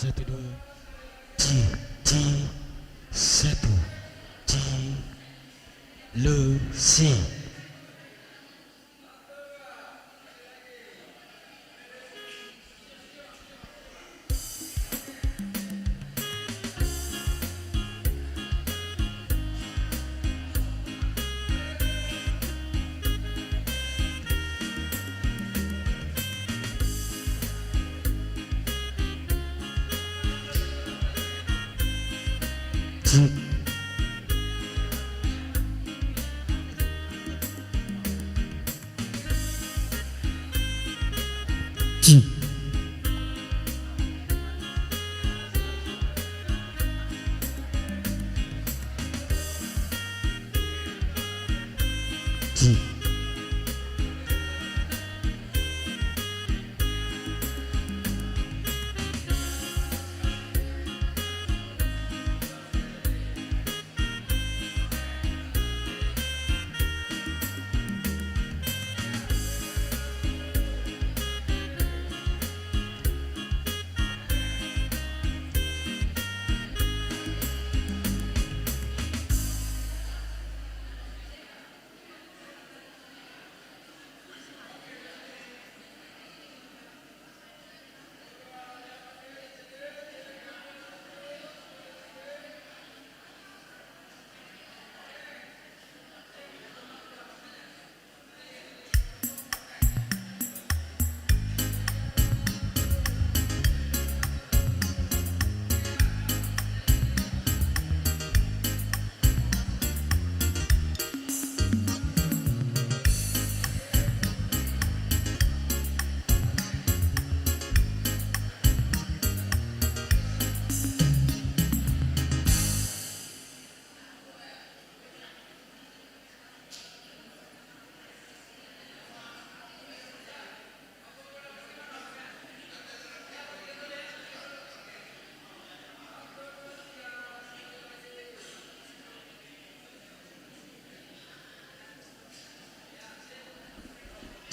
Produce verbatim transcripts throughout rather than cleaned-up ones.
Satu, dua. Ci, ci, satu. Ci, lu, si.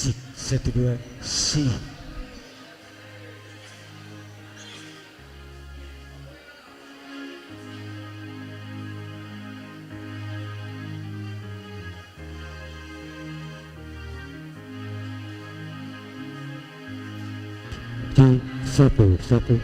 Cik, satu, dua, si. Cik, satu, satu.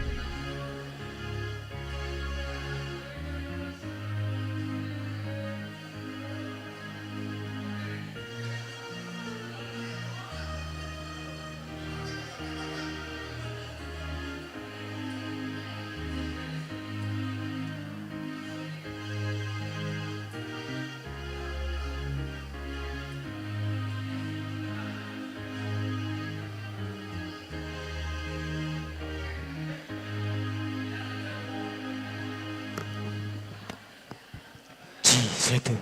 Cik, satu.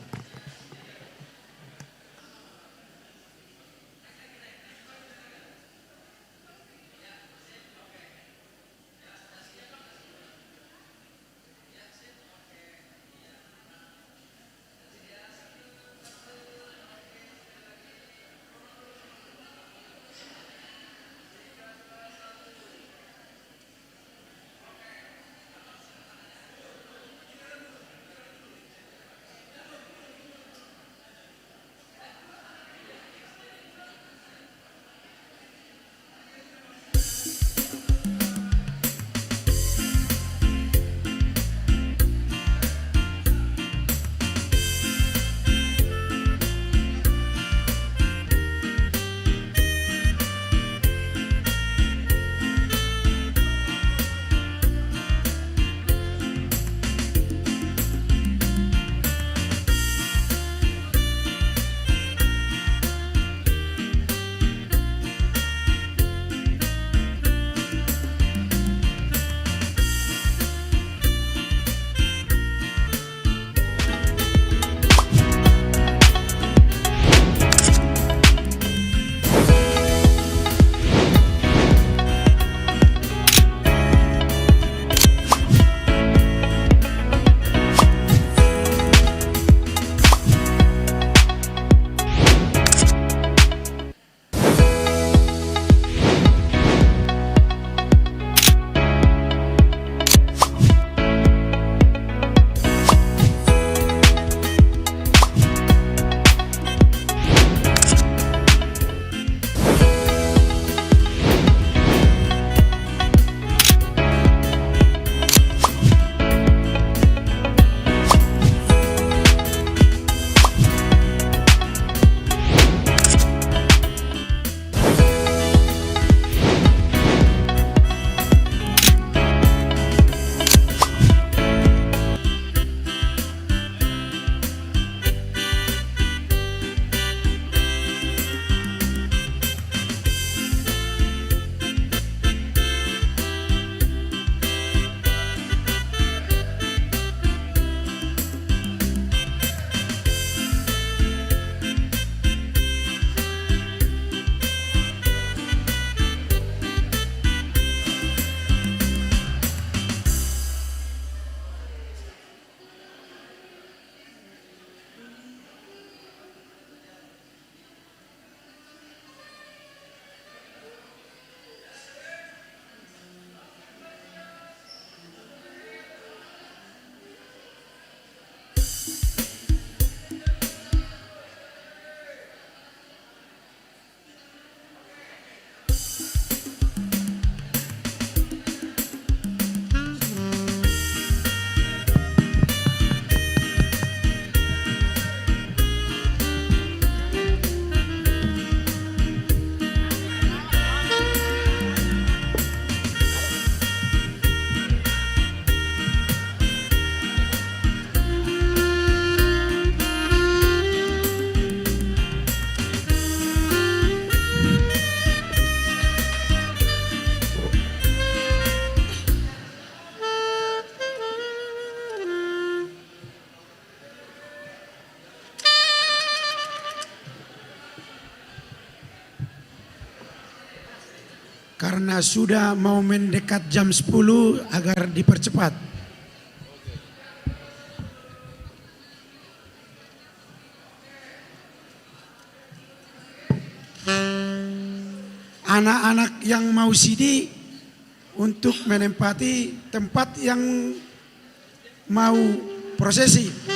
Karena sudah mau mendekat jam sepuluh, agar dipercepat. Anak-anak yang mau sidi untuk menempati tempat yang mau prosesi.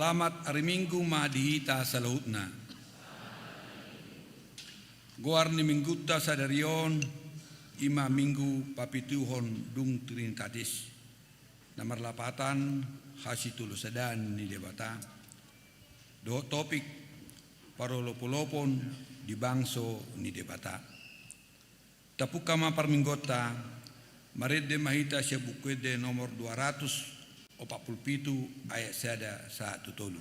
Selamat ari Minggu ma di hita saluhutna. Goar ni Minggunta sadari on, i ma Minggu papituhon dung Trinitatis, na marlapatan hasitolosadaan ni Debata, dohot topik parolopolopon di bangso ni Debata. Tapungka ma parmingguonta, marende ma hita sian Buku Ende nomor dua ratus opat pulu pitu ayat sada sahat tu tolu.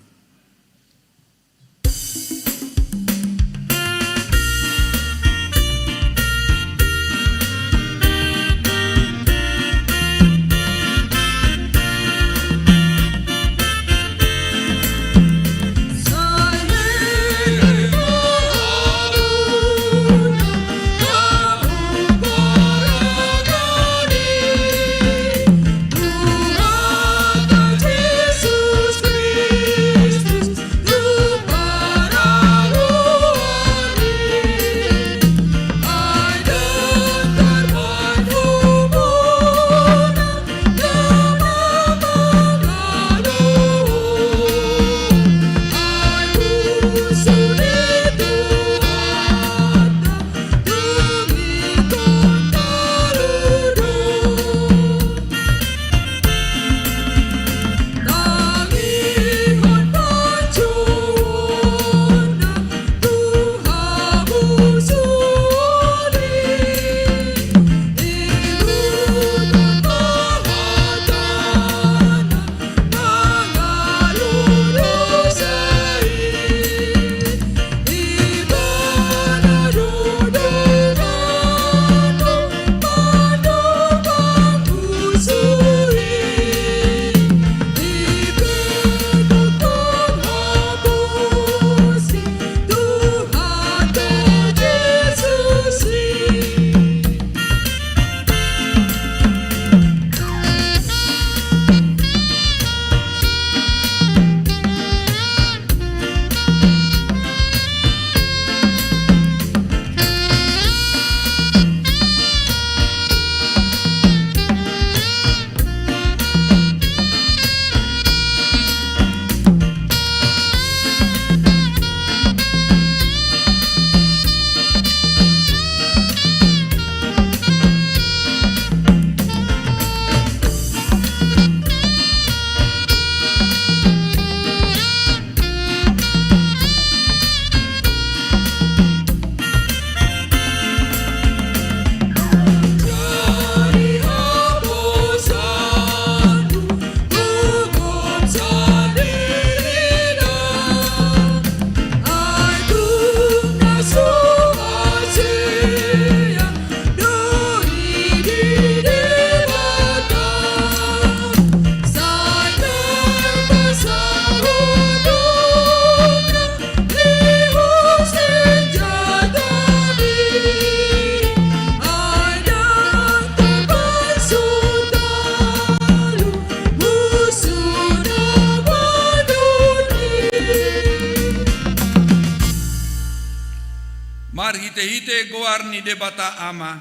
Marhitehite goar ni Debata Ama,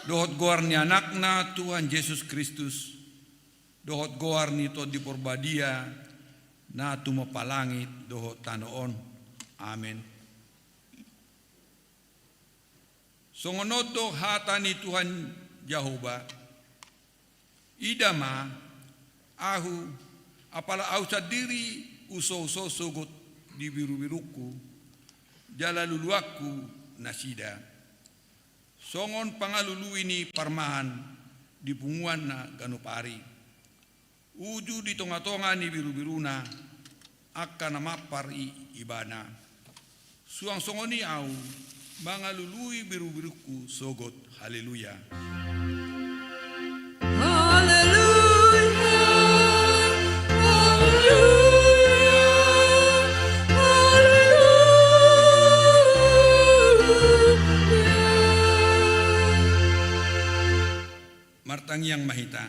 dohot goar ni Anakna Tuhan Jesus Kristus, dohot goar ni Tondi Porbadia, na tumompa langit dohot tano on. Amen. Songon on do hata ni Tuhan Jahowa: Ida ma, ahu, apala ahu sandiri husouso sogot di birubirungku, jala luluanku nasida songon pangalului ni parmahan di punguanna ganup ari. Uju di tongatonga ni birubiruna, angka na mampar i ibana. Suang songon i ahu mangalului birubirungku sogot. Haleluya. Haleluya, haleluya, haleluya. Martangiang ma hita.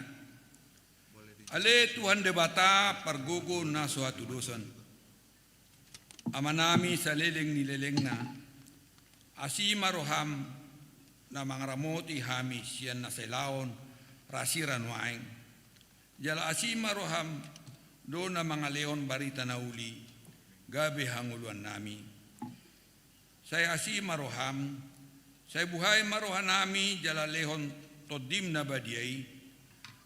Ale Tuhan Debata pargogo na so hatudosan, Amanami saleleng ni lelengna, asi ma roham na mangaramoti hami sian na sailaon rasira nuaeng. Jala asi ma roham do na mangalehon barita na uli gabe hangoluannami. Sai asi ma roham, sai buhai ma rohanami jala lehon Tondim na badia i,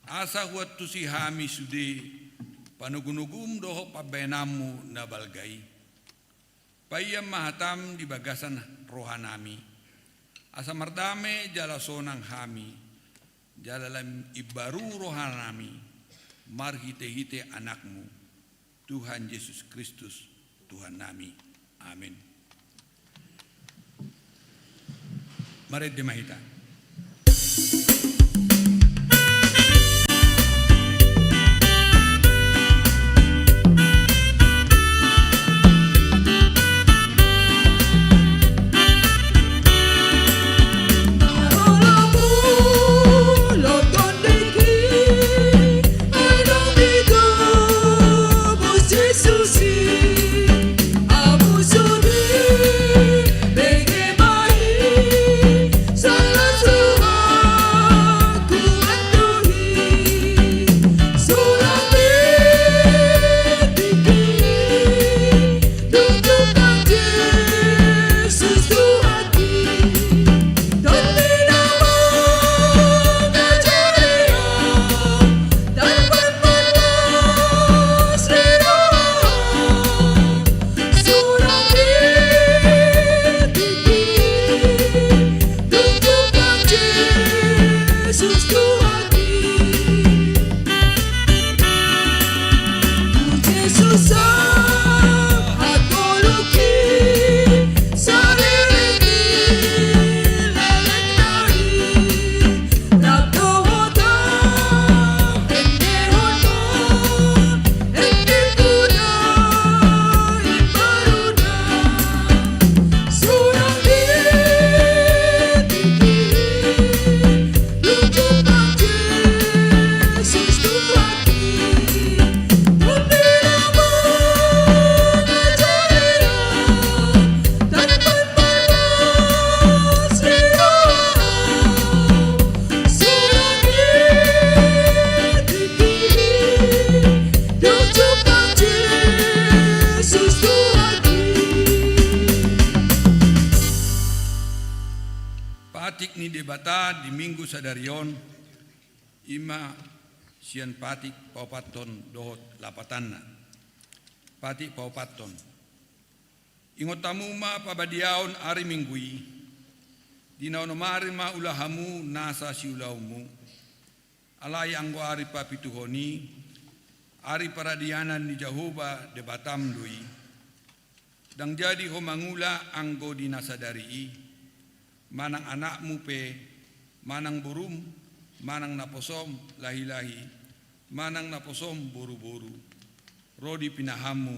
asa huantusi hami sude panogunogum dohot pambahenanmu na balga i. Paihut ma hatam di bagasan rohanami, asa mardame jala sonang hami, jala lam imbaru rohanami, marhitehite Anakmu, Tuhan Jesus Kristus, Tuhannami. Amin. Marende ma hita. Patik ni Debata di Minggu sadari on, i ma sian patik paopathon dohot lapatanna. Patik paopathon. Ingot hamu ma pabadiaon ari Minggu i, di na onom ari ma ula hamu nasa siulaonmu. Alai anggo ari papituhon i, ari paradianan ni Jahowa Debatam do i. Ndang jadi ho mangula anggo di na sadari i, manang anakmu pe, manang borum, manang naposom lahilahi, manang naposom boruboru, ro di pinahanmu,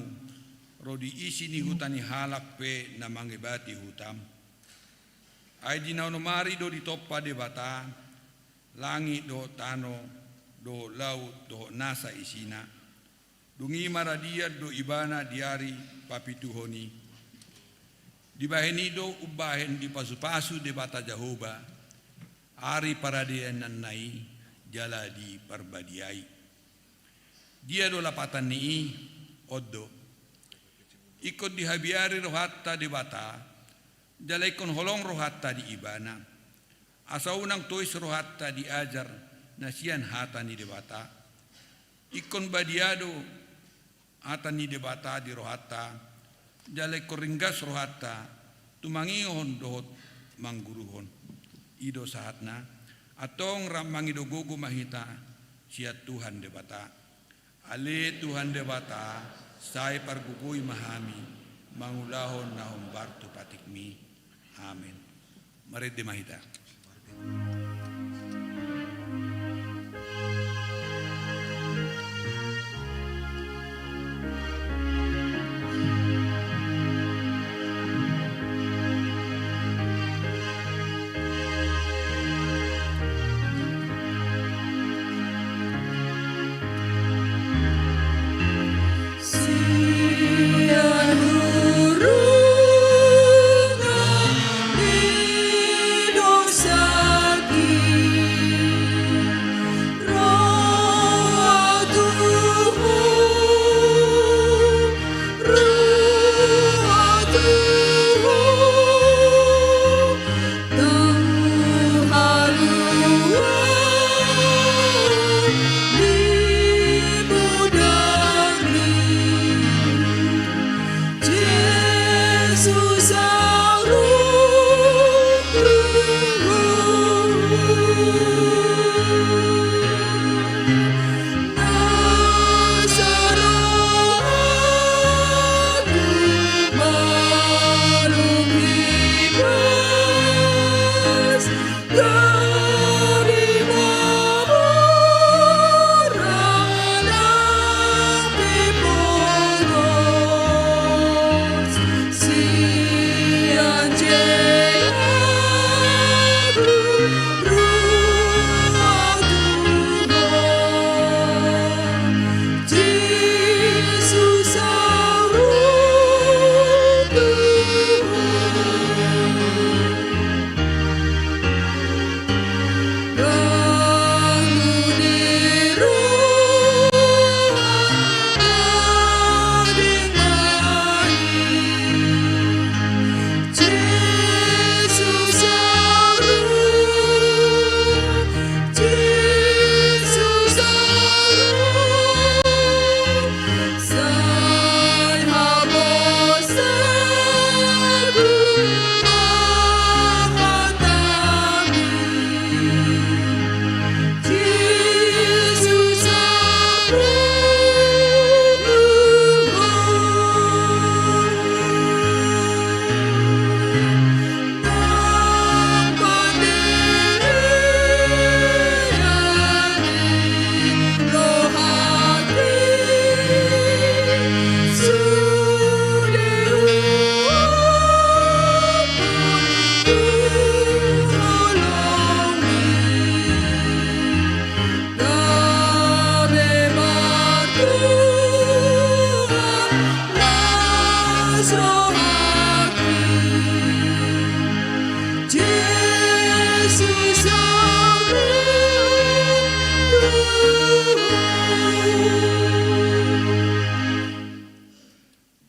ro di isi ni huta ni halak pe na mangebati hutam. Ai di na onom ari do ditompa Debata langit dohot tano, dohot laut dohot nasa isina. Dung i maradian do Ibana di ari papituhon i. Dibahen i do umbahen dipasupasu Debata Jahowa ari paradiananna i jala diparbadiai. Dia do lapatan ni i? On do. Ingkon dihabiari rohanta Debata, jala ingkon holong rohanta di Ibana. Asa unang tois rohanta di ajar na sian hata ni Debata. Ingkon badia do hata ni Debata di rohanta, jala ingkon ringgas rohanta tumangihon dohot mangguruhon. I do sahatna, antong rap mangido gogo ma hita sian Tuhan Debata. Ale Tuhan Debata, sai pargogoi ma hami mangulahon na hombar tu patikmi. Amen. Marende ma hita.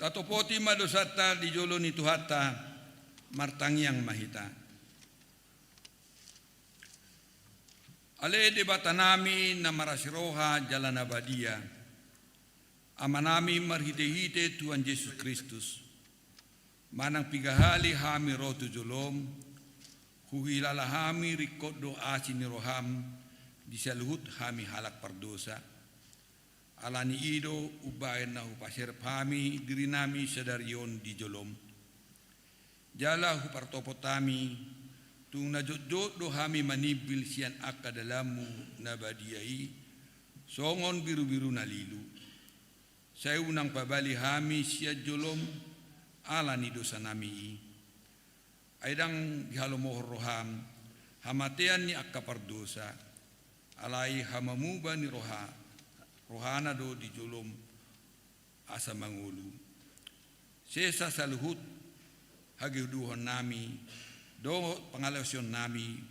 Tatopoti ma dosanta di jolo ni Tuhanta, martangiang ma hita. Ale Debatanami na marasi roha jala na badia, Amanami marhitehite Tuhan Jesus Kristus, manang piga hali hami ro tu jolom, huhilala hami ringkot do asi ni roham di saluhut hami halak pardosa. Ala ni i do umbahen na hupaserep hami dirinami sadari on di jolom. Jala hupartopot hami, tung na jotjot do hami manimbil sian angka dalanmu na badia i, songon birubiru na lilu. Sai unang pabali hami sian jolom ala ni dosanami i. Ai ndang dihalomohon roham hamatean ni angka pardosa, alai hamamuba ni roha, rohana do di jolom asa mangolu. Sesa saluhut hageduhonnami dohot pangalaosionnami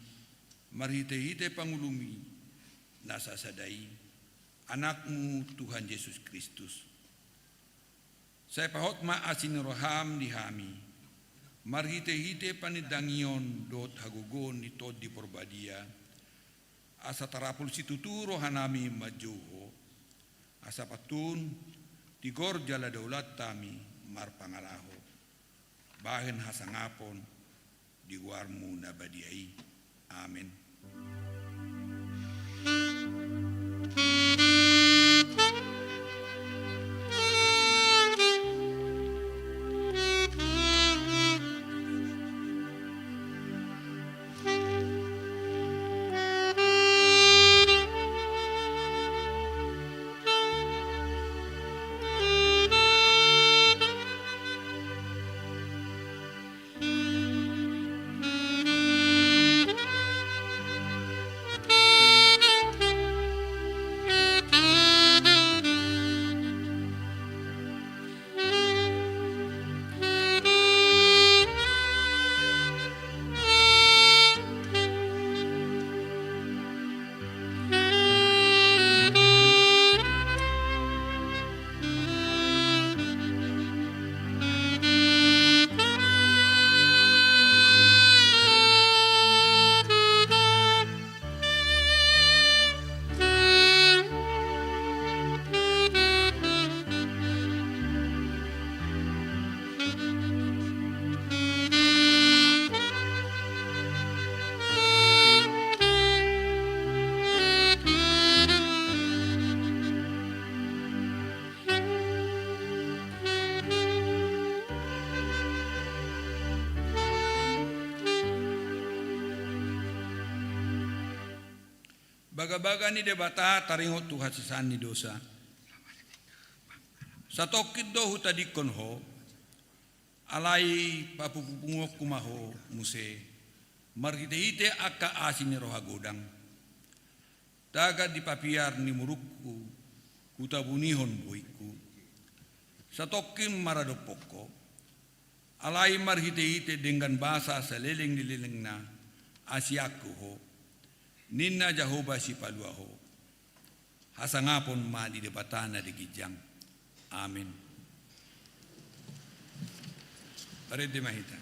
marhitehite pangolumi na sasada i, Anakmu Tuhan Jesus Kristus. Sai pahot ma asi ni roham di hami, marhitehite panindangion dohot hagogoon ni Tondi Porbadia, asa tarapul situtu rohanami manjou Ho, asa pantun tigor jala daulat hami marpangalaho, bahen hasangapon di goarmu na badia i. Amen. Bagabaga ni Debata taringot tu hasesaan ni dosa. Satongkin do hutadingkon ho, alai papupunguonku ma ho muse, marhitehite angka asi ni roha godang. Tagan di papiar ni murukku, hutabunihon bohingku. Satongkin maradophon ho, alai marhitehite denggan basa saleleng ni lelengna, asianku ho, ninna Jahowa Sipalua ho. Hasangapon ma di Debata na di ginjang. Amen. Marende ma hita.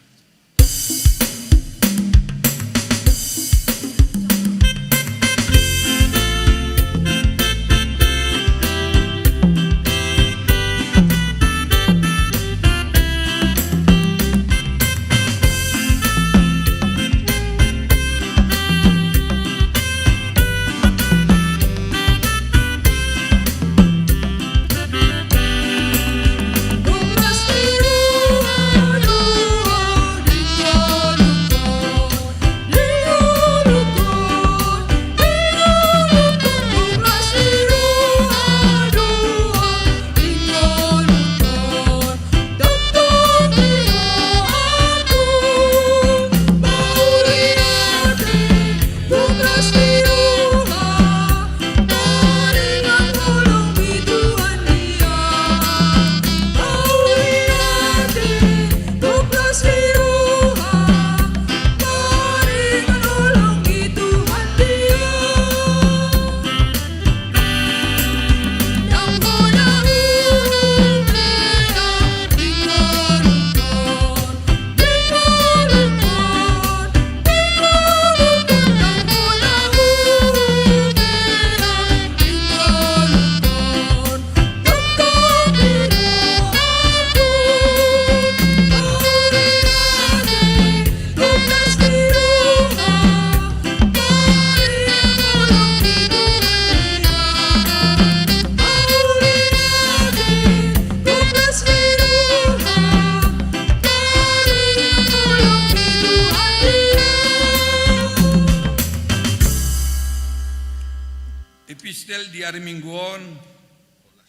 Epistel di ari Minggu on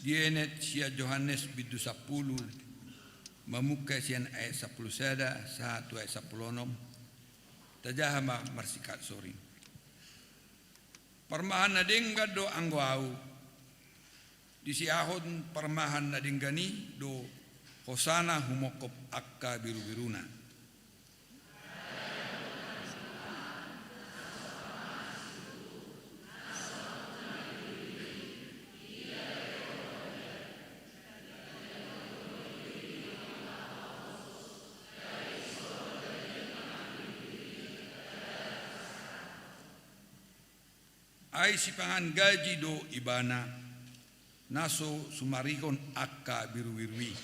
dienet sian Johannes bindu sampulu, mamungka sian ayat sampulu sada sahat tu ayat sampulu onom. Tajaha ma marsingkat soring. Parmahan na denggan do anggo ahu, disiahon parmahan na denggan i do hosana humongkop angka birubiruna. Ai sipangan gaji do ibana, na so sumarihon angka birubiru i.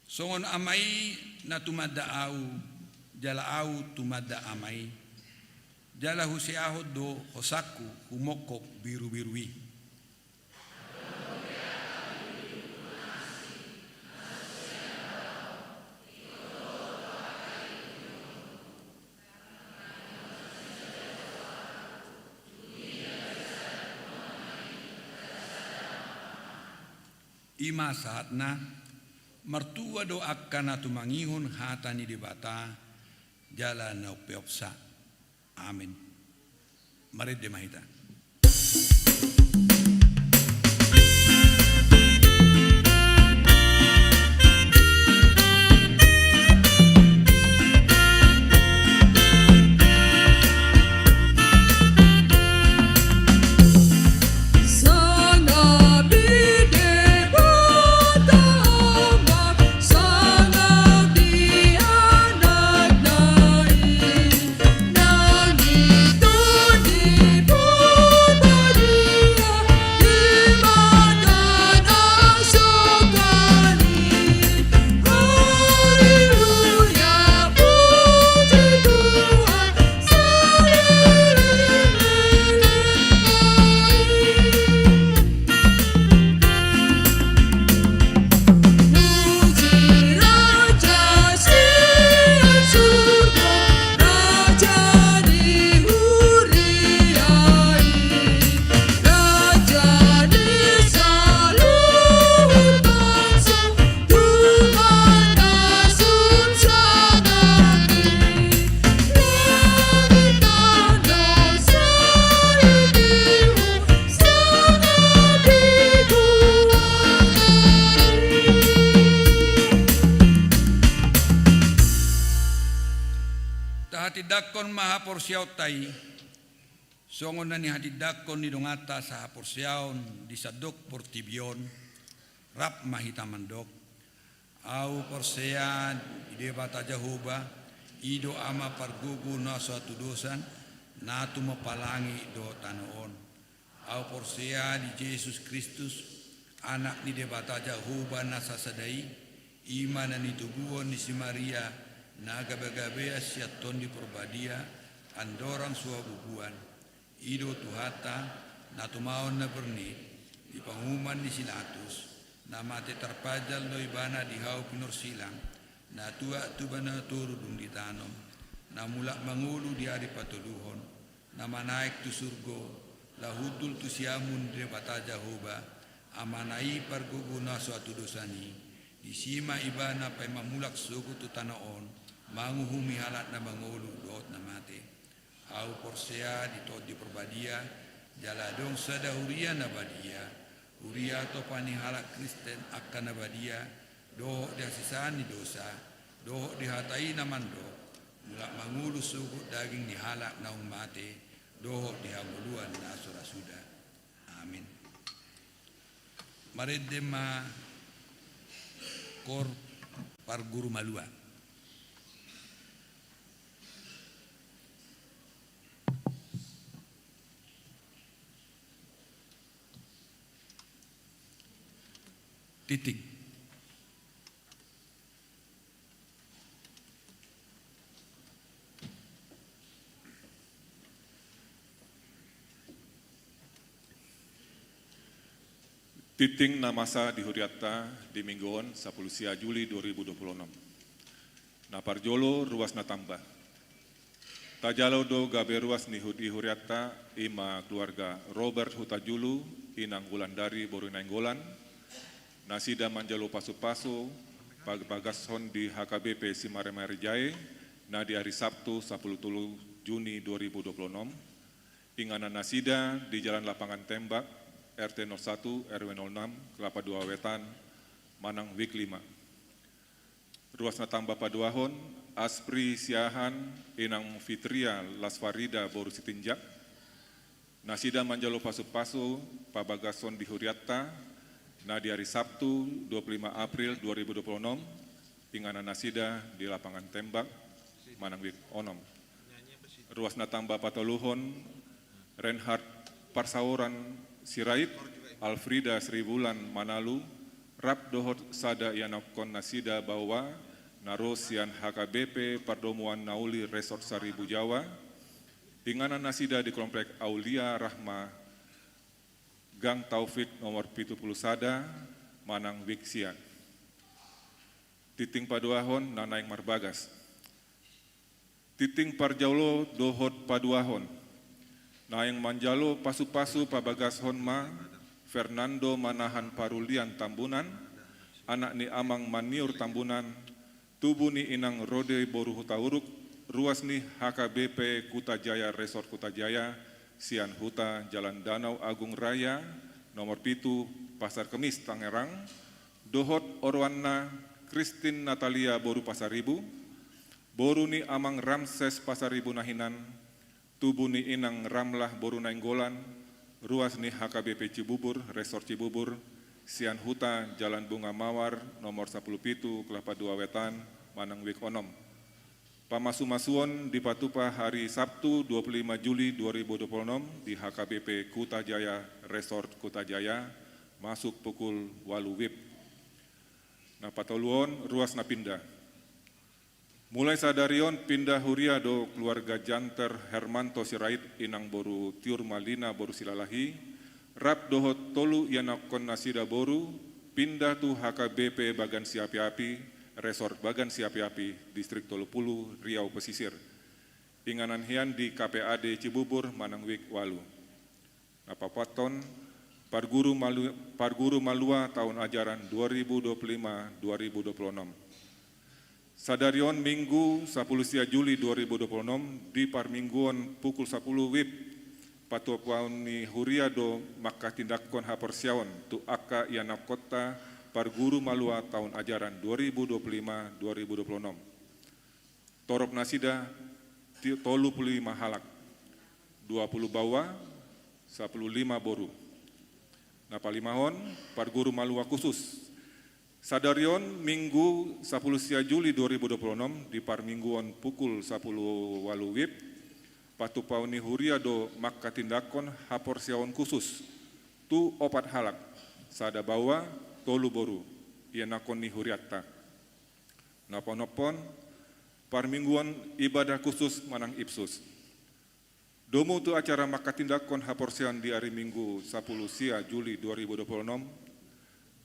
Songon Ama i na tumanda ahu, jala ahu tumanda Ama i, jala huseahon do hosangku humongkop birubiru i. I ma sahatna, martua do angka na tumangihon hata ni Debata jala na umpeopsa. Amen. Marende ma hita. Tindangkon ma haporseaonta i, songon na nihatindangkon ni donganta sahaporseaon di sandok portibi on, rap ma hita mandok: Ahu porsea di Debata Jahowa, i do Ama pargogo na so hatudosan, na tumompa langit dohot tano on. Ahu porsea di Jesus Kristus, Anak ni Debata Jahowa na sasada i, i ma na nitubuhon ni si Maria, na gabegabea sian Tondi Porbadia, andorang so habubuan. I do Tuhanta, na tumaon na bernit, di panguhuman ni si Latus, na mate tarpajal do ibana di hau pinorsilang, na tuak tuba na toru dung ditanom, na mulak mangolu di ari patoluhon, na manaek tu surgo, laho hundul tu siamun ni Debata Jahowa, Amana i pargogo na so hatudosan i, disi ma ibana paima mulak sogot tu tano on, manguhumi halak na mangolu dohot na mate. Ahu porsea di Tondi Porbadia, jala adong sada huria na badia, huria tompa ni halak Kristen angka na badia, dohot di hasesaan ni dosa, dohot di hata i na mandok, mulak mangolu sogot daging ni halak naung mate, dohot di hangoluan na so ra suda. Amin. Marende ma Koor Parguru Malua. Tingting. Tingting na masa di hurianta di Minggu on, sapuluh sia Juli dua ribu dua puluh enam. Na parjolo, ruas na tamba. Tajalo do gabe ruas ni hu-, di hurianta, i ma keluarga Robert Hutajulu, inang Wulandari boru Nainggolan, nasida manjalo pasupasu pag-, pagashon di H K B P Simaremare Jae, na di ari Sabtu, sapuluh tolu Juni dua ribu dua puluh enam, inganan nasida di Jalan Lapangan Tembak, R T nol satu, R W nol enam, Kelapa Dua Wetan, manang Wik lima. Ruas na tamba paduahon, Aspri Siahaan, inang Fitria Lasfarida boru Sitinjak. Nasida manjalo pasupasu pabagashon di hurianta, na di ari Sabtu, dua puluh lima April dua ribu dua puluh enam, inganan nasida di Lapangan Tembak, manang Wik onom. Ruas na tamba patoluhon, Reinhard Parsaoran Sirait, Alfrida Sriwulan Manalu, rap dohot sada ianakkon nasida baoa, na ro sian H K B P Pardomuan Nauli Resort Saribu Jawa, inganan nasida di Komplek Aulia Rahma, Gang Taufik nomor pitu puluh sada, manang Wik sia. Tingting paduahon na naeng marbagas. Tingting parjolo dohot paduahon. Naeng manjalo pasupasu pabagashon ma Fernando Manahan Parulian Tambunan, anak ni Amang Maniur Tambunan, tubu ni Inang Rode boru Hutauruk, ruas ni H K B P Kuta Jaya Resort Kuta Jaya, sian Huta Jalan Danau Agung Raya, nomor pitu, Pasar Kemis, Tangerang, dohot oroanna Christine Natalia boru Pasaribu, boru ni Amang Ramses Pasaribu Nahinan, tubu ni Inang Ramlah boru Nainggolan, ruas ni H K B P Cibubur, Resort Cibubur, sian Huta Jalan Bunga Mawar, nomor sapuluh pitu, Kelapa Dua Wetan, manang Wik onom. Pamasumasuon dipatupa hari Sabtu, dua puluh lima Juli dua ribu dua puluh enam, di H K B P Kuta Jaya, Resort Kuta Jaya, masuk pukul ualu W I B. Na patoluhon, ruas na pinda. Mulai sadari on pinda huria do keluarga Janter Hermanto Sirait, inang boru Tiur Malina boru Silalahi, rap dohot tolu ianakkon nasida boru, pinda tu H K B P Bagan Siapi-api, Resort Bagan Siapi-api, Distrik tolu puluh, Riau Pesisir. Inganan hian di K P A D Cibubur manang Wik ualu. Na paopathon, parguru malu-, parguru malua taon ajaran dua ribu dua puluh lima dua ribu dua puluh enam. Sadari on Minggu, sapuluh sia Juli dua ribu dua puluh enam, di parmingguon pukul sapuluh W I B, patupaon ni huria do manghatindanghon haporseaon tu angka ianakkonta parguru malua taon ajaran dua ribu dua puluh lima dua ribu dua puluh enam. Torop nasida, ti-, tolu pulu lima halak, dua pulu baoa, sapulu lima boru. Na palimahon, parguru malua khusus. Sadari on Minggu sapulu sia Juli dua ribu dua pulu onom di parmingguon pukul sapulu ualu wib, patupaon ni huria do manghatindanghon haporseaon khusus tu opat halak, sada baoa, tolu boru, ianakhon ni hurianta. Na paonomhon, parmingguon ibadah khusus manang ipsus. Domu tu acara manghatindanghon haporseaon di ari Minggu sapulu sia Juli dua ribu dua pulu onom,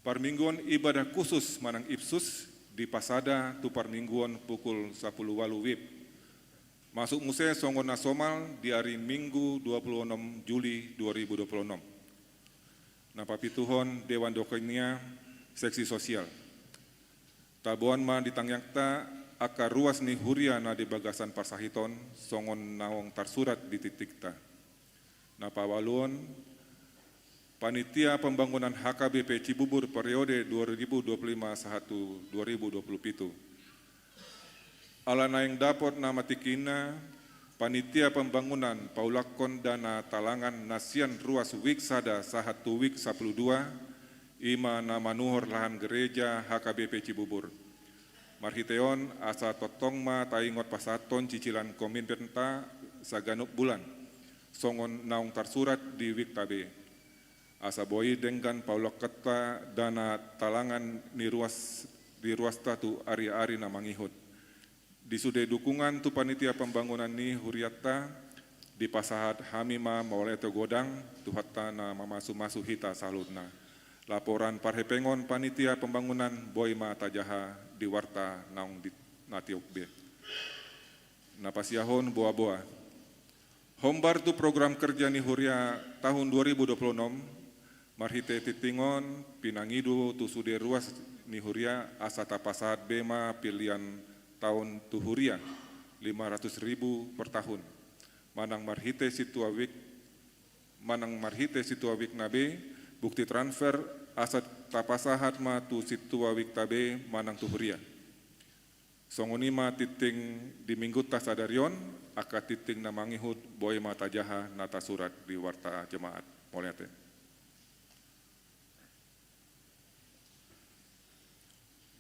parmingguon ibadah khusus manang ipsus dipasada tu parmingguon pukul sapulu ualu wib. Masuk muse songon na somal di ari Minggu dua pulu onom Juli dua ribu dua pulu onom. Na papituhon, Dewan Dokonia Seksi Sosial. Taboan ma di tangiangta angka ruas ni huria na di bagasan parsahiton songon naung tarsurat di tingtingta. Na paualuhon, Panitia Pembangunan H K B P Cibubur periode dua ribu dua puluh lima sahat tu dua ribu dua puluh pitu. Ala naeng dapot nama tingkina, Panitia Pembangunan paulakhon dana talangan na sian ruas wik sada sahat tu wik sapulu dua, i ma na manuhor lahan gereja H K B P Cibubur. Marhite on asa tongtong ma taingot pasahathon cicilan komitmenta saganup bulan, songon naung tarsurat di wikta be. Asa boi denggan paulakhonta dana talangan ni ruas, di ruasta tu ari-ari na mangihut. Di sude dukungan tu panitia pembangunan ni hurianta, dipasahat hami ma mauliate godang, Tuhanta na mamasu-masu hita saluhutna. Laporan parhepengon panitia pembangunan boi ma tajaha di warta naung di, na tiop be. Na pasiahon boa-boa. Hombar tu program kerja ni huria tahun dua ribu dua puluh enam, marhite tingting on pinangido tu sude ruas ni huria asa tapasahat be ma pilihan tahun tu huria, lima ratus ribu per tahun. Manang marhite sintua wik, manang marhite sintua wikna be, bukti transfer asa tapasahat ma tu sintua wikta be manang tu huria. Songon i ma tingting di minggunta sadari on, angka tingting na mangihut boi ma tajaha na tarsurat di warta jemaat. Mauliate.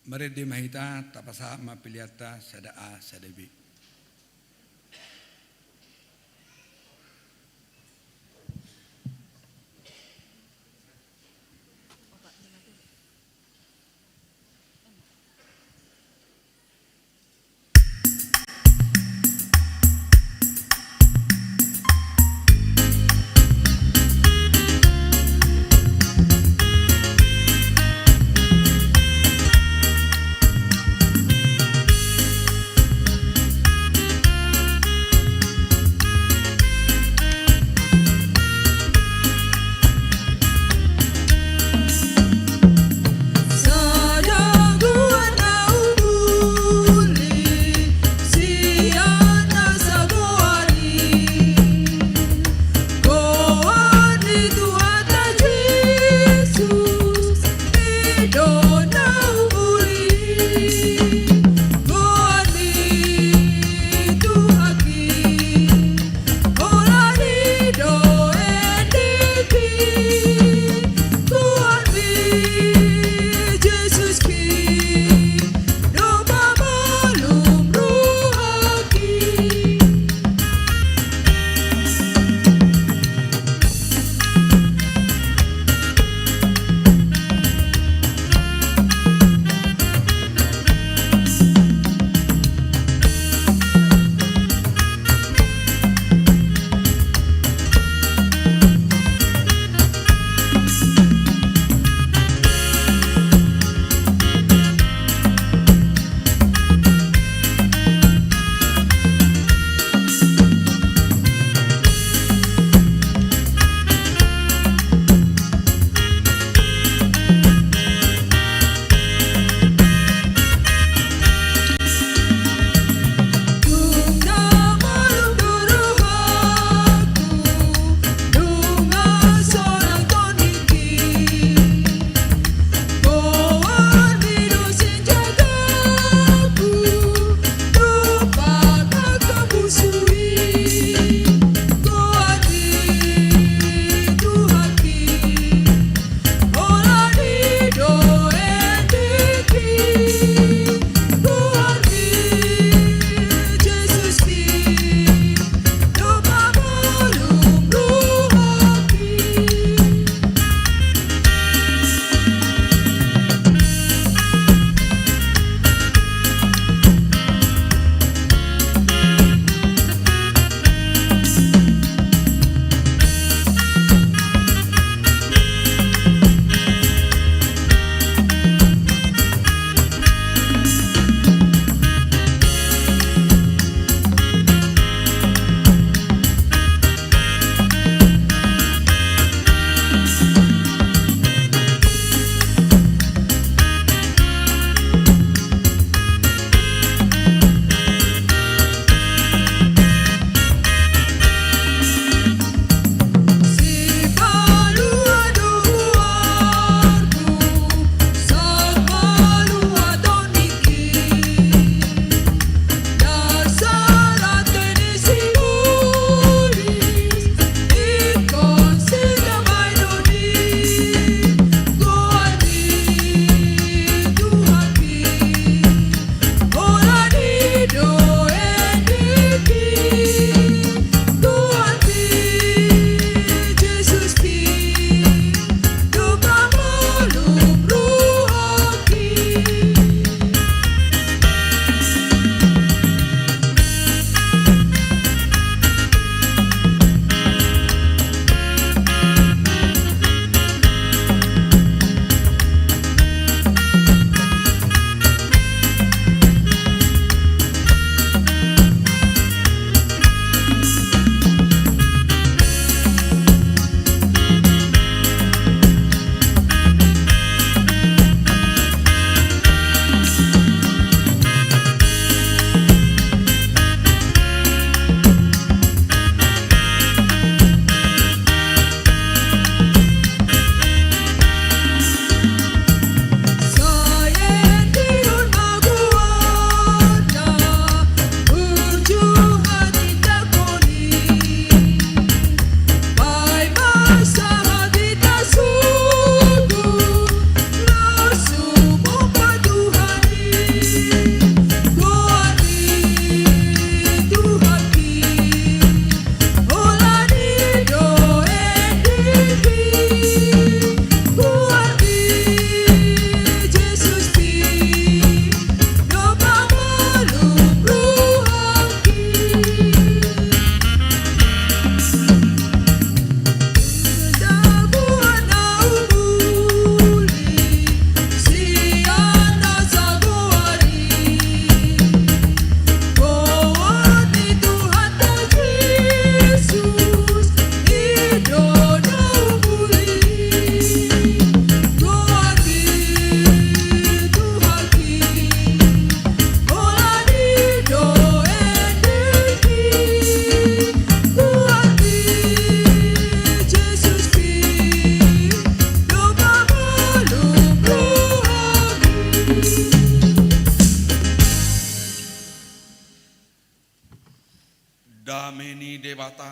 Marende ma hita, tapasahat ma pilihanta sada A sada B.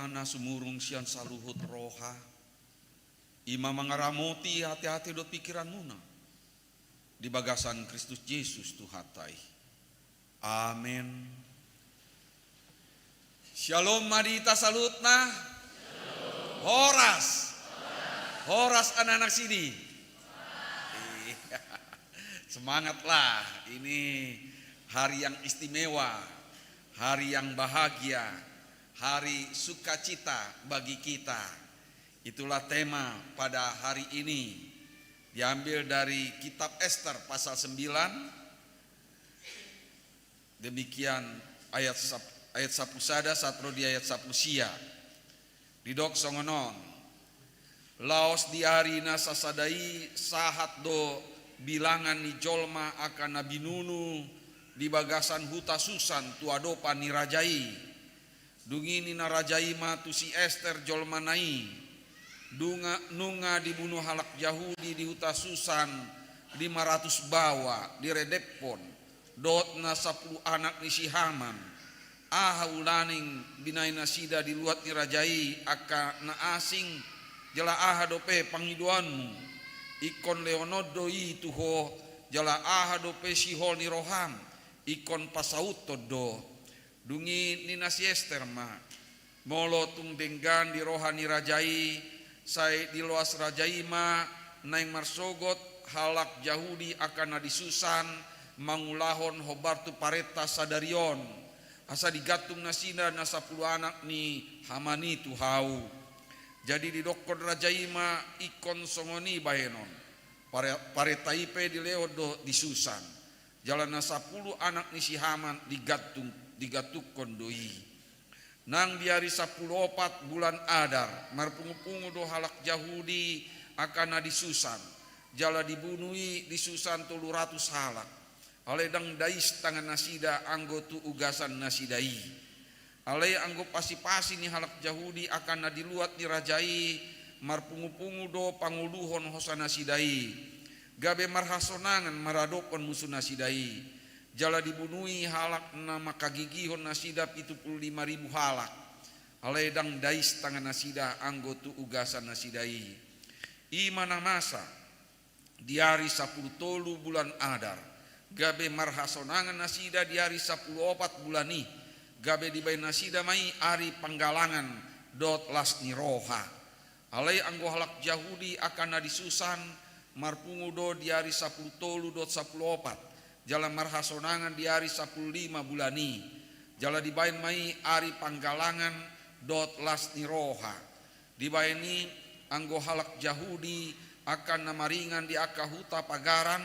na sumurung sian saluhut roha, i ma mangaramoti ateate dohot pingkiranmuna di bagasan Kristus Jesus Tuhanta i. Amen. Syalom ma di hita saluhutna. Horas. Horas anak-anak sini. Iya. Semangatlah, ini hari yang istimewa, hari yang bahagia, hari sukacita bagi kita. Itulah tema pada hari ini, diambil dari kitab Ester pasal sembilan, demikian ayat sap-, ayat sampulu sada sahat ro di ayat sampulu sia. Didok songon on: Laos di ari na sasada i sahat do bilangan ni jolma angka na binunu di bagasan huta Susan tu adopan ni raja i. Dung i ninna raja i ma tu si Ester jolmana i: Dunga-, nunga dibunu halak Jahudi di huta Susan lima ratus baoa, diredephon dohot na sampulu anak ni si Haman. Aha ulaning binaen nasida di luat ni raja i angka na asing, jala aha dope pangidoanmu? Ingkon lehon on do i tu ho, jala aha dope sihol ni roham, ingkon pasauthon do. Dung i ninna si Ester ma: Molo tung denggan di roha ni raja i, sai diloas raja i ma naeng marsogot halak Jahudi angka na di Susan mangulahon hombar tu parenta sadari on, asa digantung nasida na sampulu anak ni Haman i tu hau. Jadi didokkon raja i ma: Ingkon songon i bahenon. Pare-, parenta i pe dilehon do di Susan. Jala na sampulu anak ni si Haman digantung, digantungkon do i. Nang di ari sampulu opat bulan Adar, marpungupungu do halak Jahudi angka na di Susan, jala dibunu i di Susan tolu ratus halak. Alai ndang dais tangan nasida anggo tu ugasan nasida i. Alai anggo pasipasi ni halak Jahudi angka na di luat ni raja i, marpungupungu do pangoluhon hosa nasida i, gabe marhasonangan maradophon musu nasida i. Jala dibunu i halak na mangkagigihon nasida pitu pulu lima ribu halak. Alai ndang dais tangan nasida anggo tu ugasan nasida i. I ma na masa di ari sampulu tolu bulan Adar, gabe marhasonangan nasida di ari sampulu opat bulan i, gabe dibaen nasida ma i ari panggalangan dohot las ni roha. Alai anggo halak Jahudi angka na di Susan, marpungu do di ari sampulu tolu dohot sampulu opat, jala marhasonangan di ari sampulu lima bulan i, jala dibaen ma i ari panggalangan dohot las ni roha. Dibaen i anggo halak Jahudi angka na maringan di angka huta pagaran,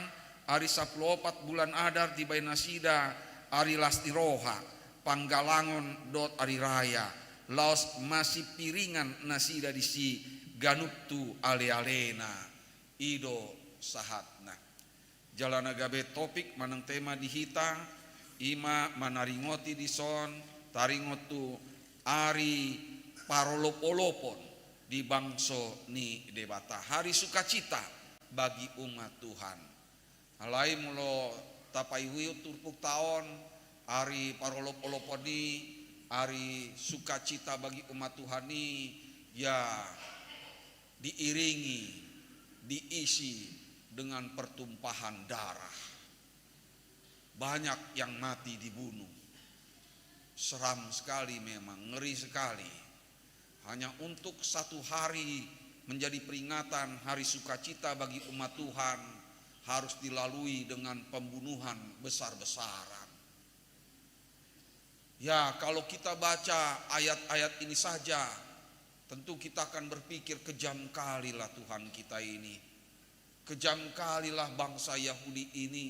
ari sampulu opat bulan Adar dibaen nasida ari las ni roha, panggalangon dohot ari raya, laos masipiringan nasida disi ganup tu alealena. I do sahatna. Jala na gabe topik manang tema di hita, i ma manaringoti dison, taringot tu ari parolopolopon di bangso ni Debata, hari sukacita bagi umat Tuhan. Alai molo tapaihut turpukta on, ari parolopolopon i, ari sukacita bagi umat Tuhan i, ya, diiringi, diisi dengan pertumpahan darah. Banyak yang mati dibunuh. Seram sekali memang, ngeri sekali. Hanya untuk satu hari menjadi peringatan hari sukacita bagi umat Tuhan, harus dilalui dengan pembunuhan besar-besaran. Ya, kalau kita baca ayat-ayat ini saja, tentu kita akan berpikir, "Kejam kalilah Tuhan kita ini. Kejam kalilah bangsa Yahudi ini,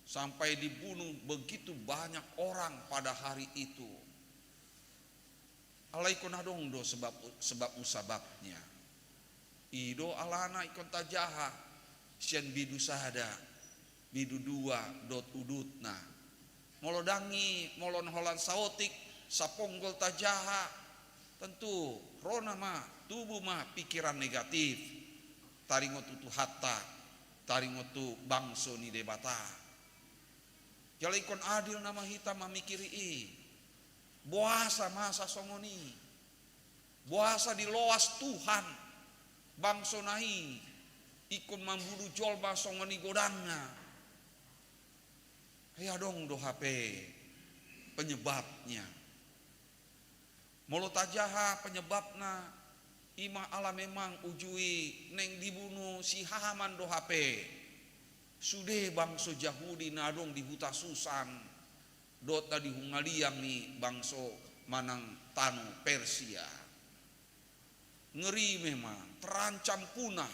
sampai dibunuh begitu banyak orang pada hari itu." Alai ingkon adong do sebab, sebab musababnya. I do alana ingkon tajaha sian bindu sada, bindu dua dohot udutna. Molo ndang i, molo holan saotik, saponggol tajaha, tentu ro nama, tubu ma pikiran negatif taringot tu Tuhanta, taringot tu bangso ni Debata. Jala ingkon adil nama hita mamikiri i. Boasa masa songon i? Boasa diloas Tuhan bangsona i ingkon mambunu jolma songon i godangna? Ai adong do hape penyebabnya. Molo tajaha penyebabna, i ma ala memang uju i naeng dibunu si Haman do hape sude bangso Jahudi na adong di huta Susan, dohot na di hungaliang ni bangso manang tano Persia. Ngeri memang, terancam punah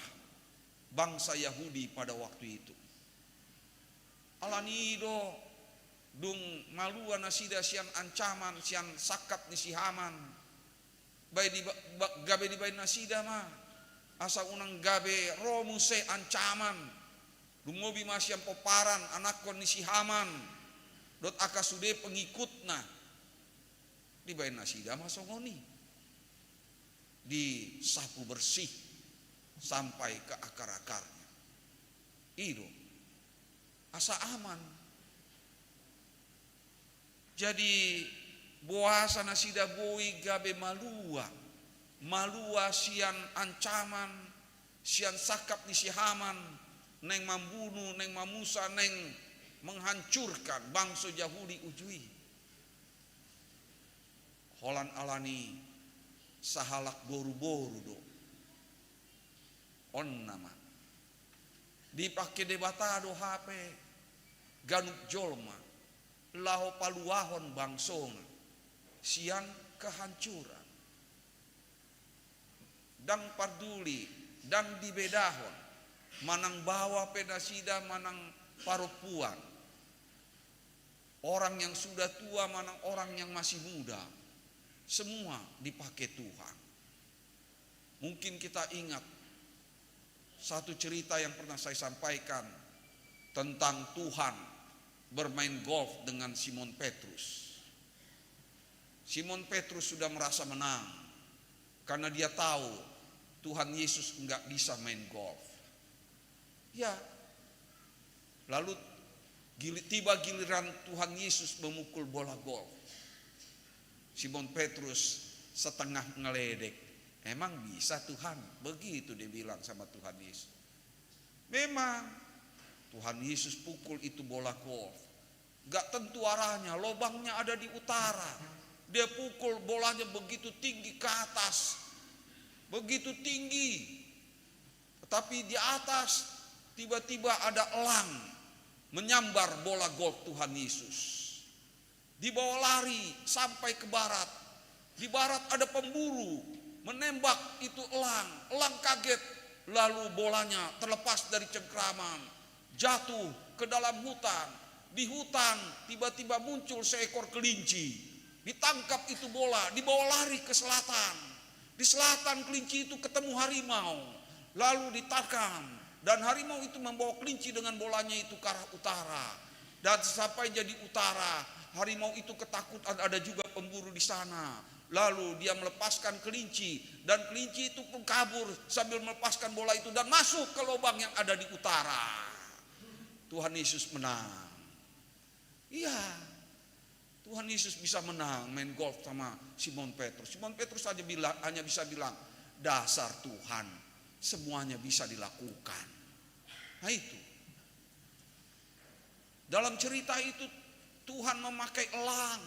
bangsa Yahudi pada waktu itu. Alani i do, dung malua nasida sian ancaman, sian sangkap ni si Haman, bae di, ba, gabe dibaen nasida ma, asa unang gabe ro muse ancaman. Lumobi ma sian pomparan, anakkon ni si Haman dohot angka sude pengikutna, dibaen nasida ma songon i. Disapu bersih sampai ke akar-akarnya. I do, asa aman. Jadi, boasa nasida boi gabe malua, malua sian ancaman, sian sangkap ni si Haman, naeng mambunu, naeng mamusa, naeng menghancurkan bangso Jahudi uju i? Holan alani sahalak boruboru do. On nama, dipake Debata do hape ganup jolma laho paluahon bangsona sian kehancuran. Ndang parduli, ndang dibedahon manang baoa pe nasida manang parompuan, orang yang sudah tua manang orang yang masih muda, semua dipake Tuhan. Mungkin kita ingat satu cerita yang pernah saya sampaikan tentang Tuhan bermain golf dengan Simon Petrus. Simon Petrus sudah merasa menang karena dia tahu Tuhan Yesus nggak bisa main golf. Ya, lalu gili-, tiba giliran Tuhan Yesus memukul bola golf. Simon Petrus setengah ngeledek. "Emang bisa, Tuhan?" Begitu dia bilang sama Tuhan Yesus. Memang Tuhan Yesus pukul itu bola golf. Gak tentu arahnya, lobangnya ada di utara. Dia pukul bolanya begitu tinggi ke atas. Begitu tinggi. Tetapi di atas tiba-tiba ada elang menyambar bola golf Tuhan Yesus. Dibawa lari sampai ke barat. Di barat ada pemburu menembak itu elang. Elang kaget, lalu bolanya terlepas dari cengkraman, jatuh ke dalam hutan. Di hutan tiba-tiba muncul seekor kelinci. Ditangkap itu bola, dibawa lari ke selatan. Di selatan kelinci itu ketemu harimau, lalu ditarkam. Dan harimau itu membawa kelinci dengan bolanya itu ke arah utara. Dan sampai jadi utara, harimau itu ketakutan, ada juga pemburu di sana. Lalu dia melepaskan kelinci, dan kelinci itu pun kabur sambil melepaskan bola itu dan masuk ke lubang yang ada di utara. Tuhan Yesus menang. Iya, Tuhan Yesus bisa menang main golf sama Simon Petrus. Simon Petrus aja bila-, hanya bisa bilang, "Dasar Tuhan, semuanya bisa dilakukan." Nah, itu. Dalam cerita itu, Tuhan memakai elang,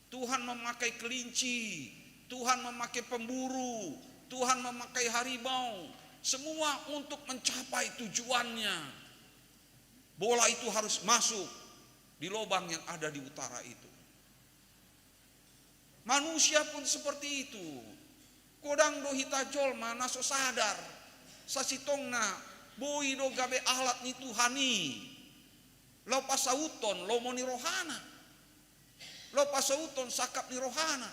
Tuhan memakai kelinci, Tuhan memakai pemburu, Tuhan memakai harimau, semua untuk mencapai tujuannya. Bola itu harus masuk di lubang yang ada di utara itu. Manusia pun seperti itu. Godang do hita jolma na so sadar, sasintongna boi do gabe alat ni Tuhan i laho pasauthon lomo ni rohana, laho pasauthon sangkap ni rohana.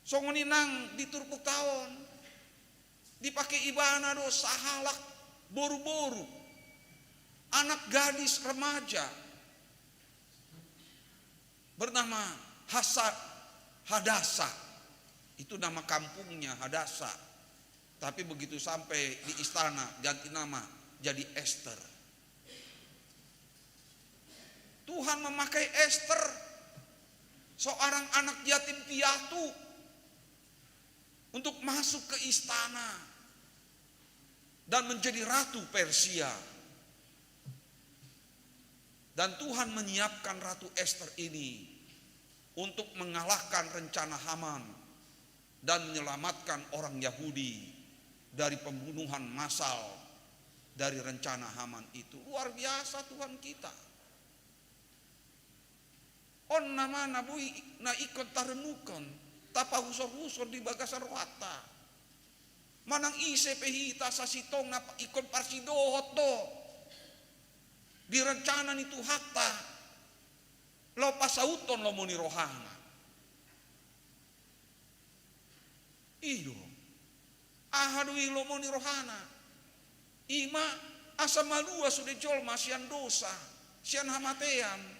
Songon i nang di turpukta on, dipake ibana do sahalak boruboru, anak gadis remaja, bernama Hasa-, Hadasa. Itu nama kampungnya, Hadasa. Tapi begitu sampai di istana, ganti nama jadi Ester. Tuhan memakai Ester, seorang anak yatim piatu, untuk masuk ke istana dan menjadi ratu Persia. Dan Tuhan menyiapkan Ratu Ester ini untuk mengalahkan rencana Haman dan menyelamatkan orang Yahudi dari pembunuhan massal dari rencana Haman itu. Luar biasa Tuhan kita. On nama na boi na ingkon tarenungkon, tapahusor-husor di bagasan rohanta. Manang ise pe hita sasintongna ingkon parsidohot do di rencana ni Tuhanta, laho pasauthon lomo ni rohana. I do. Aha do i lomo ni rohana? I ma asa malua sude jolma sian dosa, sian hamatean.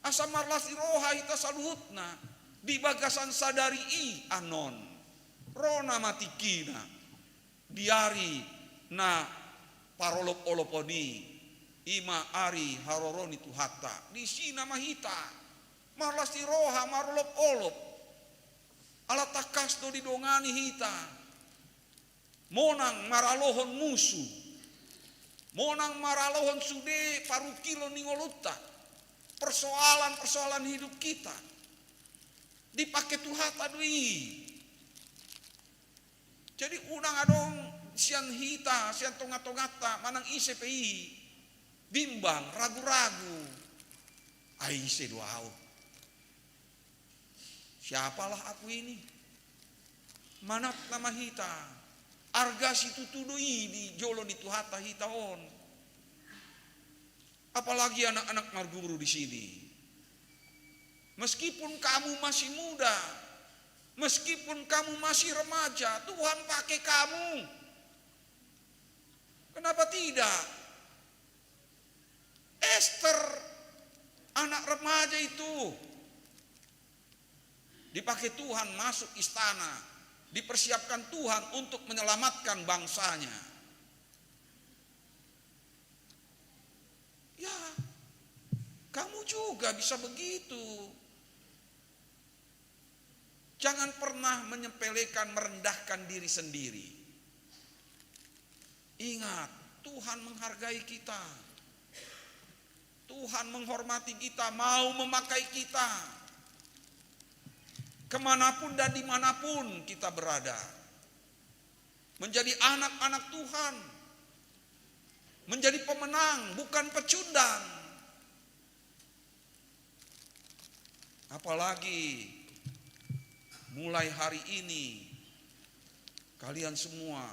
Asa marlas ni roha hita saluhutna di bagasan sadari i annon. Ro nama tingkina di ari na parolop-olopon i, i ma ari haroro ni Tuhanta. Disina ma hita marlas ni roha, marolop-olop. Ala tangkas do didongani hita monang maralohon musu, monang maralohon sude parungkilon ni ngolunta, persoalan-persoalan hidup kita. Dipake Tuhanta do i. Jadi unang adong sian hita, sian tonga-tonganta, manang ise pe i, bimbang, ragu-ragu. Ai ise do ahu? Siapalah aku ini? Manat nama hita. Arga situtu do i di jolo ni Tuhanta hita on. Apalagi anak-anak marguru di sini. Meskipun kamu masih muda, meskipun kamu masih remaja, Tuhan pakai kamu. Kenapa tidak? Ester, anak remaja itu, dipakai Tuhan masuk istana, dipersiapkan Tuhan untuk menyelamatkan bangsanya. Ya, kamu juga bisa begitu. Jangan pernah menyepelekan, merendahkan diri sendiri. Ingat, Tuhan menghargai kita. Tuhan menghormati kita, mau memakai kita. Kemanapun dan dimanapun kita berada. Menjadi anak-anak Tuhan. Menjadi pemenang, bukan pecundang. Apalagi mulai hari ini, kalian semua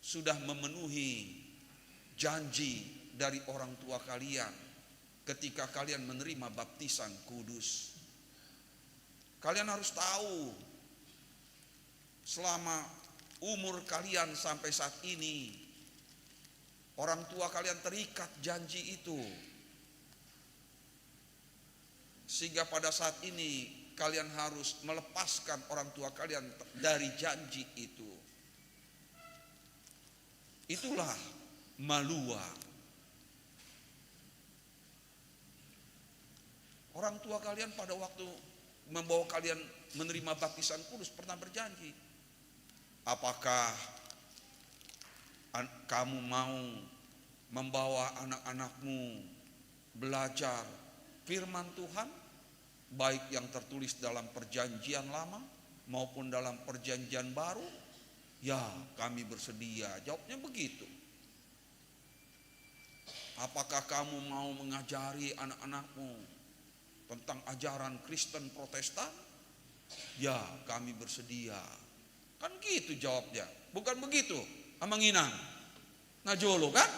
sudah memenuhi janji dari orang tua kalian ketika kalian menerima baptisan kudus. Kalian harus tahu, selama umur kalian sampai saat ini, orang tua kalian terikat janji itu. Sehingga pada saat ini kalian harus melepaskan orang tua kalian dari janji itu. Itulah malua. Orang tua kalian pada waktu membawa kalian menerima baptisan kudus pernah berjanji, apakah an-, kamu mau membawa anak-anakmu belajar firman Tuhan, baik yang tertulis dalam Perjanjian Lama maupun dalam Perjanjian Baru? Ya, kami bersedia. Jawabnya begitu. Apakah kamu mau mengajari anak-anakmu tentang ajaran Kristen Protestan? Ya, kami bersedia. Kan gitu jawabnya. Bukan begitu, Amang Inang? Na jolo kan?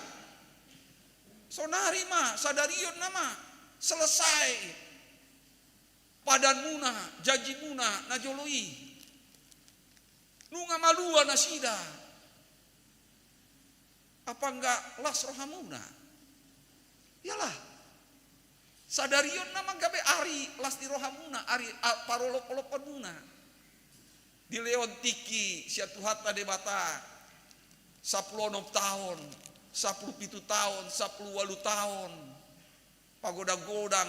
Sonari ma, sadarion nama selesai padanmuna, janjimuna na jolo i. Nunga malua nasida. Apa nggak las rohamuna? Iyalah. Sadarion nama gabe ari las ni rohamuna, ari a-, parolop-oloponmuna. Dilehon tingki sian Tuhanta Debata, sampulu onom taon, sampulu pitu taon, sampulu ualu taon. Pagodang-godang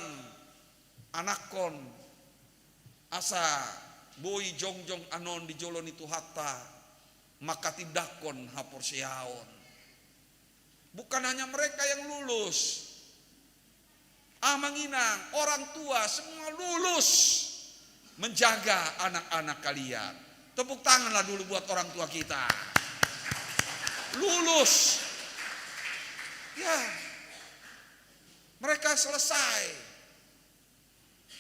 anakkon, asa boi jongjong annon di jolo ni Tuhanta, manghatindanghon haporseaon. Bukan hanya mereka yang lulus. Amang inang, orang tua, semua lulus menjaga anak-anak kalian. Tepuk tanganlah dulu buat orang tua kita. Lulus. Ya. Mereka selesai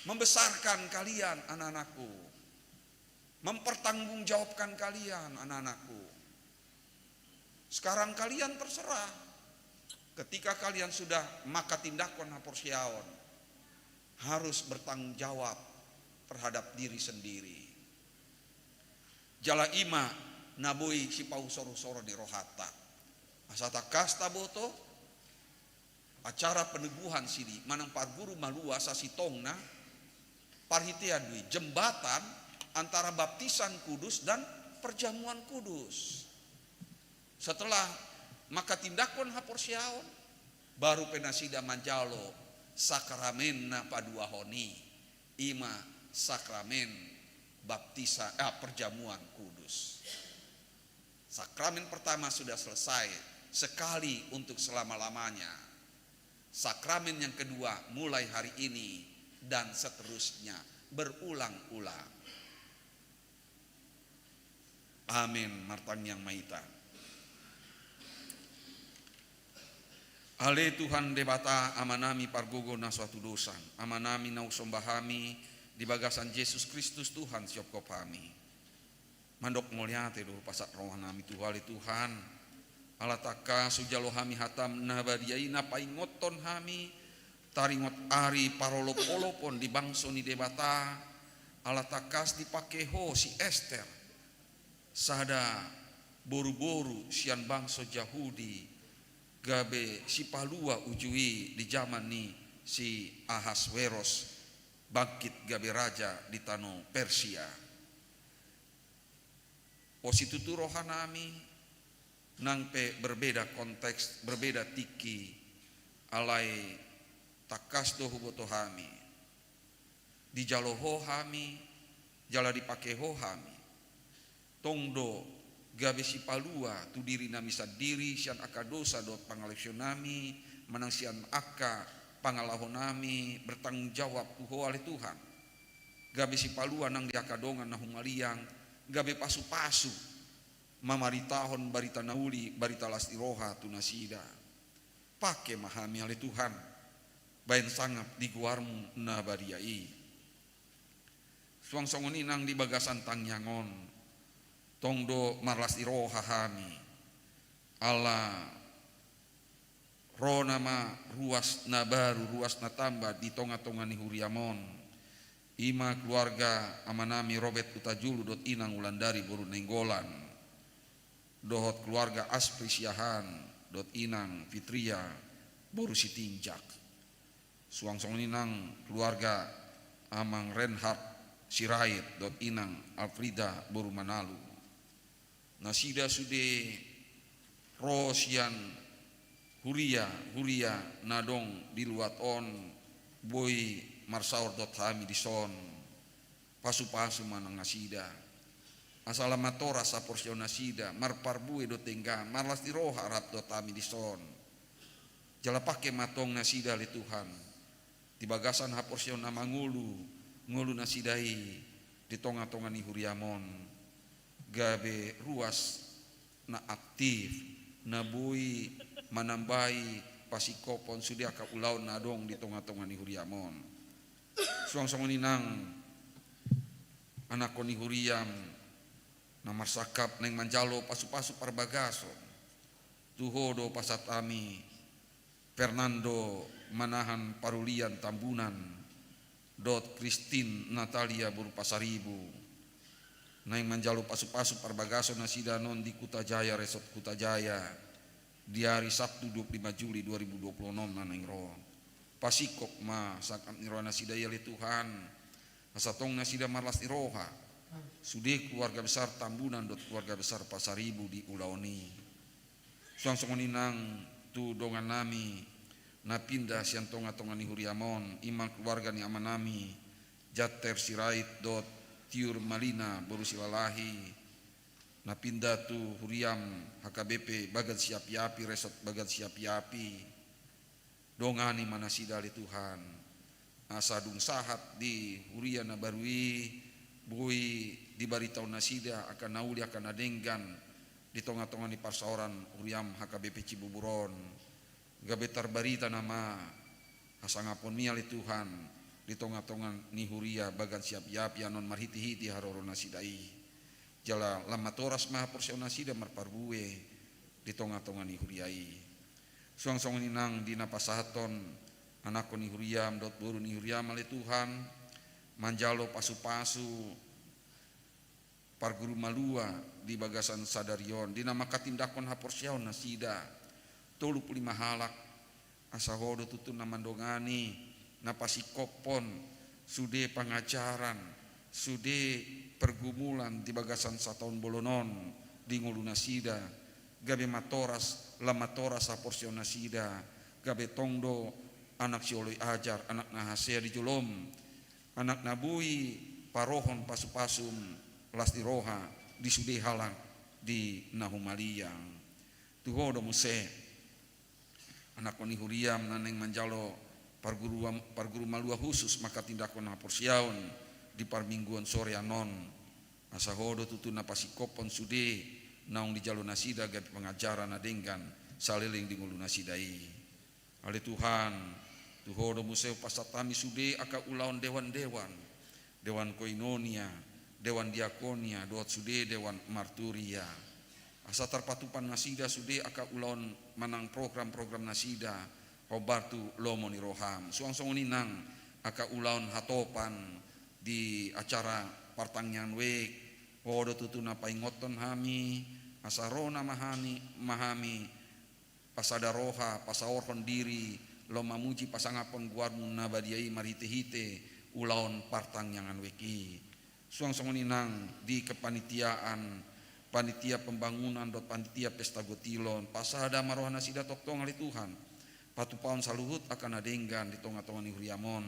membesarkan kalian, anak-anakku. Mempertanggungjawabkan kalian, anak-anakku. Sekarang kalian terserah. Ketika kalian sudah manghatindanghon haporseaon, harus bertanggung jawab terhadap diri sendiri. Jala i ma na boi sipausor-usoron ni rohanta. Asa tangkas taboto, acara peneguhan sidi manang parguru malua sasintongna, parhitean do i jembatan antara baptisan kudus dan perjamuan kudus. Setelah manghatindanghon haporseaon, baru pe nasida manjalo sakramen na paduahon i, i ma sakramen baptisa, ah, perjamuan kudus. Sakramen pertama sudah selesai, sekali untuk selama-lamanya. Sakramen yang kedua mulai hari ini dan seterusnya, berulang-ulang. Amin. Martangiang ma hita. Ale Tuhan Debata, Amanami pargogo na so hatudosan, Amanami na husomba hami di bagasan Jesus Kristus Tuhan sihophop hami. Mandok mauliate do pasahat rohanami tu Ho ale Tuhan. Ala tangkas hujalo hami hataM na badia i na paingothon hami taringot ari parolopolopon di bangso ni Debata. Ala tangkas dipake Ho si Ester, sada boruboru sian bangso Jahudi, gabe sipalua uju i di jaman ni si Ahasweros bangkit gabe raja di tano Persia. O situtu rohanami, nang pe berbeda konteks, berbeda tingki, alai tangkas do huboto hami. Dijalo Ho hami, jala dipake Ho hami. Tong do gabe sipalua tu dirinami sandiri sian angka dosa dohot pangalaosionami, manang sian angka pangalahonami bertanggung jawab tu Ho ale Tuhan. Gabe sipalua nang di angka dongan na humaliang, gabe pasupasu mamaritahon barita na uli, barita las ni roha tu nasida. Pake ma hami ale Tuhan, bahen sangap di goarMu na badia i. Suang songon i nang di bagasan tangiang on, tong do marlas ni roha hami, ala ro nama ruas na baru, ruas na tamba di tongatonga ni huriaM on. I ma keluarga amanami Robert Hutajulu dohot inang Wulandari boru Nainggolan, dohot keluarga Aspri Siahaan dohot inang Fitria boru Sitinjak. Suang songon i nang keluarga amang Reinhard Sirait dohot inang Alfrida boru Manalu. Nasida sude ro sian huria-huria na adong di luat on, boi marsaor dohot hami dison. Pasupasu ma nang nasida. Asa lam matoras haporseaon nasida, marparbue do denggan, marlas ni roha rap dohot hami dison. Jala pake ma tong nasida ale Tuhan, di bagasan haporseaon na mangolu, ngolu nasida i di tongatonga ni huriaM on, gabe ruas na aktif, na boi manambai pasingkophon sude angka ulaon na adong di tongatonga ni huriaM on. Suang songon i nang anakkon ni huriaM na marsangkap naeng manjalo pasupasu parbagason, tu Ho do pasahat hami Fernando Manahan Parulian Tambunan, dohot Christine Natalia boru Pasaribu, naeng manjalo pasupasu parbagason nasida annon di Kutajaya, Resort Kutajaya, di ari Sabtu dua puluh lima Juli dua ribu dua puluh enam na naeng ro. Pasingkop ma sangkap ni roha nasida i ale Tuhan, asa tong nasida marlas ni roha, sude keluarga besar Tambunan dohot keluarga besar Pasaribu di ulaon i. Suang songon i nang tu dongannami na pinda sian tongatonga ni huriaM on, i ma keluarga ni amanami Jatter Sirait dohot Tiur Malina boru Silalahi, na pinda tu huriam H K B P Bagan Siapi-api, Resort Bagan Siapi-api. Dongani ma nasida ale Tuhan, asa dung sahat di huria na baru i, boi dibaritahon nasida angka na uli angka na denggan di tonga-tonga ni parsaoran huriam H K B P Cibubur on. Gabe tarbarita nama hasangaponmi ale Tuhan di tonga-tonga ni huria Bagan Siapi-api annon marhite-hite haroro nasida i. Jala lam matoras ma haporseaon nasida marparbue di tonga-tonga ni huria i. Suang songon i nang di na pasahathon anakkon ni huriam dohot boru ni huriam ale Tuhan, manjalo pasu-pasu parguru malua di bagasan sadari on, di na manghatindanghon haporseaon nasida, tolu pulu lima halak, asa Ho do tutu na mandongani, na pasingkophon sude pangajaran, sude pergumulan di bagasan sataon bolon on di ngolu nasida, gabe matoras, lam matoras haporseaon nasida, gabe tong do anak sioloi ajar, anak na hasea di jolom, anak na boi parohon pasu-pasum las ni roha di sude halak di na humaliang. Tu Ho do muse, anakkon ni huriam na naeng manjalo parguruam-, parguru malua khusus manghatindanghon haporseaon di parmingguon sore annon. Asa Ho do tutu na pasingkophon sude naung dijalo nasida gabe pangajaran na denggan saleleng di ngolu nasida i. Ale Tuhan, tu Ho do muse hupasahat hami sude angka ulaon dewan-dewan, dewan koinonia, dewan diakonia, dohot sude dewan marturia. Asa tarpatupa nasida sude angka ulaon manang program-program nasida, hombar tu lomo ni roham. Suang songon i nang angka ulaon hatopan di acara partangiangan wijk, Ho do tutu na paingothon hami, asa ro nama hami, ma hami, pasada roha, pasaorhon diri, laho mamuji pasangaphon goarmu na badia i marhite-hite ulaon partangiangan wijk i. Suang songon i nang di kepanitiaan, panitia pembangunan dohot panitia pesta gotilon, pasada ma roha nasida tongtong ale Tuhan, patupahon saluhut angka na denggan di tonga-tonga ni huriam on.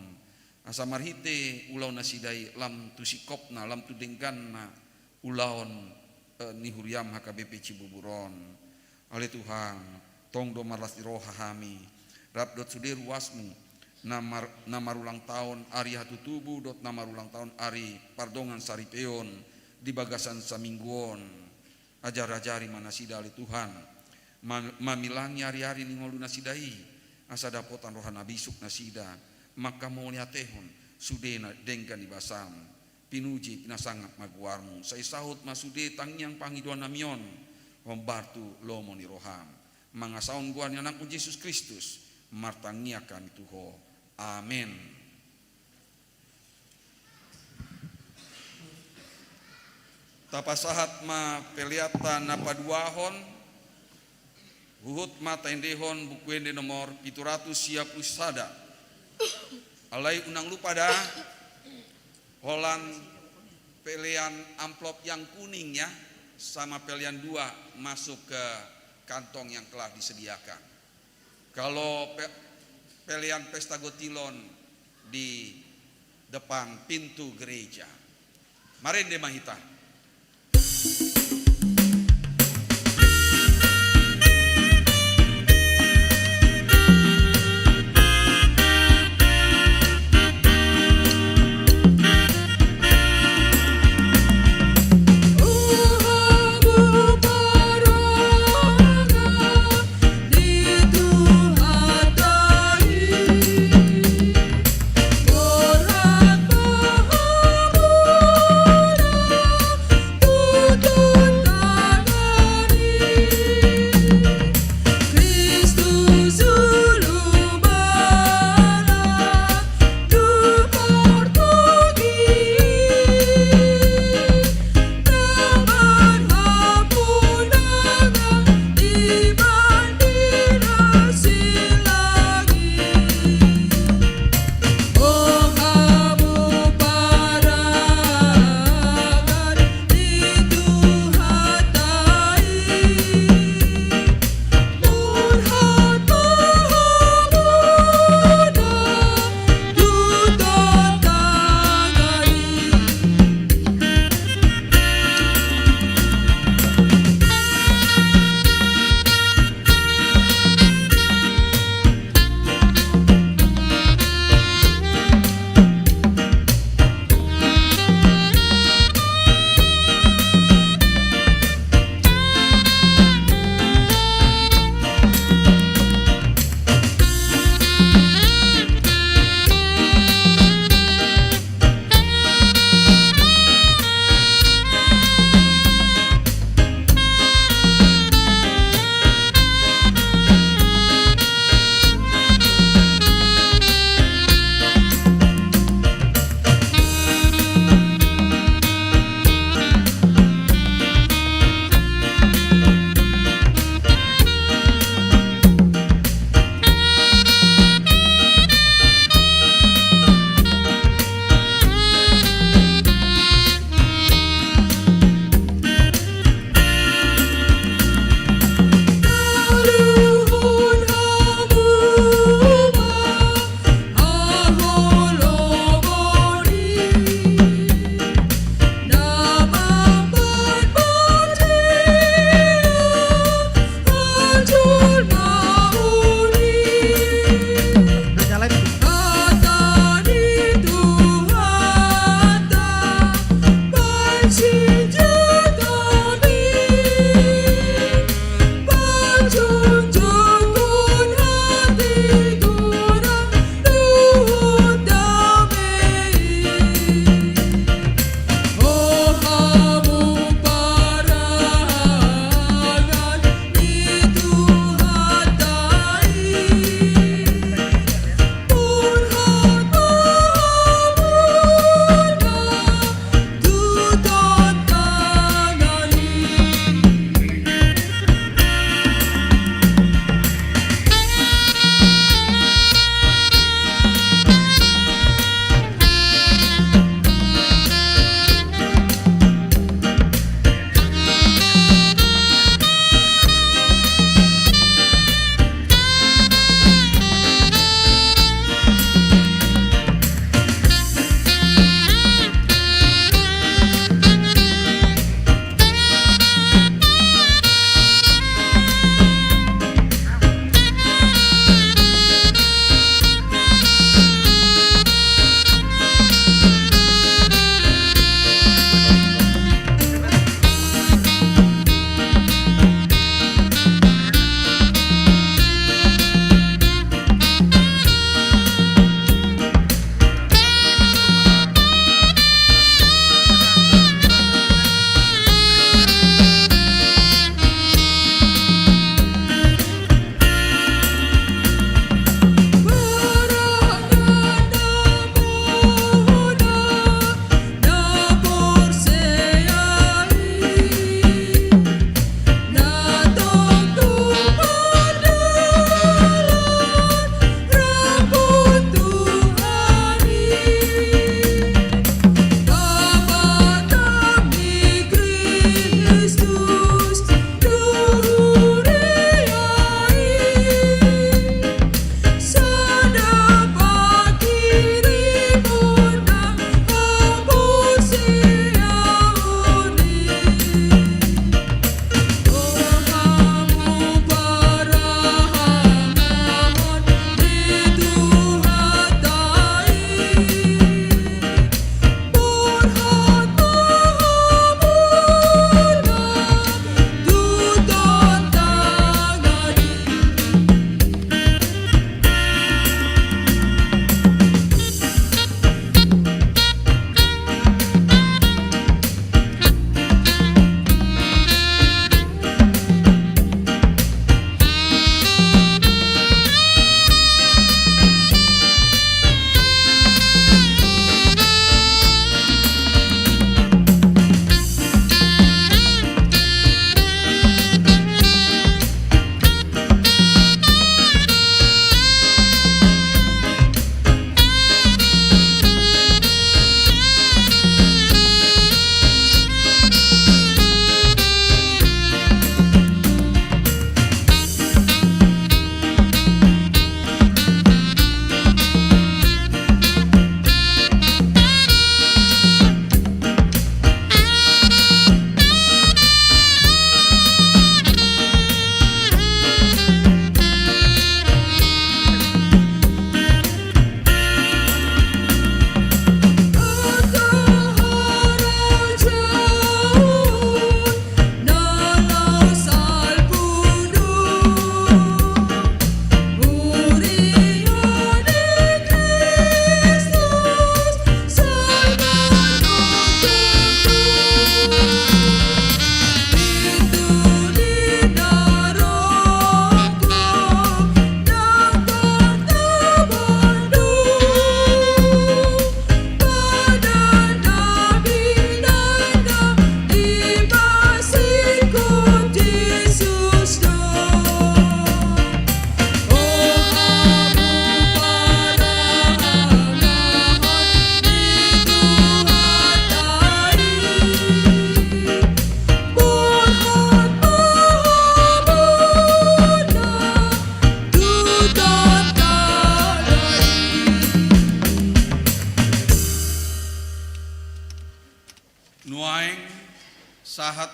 Asa marhite ulaon nasida i lam tu singkopna, lam tu dengganna ulaon, eh, ni huriam H K B P Cibubur on. Ale Tuhan, tong do marlas ni roha hami, rap dohot sude ruasmu, na mar-, na marulang taon ari hatutubu, dohot na marulang taon ari pardongan saripeon di bagasan saminggu on. Ajar-ajari ma nasida ale Tuhan, ma-, mamilangi ari-ari ni ngolu nasida i, asa dapotan roha na bisuk nasida, manghamauliatehon sude na denggan di basam. Pinuji, pinasangap ma goarmu, sai saut ma sude tangiang pangidoan nami on, hombar tu lomo ni roham. Mangasahon goar ni anakmu Jesus Kristus, martangiang hami tu Ho. Amen. Tapasahat ma peleanta na paduahon, huhut ma taendehon Buku Ende nomor pitu ratus sia pulu sada. Alai unang lupa da, holan pelean amplop yang kuning ya, sama pelean dua masuk ke kantong yang telah disediakan. Kalau pe-, pelean pesta gotilon di depan pintu gereja. Marende ma hita.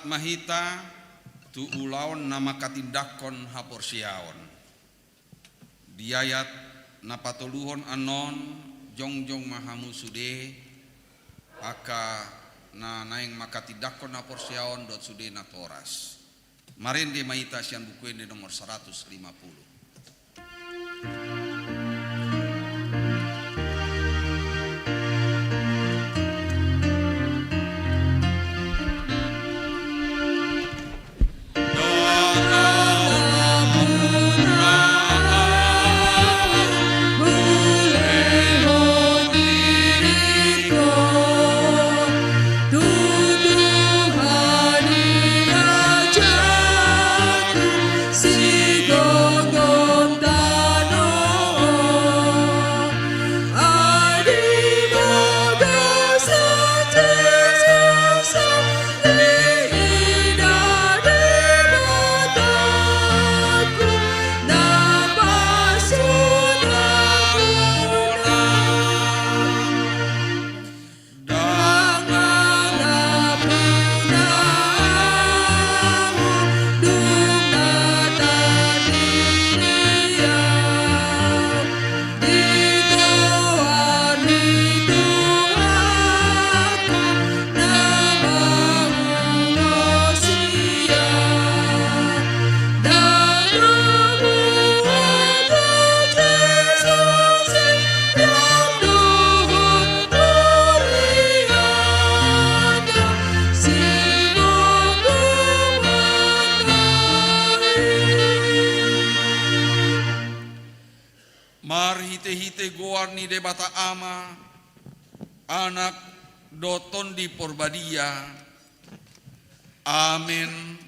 Ma hita tu ulaon na manghatindanghon haporseaon. Di ayat na patoluhon annon, jongjong ma hamu sude, angka na naeng manghatindanghon haporseaon dohot sude natoras. Marende ma hita sian Buku Ende nomor saratus lima puluh. Marhitehite goar ni Debata Ama, Anak, dohot Tondi Porbadia. Amen.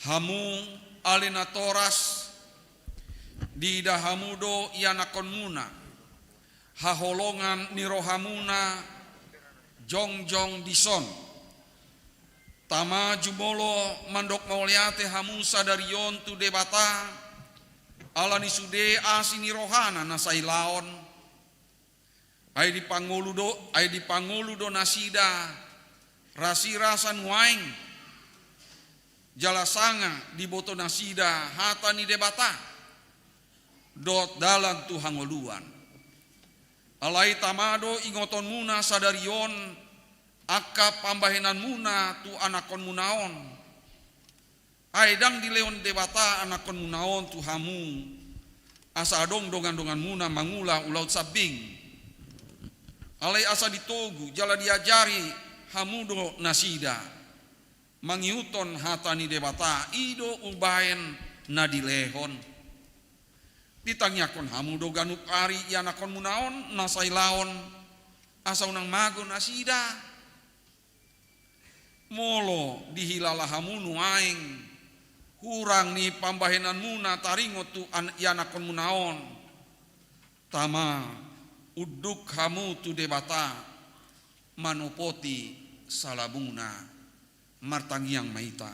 Hamu ale natoras, diida hamu do ianakhonmuna haholongan ni rohamuna jongjong dison. Tama jumolo mandok mauliate hamu sadari on tu Debata, ala ni sude asi ni rohana na sailaon. Ai dipangolu do, ai dipangolu do nasida rasirasa nuaeng, jala sanga diboto nasida hata ni Debata dohot dalan tu hangoluan. Alai tama do ingotonmuna sadari on angka pambahenanmuna tu anakhonmuna on. Ai ndang dilehon Debata anakhonmuna on tu hamu, asa adong dongandonganmuna mangula ulaon sambing. Alai asa ditogu jala diajari hamu do nasida mangihuthon hata ni Debata, i do umbahen na dilehon. Ditangiangkon hamu do ganup ari ianakhonmuna on na sailaon, asa unang mago nasida. Molo dihilala hamu nuaeng hurang ni pambahenanmuna taringot tu an-, ianakhonmuna on, tama unduk hamu tu Debata manopoti salamuna. Martangiang ma hita.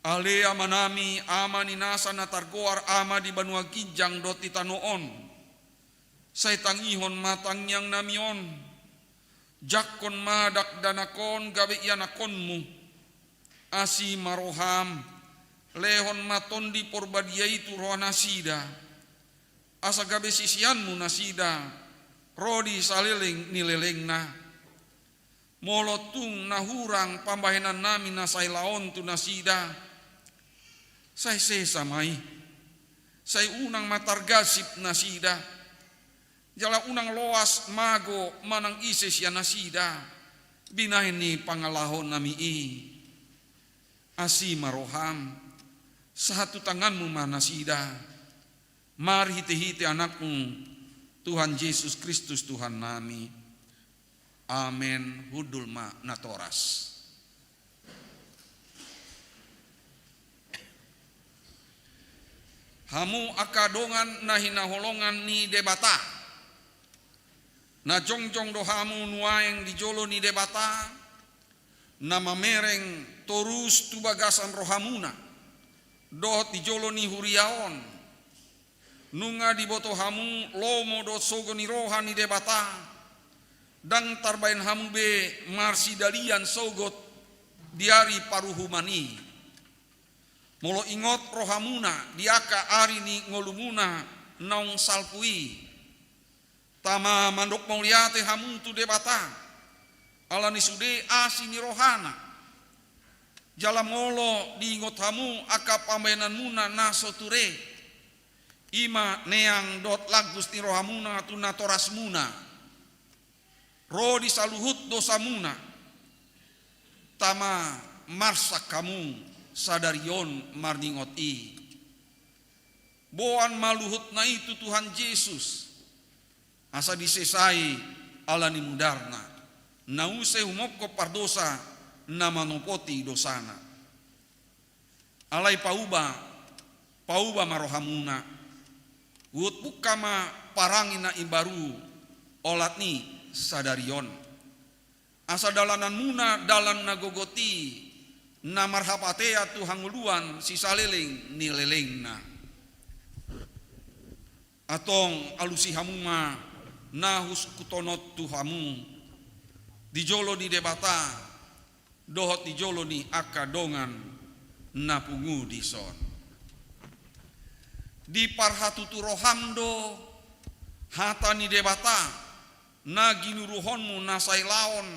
Ale Amanami, Ama ni nasa na targoar Ama di banua ginjang dohot di tano on, sai tangihon ma tangiangnami on. Jangkon ma dakdanak on gabe ianakhonmu. Asi ma roham, lehon ma Tondi Porbadia i tu rohanasida, asa gabe siseanmu nasida ro di saleleng ni lelengna. Molo tung na hurang pambahenannami na sailaon tu nasida, sai sesa ma i. Sai unang ma targasip nasida, jala unang loas mago manang ise sian nasida binahen ni pangalahonami i. Asi ma roham, sahat tu tanganmu ma nasida, marhitehite Anakmu, Tuhan Jesus Kristus Tuhannami. Amen. Hundul ma natoras. Hamu angka dongan na hinaholongan ni Debata, na jongjong do hamu nuaeng di jolo ni Debata, na mamereng torus tu bagasan rohamuna, dohot di jolo ni huria on. Nunga diboto hamu lomo dohot sogo ni roha ni Debata, ndang tarbaen hamu be marsidalian sogot di ari paruhuman i. Molo ingot rohamuna di angka ari ni ngolumuna naung salpu i, tama mandok mauliate hamu tu Debata ala ni sude asi ni rohana. Jala molo diingot hamu angka pambahenanmuna na so ture, i ma neang dohot langkus ni rohamuna tu natorasmuna, ro di saluhut dosamuna, tama marsak hamu sadari on marningot i. Boan ma luhutna i tu Tuhan Jesus, asa disesai ala ni mudarna, na use humongkop pardosa na manopoti dosana. Alai pauba, pauba ma rohamuna, huhut buka ma parange na imbaru olat ni sadari on. Asa dalananmuna dalan na gogot i, na marhapatean tu hangoluan sisaleleng ni lelengna. Antong alusi hamu ma na husungkuthon on tu hamu, di jolo ni Debata, dohot di jolo ni angka dongan na pungu dison. Diparhatutu roham do hata ni Debata, na ginuruhonmu na sai laon,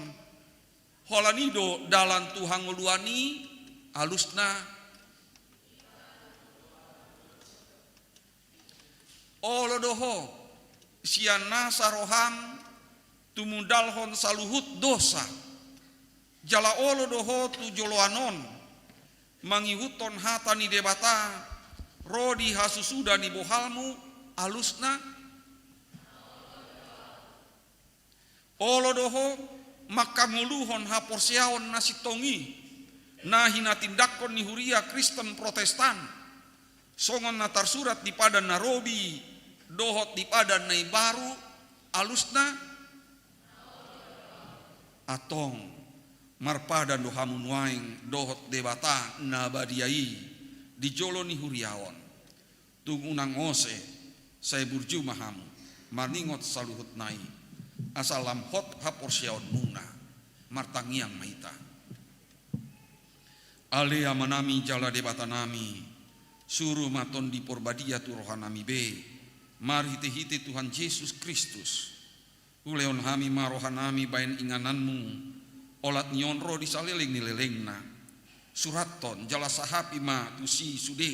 holan i do dalan tu hangoluan i, alusna. Olo do ho, sian nasa roham tumundalhon saluhut dosa, jala olo do ho tu joloan on, mangihuthon hata ni Debata, ro di hasusuda ni bohalmu, alusna. Olo do ho, mangkangoluhon haporseaon na sintong i, na hinatindangkon ni huria Kristen Protestan, songon na tarsurat di Padan na Robi, dohot di Padan na Imbaru, alusna. Antong, marpadan do hamu nuaeng dohot Debata na badia i, di jolo ni huria on. Tung unang ose, sai burju ma hamu, marningot saluhutna i, asa lam hot haporseaonmuna. Martangiang ma hita. Ale Amanami jala Debatanami, suru ma Tondi Porbadia tu rohanami be, marhitehite Tuhan Jesus Kristus. Ulehon hami ma rohanami bahen ingananmu, olat ni on ro di saleleng ni lelengna. Surathon jala sahapi ma tusi sude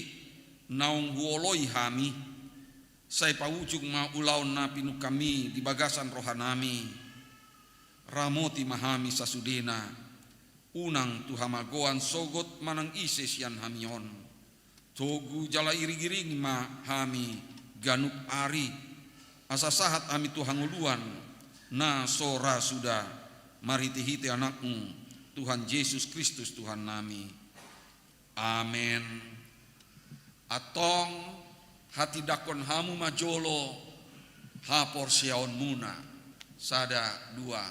naung huoloi hami. Sai paujung ma ulaon na pinungkam i di bagasan rohanami. Ramoti ma hami sasudena. Unang tu hamagoan sogot manang ise sian hami on. Togu jala iring-iringi ma hami ganup ari, asa sahat hami tu hangoluan na so ra suda, marhite-hite Anakmu, Tuhan Jesus Kristus Tuhannami. Amen. Antong hatindangkon hamu ma jolo haporseaonmuna. Sada, dua,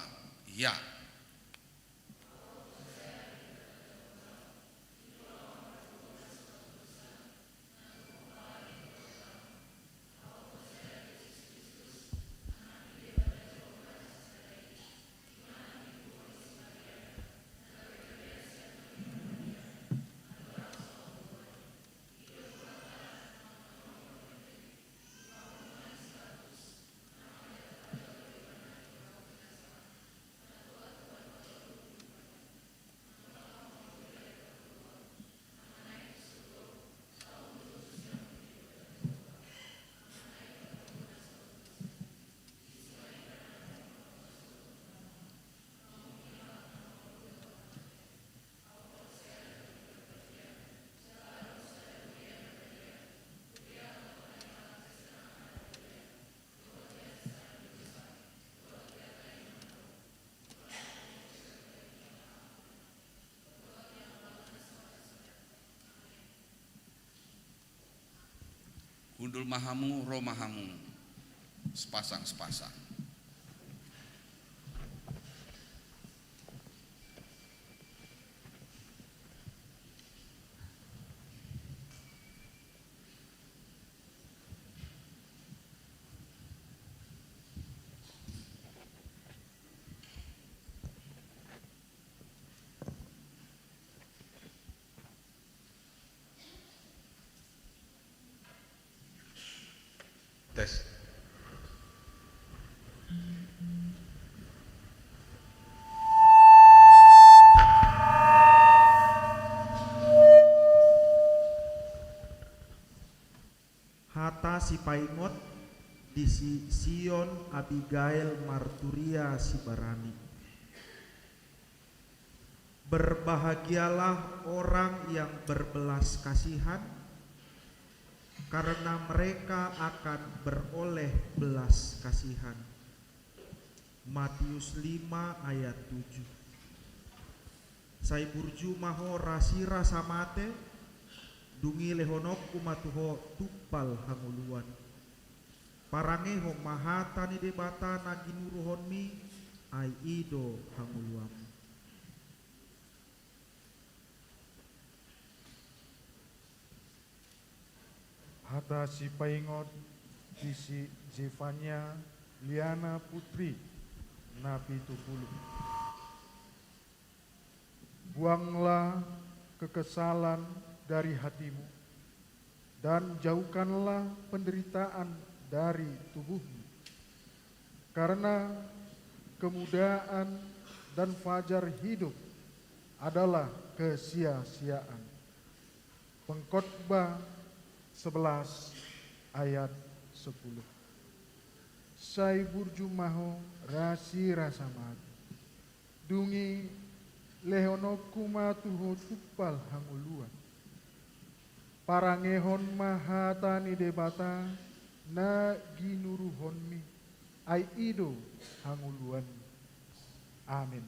ya. Hundul ma hamu, ro ma hamu. Sepasang, sepasang. Tes. Hata sipaingot di si Sion Abigail marturia sibarani. Berbahagialah orang yang berbelas kasihan, karena mereka akan beroleh belas kasihan. Matius lima ayat tujuh. Sai burju ma ho rasirasa mate, dung i lehononku ma tu ho tumpal hangoluan. Parangehon ma hata ni Debata na ginuruhonmi, ai i do hangoluanmu. Hata sipaingot di si Zefanya, Liana Putri, na pitu pulu. Buanglah kekesalan dari hatimu, dan jauhkanlah penderitaan dari tubuhmu. Karena kemudaan dan fajar hidup adalah kesia-siaan. Pengkhotbah sebelas ayat sepuluh. Sai burju ma ho rasirasa mate. Dung i lehononku ma tu ho tumpal hangoluan. Parangehon ma hata ni Debata na ginuruhonmi, ai i do hangoluanmi. Amin.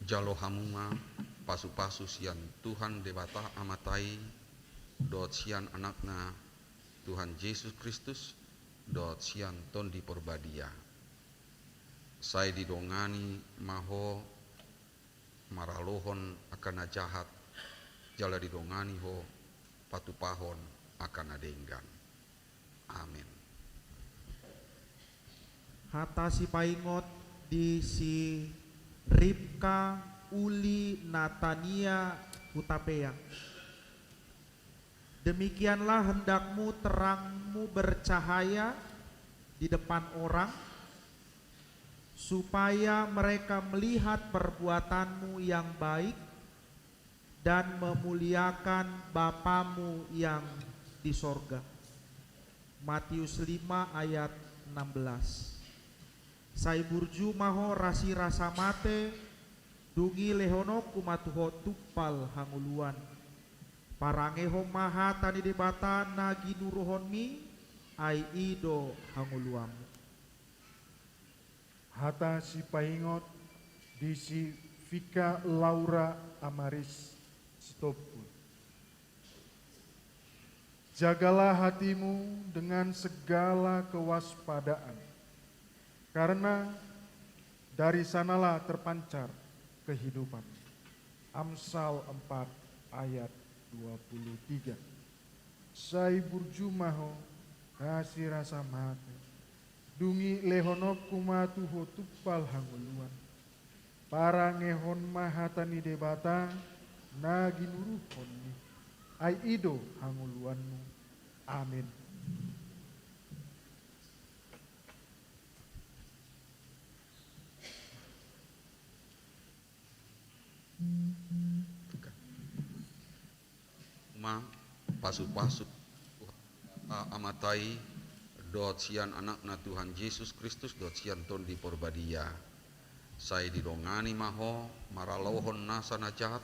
Jalo hamu ma pasu-pasu sian Tuhan Debata Amanta i, dohot sian Anakna Tuhan Jesus Kristus, dohot sian Tondi Porbadia. Sai didongani ma ho maralohon angka na jahat, jala didongani ho patupahon angka na denggan. Amin. Hata sipaingot di si Ribka Uli Natania Hutapea. Demikianlah hendakmu terangmu bercahaya di depan orang, supaya mereka melihat perbuatanmu yang baik dan memuliakan Bapamu yang di sorga. Matius lima ayat enam belas. Sai burju ma ho rasirasa mate, dung i lehononku ma tu ho tumpal hangoluan. Parangehon ma hata ni Debata na ginuruhonmi, ai i do hangoluanmu. Hata sipaingot di si Vika Laura Amaris Sitompul. Jagalah hatimu dengan segala kewaspadaan, karena dari sanalah terpancar kehidupan. Amsal empat ayat dua puluh tiga. Sai burju ma ho rasirasa mate. Dung i lehononku ma tu ho tumpal hangoluan. Parangehon ma hata ni Debata na ginuruhonmi. Ai i do hangoluanmu. Amin. Ma pasu-pasu Amanta i, dohot sian Anakna Tuhan Jesus Kristus, dohot sian Tondi Porbadia. Sai didongani ma ho maralohon nasa na jahat,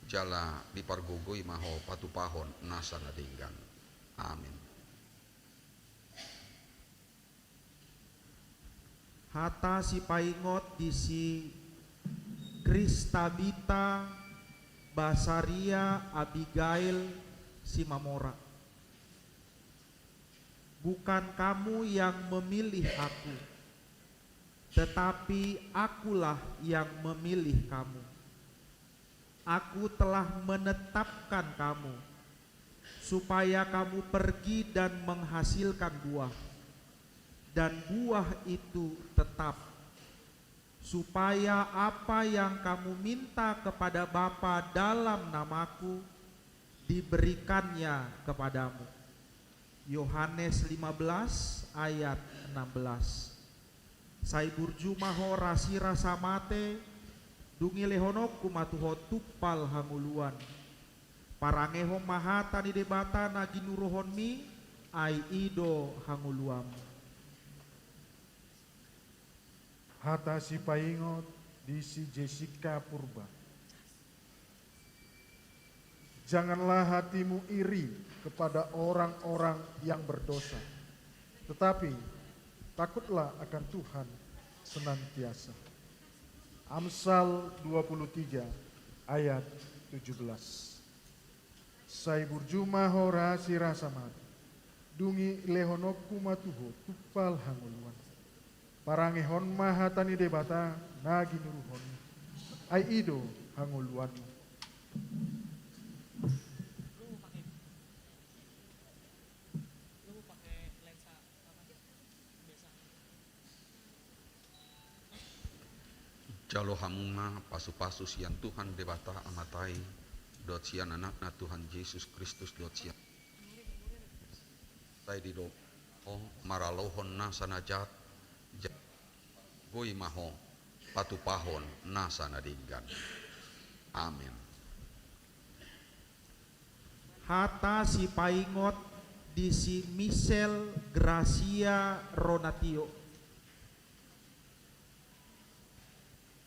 jala dipargogoi ma ho patupahon nasa na denggan. Amin. Hata sipaingot di si Kristabita Basaria Abigail Simamora. Bukan kamu yang memilih aku, tetapi akulah yang memilih kamu. Aku telah menetapkan kamu, supaya kamu pergi dan menghasilkan buah, dan buah itu tetap, supaya apa yang kamu minta kepada Bapa dalam namaku diberikannya kepadamu. Yohanes lima belas ayat enam belas. Sai burju ma ho rasirasa mate, dung ilehononku ma tu ho tumpal hangoluan. Parangehon ma hata ni Debata na ginuruhonmi, ai i do hangoluanmu. Hata sipaingot di si Jessica Purba. Janganlah hatimu iri kepada orang-orang yang berdosa, tetapi takutlah akan Tuhan senantiasa. Amsal dua puluh tiga ayat tujuh belas. Sai burju ma ho rasirasa mate, dung ilehononku ma tu ho tumpal hangoluan. Parangehon ma hata ni Debata na ginuruhonmi, ai i do hangoluanmu. Jalo hamu ma pasu-pasu sian Tuhan Debata Amanta i, dohot sian Anakna Tuhan Jesus Kristus, dohot sian, sai didongani ho maralohon nasa na jat, jat, goi ma ho patupahon nasa na denggan. Amen. Hata sipaingot di si Michel Gracia Ronatio.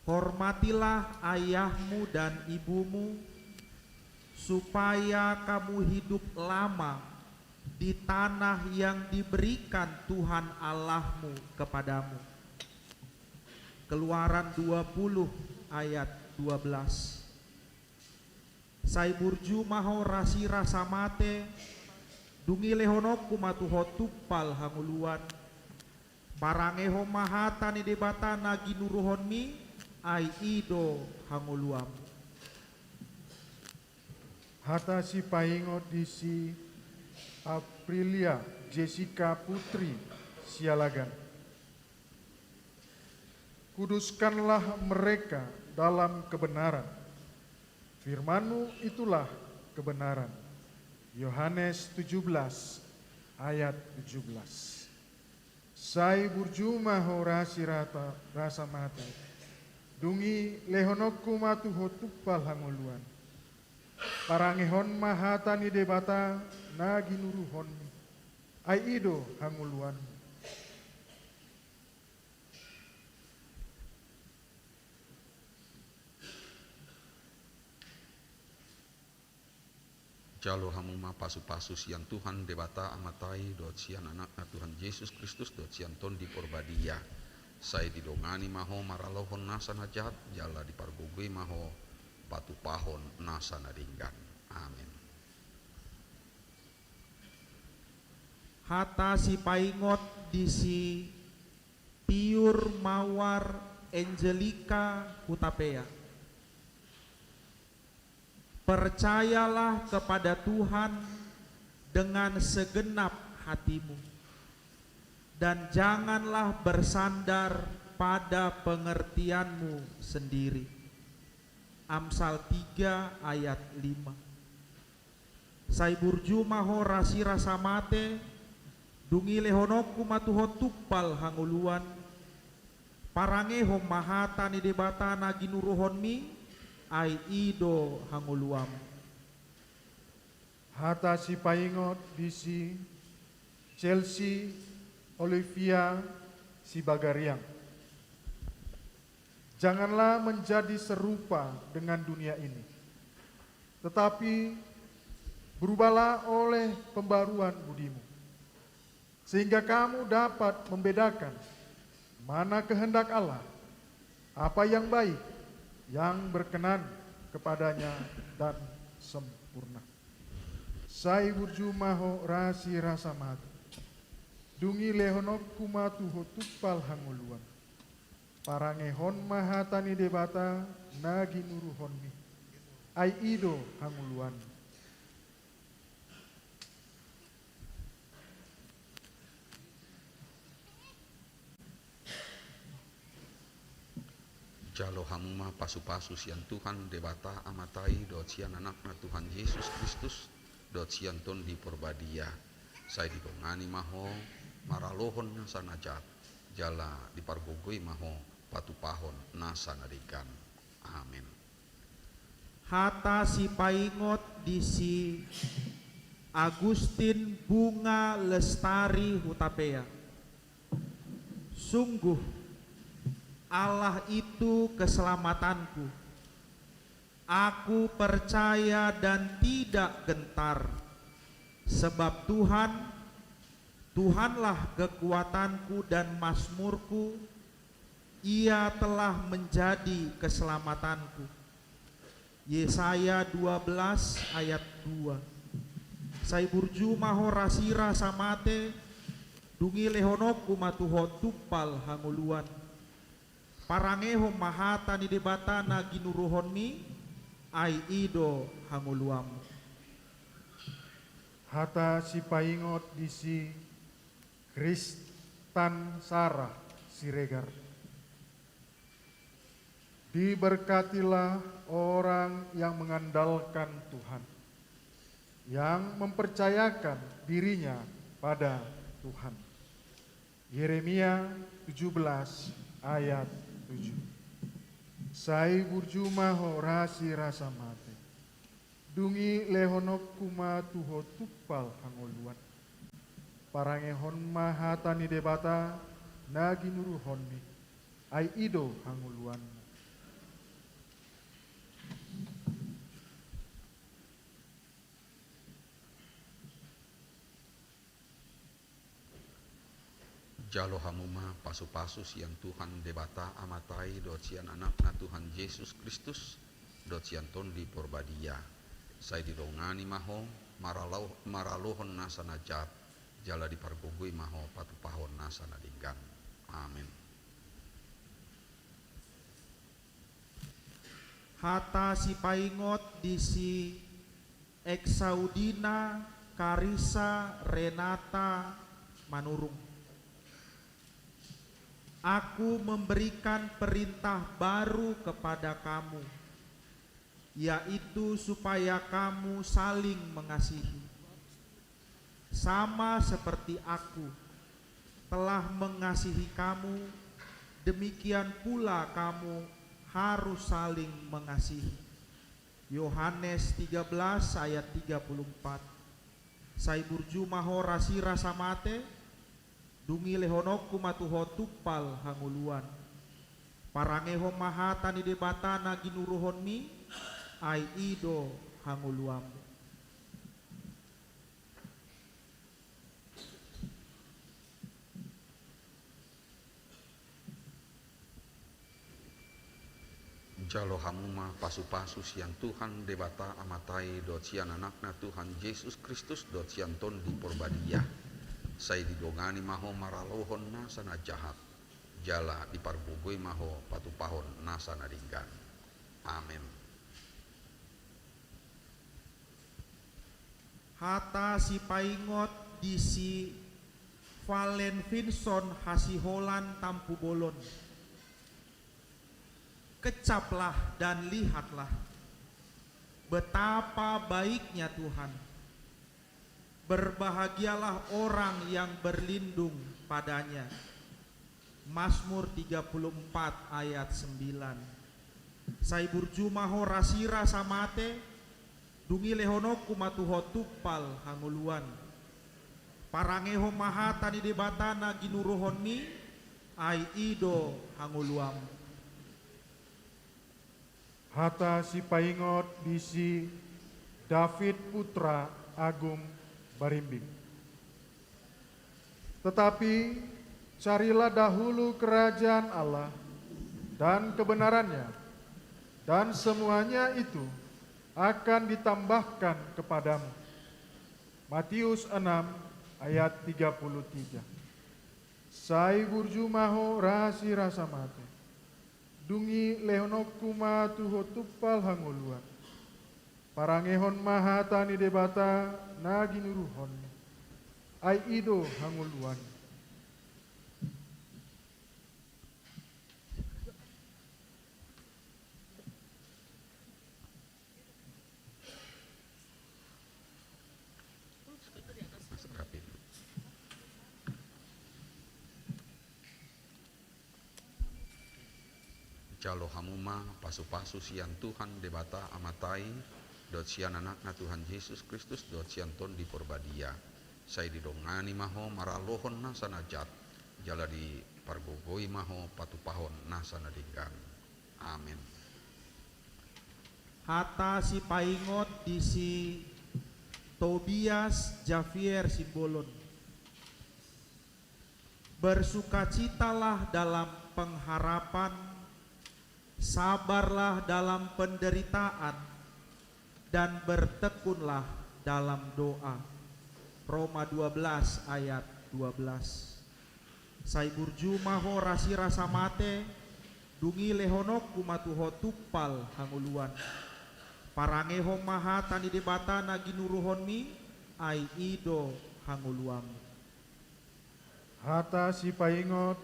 Hormatilah ayahmu dan ibumu, supaya kamu hidup lama di tanah yang diberikan Tuhan Allahmu kepadamu. Keluaran dua puluh ayat dua belas. Sai burju ma ho rasirasa mate, dung ilehononku ma tu ho tumpal hangoluan. Parangehon ma hata ni Debata na ginuruhonmi, ai i do hangoluanmu. Hata sipaingot di si Aprilia Jessica Putri Sialagan. Kuduskanlah mereka dalam kebenaran. Firman-Mu itulah kebenaran. Yohanes tujuh belas ayat tujuh belas. Sai burju ma ho rasirasa mate, dung ilehononku ma tu ho tumpal hangoluan. Parangehon ma hata ni Debata na ginuruhonmi, ai i do hangoluanmu. Jalo hamu ma pasu-pasu sian Tuhan Debata Amanta i, dohot sian Anakna Tuhan Jesus Kristus, dohot sian Tondi Porbadia. Sai didongani ma ho maralohon nasa na jat, jala dipargogoi ma ho patupahon nasa na denggan. Amen. Hata sipaingot di si Piur Mawar Angelica Hutapea. Percayalah kepada Tuhan dengan segenap hatimu, dan janganlah bersandar pada pengertianmu sendiri. Amsal tiga ayat lima. Sai burju ma ho rasirasa mate, dung ilehononku ma tu ho tumpal hangoluan. Parangehon ma hata ni Debata na ginuruhonmi, ai i do hangoluanmu. Hata sipaingot di si Chelsea Olivia Sibagariang. Janganlah menjadi serupa dengan dunia ini, tetapi berubahlah oleh pembaruan budimu, sehingga kamu dapat membedakan mana kehendak Allah, apa yang baik, yang berkenan kepada-Nya, dan sempurna. Sai burju ma ho rasirasa mate, dung ilehononku ma tu ho tumpal hangoluan. Parangehon ma hata ni Debata na ginuruhonmi, ai i do hangoluanmi. Jalo hamu ma pasu-pasu sian Tuhan Debata Amanta i dohot sian Anakna Tuhan Jesus Kristus dohot sian Tondi Porbadia. Sai didongani ma ho maralohon nasa na jat, jala dipargogoi ma ho patupahon nasa na denggan. Amen. Hata sipaingot di si Agustin Bunga Lestari Hutapea. Sungguh, Allah itu keselamatanku. Aku percaya dan tidak gentar, sebab Tuhan, Tuhanlah kekuatanku dan mazmurku, Ia telah menjadi keselamatanku. Yesaya dua belas ayat dua. Sai burju ma ho rasirasa mate, dung i lehononku ma tu ho tumpal hangoluan. Parangehon ma hata ni Debata na ginuruhonmi, ai i do hangoluanmu. Hata sipaingot di si Kristan Sarah Siregar. Diberkatilah orang yang mengandalkan Tuhan, yang mempercayakan dirinya pada Tuhan. Yeremia tujuh belas ayat tujuh. Sai burju ma ho rasirasa mate. Dung i lehononku ma tu ho tumpal hangoluan. Parangehon ma hata ni Debata na ginuruhonmi, ai i do hangoluanmu. Jalo hamu ma pasu-pasu sian Tuhan Debata Amanta i dohot sian Anakna Tuhan Jesus Kristus dohot sian Tondi Porbadia. Sai didongani ma ho maralo-, maralohon nasa na jat, jala dipargogoi ma ho patupahon nasa na denggan. Amen. Hata sipaingot di si Exaudina Carissa Renata Manurung. Aku memberikan perintah baru kepada kamu, yaitu supaya kamu saling mengasihi. Sama seperti Aku telah mengasihi kamu, demikian pula kamu harus saling mengasihi. Yohanes tiga belas ayat tiga puluh empat. Sai burju ma ho rasirasa mate, dung i lehononku ma tu ho tumpal hangoluan. Parangehon ma hata ni Debata na ginuruhonmi, ai i do hangoluanmu. Jalo hamu ma pasu-pasu sian Tuhan Debata Amanta i dohot sian Anakna Tuhan Jesus Kristus dohot sian Tondi Porbadia. Sai didongani ma ho maralohon nasa na jahat, jala dipargogoi ma ho patupahon nasa na denggan. Amen. Hata sipaingot di si Valen Vinson Hasiholan Tampubolon. Kecaplah dan lihatlah betapa baiknya Tuhan. Berbahagialah orang yang berlindung pada-Nya. Mazmur tiga puluh empat ayat sembilan. Sai burju ma ho rasirasa mate, dung i lehononku ma tu ho tumpal hangoluan. Parangehon ma hata ni Debata na ginuruhonmi, ai i do hangoluanmu. Hata sipaingot di si David Putra Agung Barimbing. Tetapi carilah dahulu kerajaan Allah dan kebenaran-Nya, dan semuanya itu akan ditambahkan kepadamu. Matius enam ayat tiga puluh tiga. Sai burju ma ho rasirasa mate. Dung i lehononku ma tu ho tumpal hangoluan. Parangehon ma hata ni Debata na ginuruhonmi. Ai i do hangoluan. Jalo hamu ma pasu-pasu sian Tuhan Debata Amanta i, dohot sian Anakna Tuhan Jesus Kristus, dohot sian Tondi Porbadia. Sai didongani ma ho maralohon nasa na jat, jala dipargogoi ma ho patupahon nasa na denggan. Amen. Hata sipaingot di si Tobias Javier Simbolon. Bersukacitalah dalam pengharapan, sabarlah dalam penderitaan, dan bertekunlah dalam doa. Roma dua belas ayat dua belas. Sai burju ma ho rasirasa mate, dung i lehononku ma tu ho tumpal hangoluan. Parangehon ma hata ni Debata na ginuruhonmi, ai i do hangoluanmu. Hata sipaingot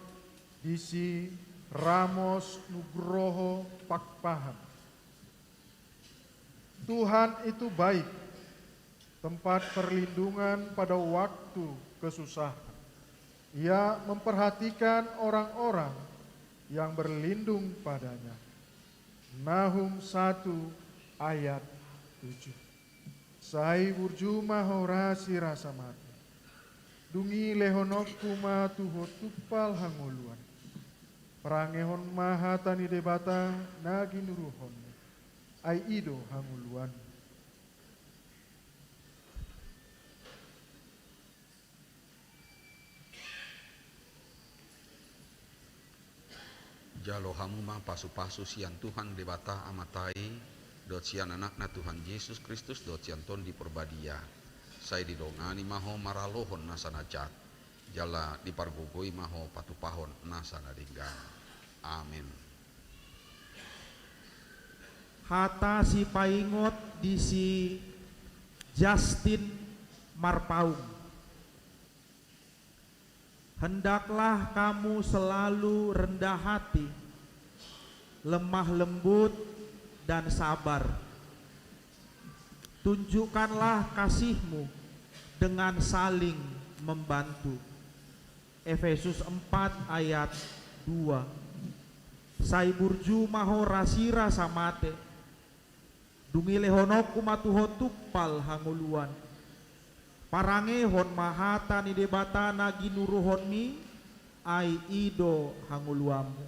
di si Ramos Nugroho Pakpahan. Tuhan itu baik, tempat perlindungan pada waktu kesusahan. Ia memperhatikan orang-orang yang berlindung padanya. Nahum satu ayat tujuh. Sai burju ma ho rasirasa mate. Dung i lehononku ma tu ho tumpal hangoluan. Parangehon ma hata ni Debata na ginuruhonmi. Ai i do hangoluanmi. Jalo hamu ma pasu-pasu sian Tuhan Debata Amanta i, dohot sian Anakna Tuhan Jesus Kristus, dohot sian Tondi Porbadia. Sai didongani ma ho maralohon nasa na jat, jala dipargogoi ma ho patupahon nasa na denggan. Amen. Hata sipaingot di si Justin Marpaung. Hendaklah kamu selalu rendah hati, lemah lembut, dan sabar. Tunjukkanlah kasihmu dengan saling membantu. Efesus empat ayat dua. Sai burju ma ho rasirasa mate. Dung i lehononku ma tu ho tumpal hangoluan. Parangehon ma hata ni Debata na ginuruhonmi, ai i do hangoluanmu.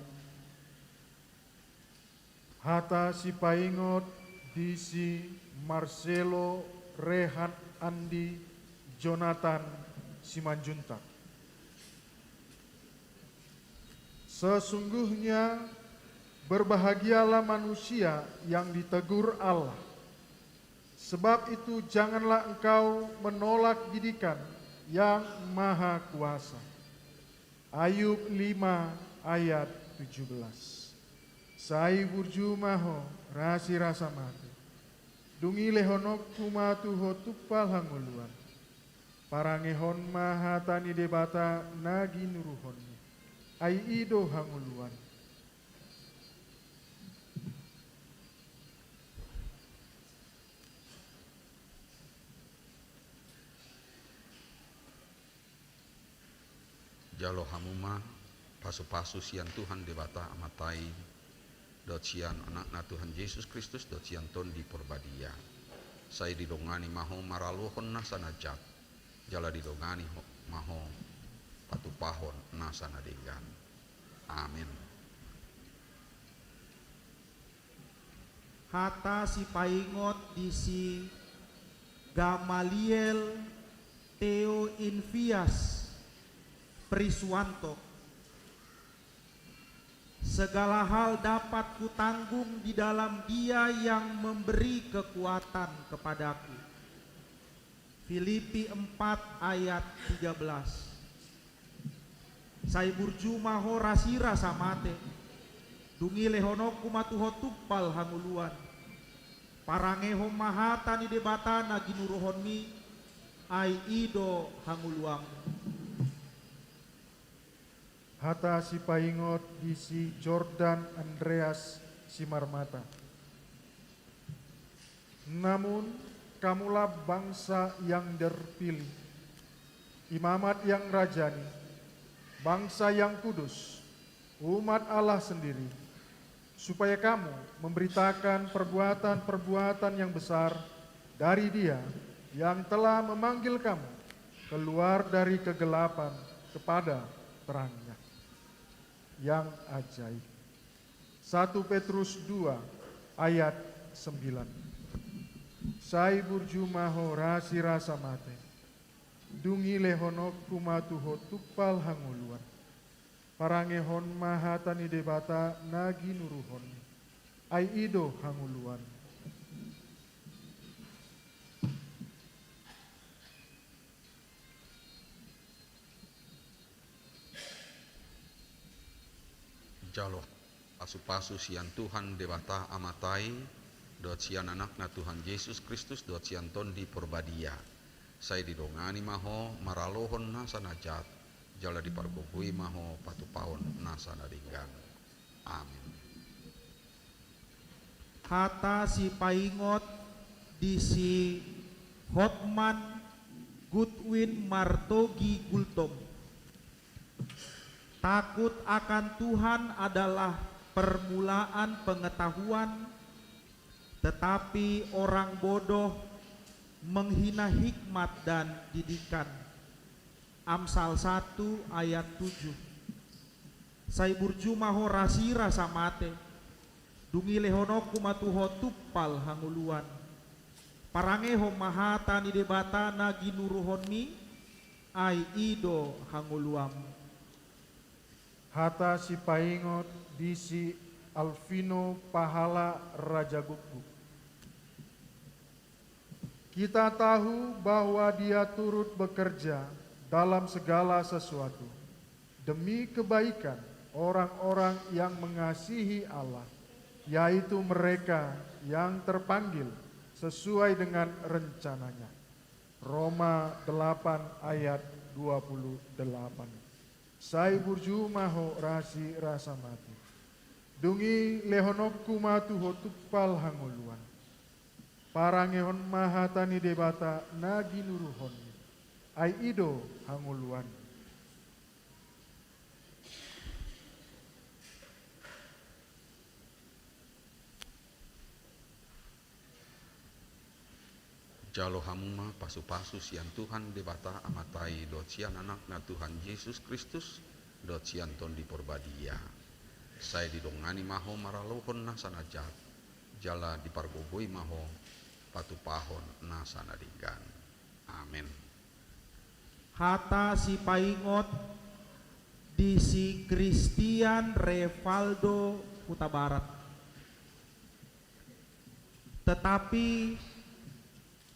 Hata sipaingot di si Marcelo Rehan Andi Jonathan Simanjuntak. Sesungguhnya berbahagialah manusia yang ditegur Allah, sebab itu janganlah engkau menolak didikan Yang Maha Kuasa. Ayub lima ayat tujuh belas. Sai burju ma ho rasirasa mate. Dung i lehononku ma tu ho tumpal hangoluan. Parangehon ma hata ni Debata na ginuruhonmi. Ai i do hangoluan. Jalo hamu ma pasu-pasu sian Tuhan Debata Amanta i, dohot sian Anakna Tuhan Jesus Kristus, dohot sian Tondi Porbadia. Sai didongani ma ho maralohon nasa na jat, jala didongani ho, ma ho patupahon nasa na denggan. Amen. Hata sipaingot di si Gamaliel Theo Invias Prisuanto. Segala hal dapat kutanggung di dalam Dia yang memberi kekuatan kepadaku. Filipi empat ayat tiga belas. Sai burju ma ho rasirasa mate. Dung i lehononku ma tu ho tumpal hangoluan. Parangehon ma hata ni Debata na ginuruhonmi, ai i do hangoluanmu. Hata sipaingot di si Jordan Andreas Simarmata. Namun, kamulah bangsa yang terpilih, Imamat yang rajani, bangsa yang kudus, umat Allah sendiri, supaya kamu memberitakan perbuatan-perbuatan yang besar dari Dia yang telah memanggil kamu keluar dari kegelapan kepada terang-Nya yang ajaib. Satu Petrus dua ayat sembilan. Sai burju ma ho rasirasa mate. Dung i lehononku ma tu ho tumpal hangoluan. Parangehon ma hata ni Debata na ginuruhonmi. Ai i do hangoluan. Jalo pasu-pasu sian Tuhan Debata Amanta i, dohot sian Anakna Tuhan Jesus Kristus, dohot sian Tondi Porbadia. Sai didongani ma ho maralohon nasa na jat, jala dipargogoi ma ho patupahon nasa na denggan. Amen. Hata sipaingot di si Hotman Goodwin Martoggi Gultom. Takut akan Tuhan adalah permulaan pengetahuan, tetapi orang bodoh menghina hikmat dan didikan. Amsal satu ayat tujuh. Sai burju ma ho rasirasa mate. Dung i lehononku ma tu ho tumpal hangoluan. Parangehon ma hata ni Debata na ginuruhonmi, ai i do hangoluanmu. Hata sipaingot di si Alvino Pahala Rajagukguk. Kita tahu bahwa Dia turut bekerja dalam segala sesuatu demi kebaikan orang-orang yang mengasihi Allah, yaitu mereka yang terpanggil sesuai dengan rencana-Nya. Roma delapan ayat dua puluh delapan. Sai burju ma ho rasirasa mate. Dung i lehononku ma tu ho tumpal hangoluan. Parangehon ma hata ni Debata na ginuruhonmi. Ai i do hangoluan. Jalo hamu ma pasu-pasu sian Tuhan Debata Amanta i, dohot sian Anakna Tuhan Jesus Kristus, dohot sian Tondi Porbadia. Sai didongani ma ho maralohon nasa na jat, jala dipargogoi ma ho patupahon nasa na denggan. Amen. Hata sipaingot di si Christian Revaldo Hutabarat. Tetapi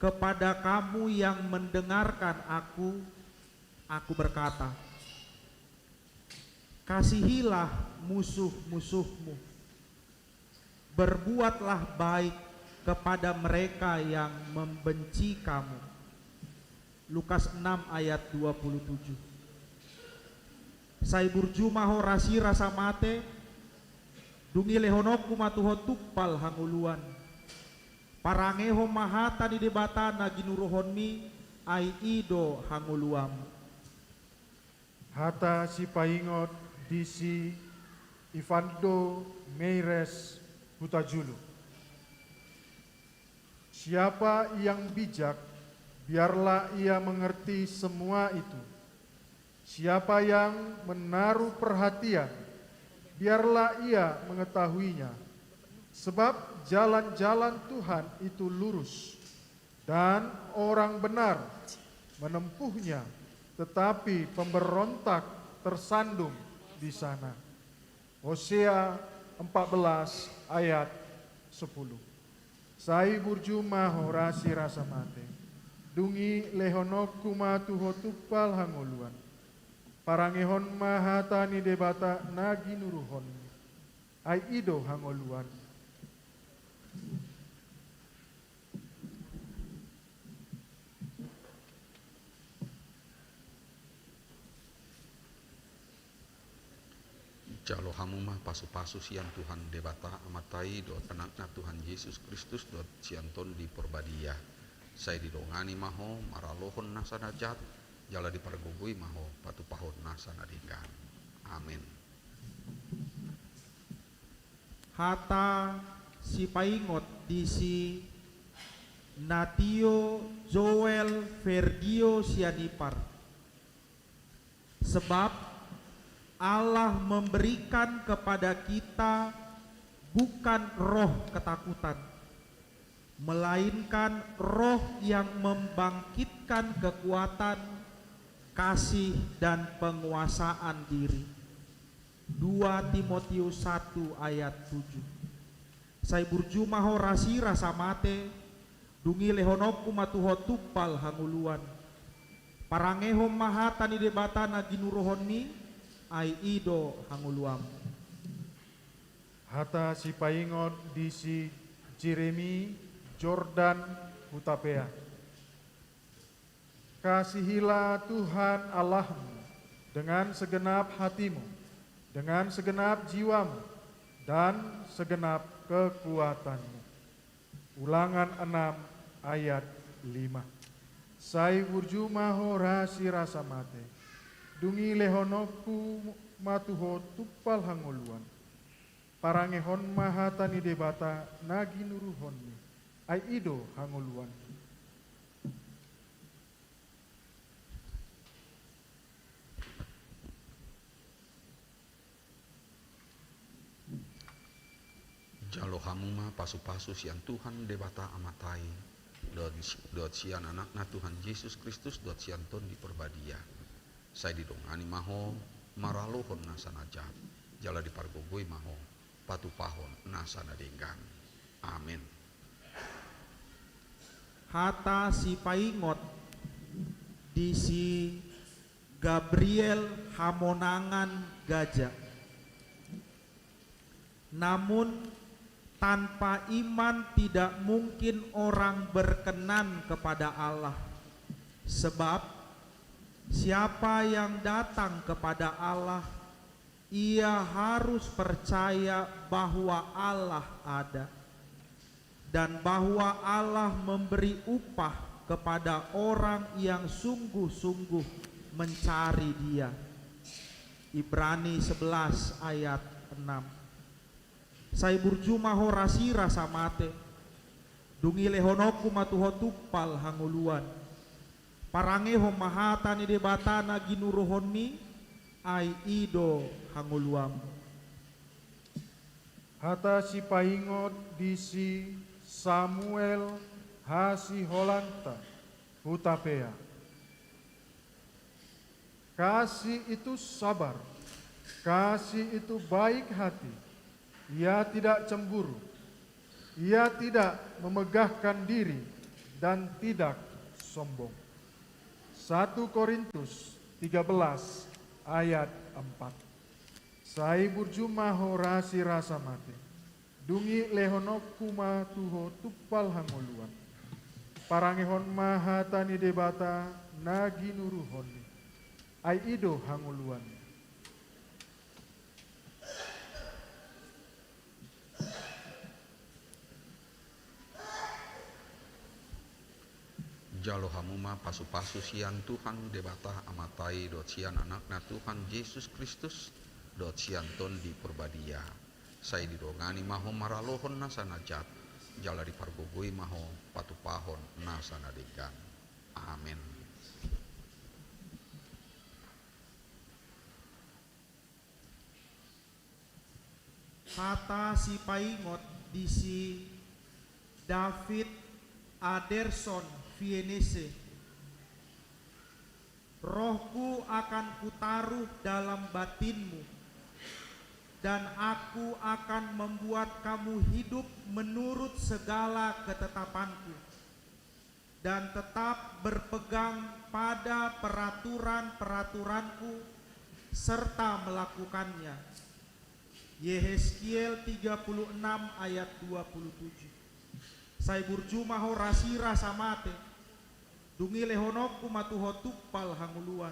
kepada kamu yang mendengarkan aku, aku berkata, kasihilah musuh-musuhmu. Berbuatlah baik kepada mereka yang membenci kamu. Lukas enam ayat dua puluh tujuh. Sai burju ma ho rasirasa mate, dung i lehononku ma tu ho tumpal hangoluan. Parangehon ma hata ni Debata na ginuruhonmi, ai i do hangoluanmu. Hata sipaingot di si Ivando Meirelles Hutajulu. Siapa yang bijak, biarlah ia mengerti semua itu. Siapa yang menaruh perhatian, biarlah ia mengetahuinya. Sebab jalan-jalan Tuhan itu lurus, dan orang benar menempuhnya, tetapi pemberontak tersandung di sana. Hosea empat belas ayat sepuluh. Sai burju ma ho rasirasa mate. Dung i lehononku ma tu ho tumpal hangoluan. Parangehon ma hata ni Debata na ginuruhonmi. Ai i do hangoluan. Jalo hamu ma pasu-pasu sian Tuhan Debata Amanta i, dohot Anakna Tuhan Jesus Kristus, dohot sian Tondi Porbadia. Sai didongani ma ho maralohon nasa na jat, Jala dipargogoi ma ho patupahon nasa na denggan. Amen. Hata sipaingot di si Natio Joel Ferdio Sianipar. Sebab Allah memberikan kepada kita bukan roh ketakutan, melainkan roh yang membangkitkan kekuatan, kasih, dan penguasaan diri. Dua Timotius satu ayat tujuh. Sai burju ma ho rasi rasa mate, dung i lehononku ma tu ho tumpal hangoluan. Parangehon ma hata ni Debata na ginuruhonmi, ai i do hangoluanmu. Hata sipaingot di si Jeremy Jordan Hutapea. Kasihilah Tuhan Allahmu dengan segenap hatimu, dengan segenap jiwamu, dan segenap kekuatanmu. Ulangan enam ayat lima. Sai burju ma ho rasi rasa mate, dung i lehononku ma tu ho tumpal hangoluan. Parangehon ma hata ni Debata na ginuruhonmi, ai i do hangoluanmu. Jalo hamu ma pasupasu sian Tuhan Debata Amanta i, dohot, dohot sian Anakna Tuhan Jesus Kristus, dohot sian Tondi Parbadia. Sai didongani ma ho maralohon nasa na jat, jala dipargogoi ma ho patupahon nasa na denggan. Amen. Hata sipaingot di si Gabriel Hamonangan Gaja. Namun, tanpa iman tidak mungkin orang berkenan kepada Allah. Sebab, siapa yang datang kepada Allah, ia harus percaya bahwa Allah ada, dan bahwa Allah memberi upah kepada orang yang sungguh-sungguh mencari Dia. Ibrani sebelas ayat enam. Sai burju ma ho rasi rasa mate, dung i lehononku ma tu ho tumpal hangoluan. Parangehon ma hata ni Debata na ginuruhonmi, ai i do hangoluanmu. Hata sipaingot di si Samuel Hasiholanta Hutapea. Kasih itu sabar, kasih itu baik hati, ia tidak cemburu, ia tidak memegahkan diri dan tidak sombong. Satu Korintus tiga belas ayat empat. Sai burju ma ho rasi rasa mate, dung i lehononku ma tu ho tumpal hangoluan. Parangehon ma hata ni Debata na ginuruhonmi, ai i do hangoluanmi. Jalo hamu ma pasupasu sian Tuhan Debata Amanta i, dohot sian Anakna Tuhan Jesus Kristus, dohot sian Tondi Parbadia. Sai didongani ma ho maralohon nasa na jat, jala dipargogoi ma ho patupahon nasa na denggan. Amen. Hata sipaingot di si David Aderson Fienese. Rohku akan kutaruh dalam batinmu, dan aku akan membuat kamu hidup menurut segala ketetapanku, dan tetap berpegang pada peraturan-peraturanku serta melakukannya. Yehezkiel tiga puluh enam ayat dua puluh tujuh. Sai burju ma ho rasi rasa mate, dung i lehononku ma tu ho tumpal hangoluan.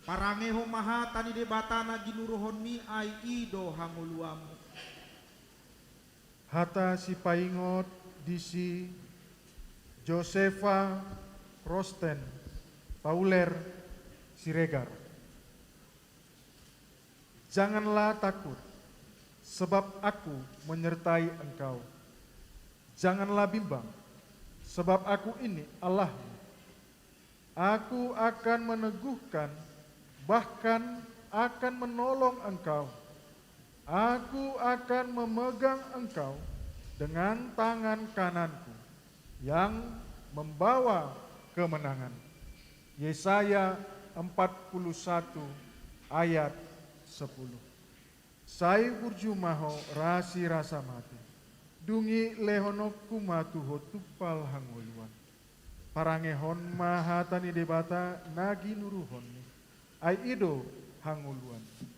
Parangehon ma hata ni Debata na ginuruhonmi, ai i do hangoluanmu. Hata sipaingot di si Josefa Rosten Tauler Siregar. Janganlah takut, sebab Aku menyertai engkau. Janganlah bimbang, sebab Aku ini Allahmu. Aku akan meneguhkan, bahkan akan menolong engkau. Aku akan memegang engkau dengan tangan kanan-Ku yang membawa kemenangan. Yesaya empat puluh satu ayat sepuluh. Sai burju ma ho rasirasa mate. Dung i lehononku ma tu ho tumpal hangoluan. Parangehon ma hata ni Debata na ginuruhonMi. Ai i do hangoluanMi.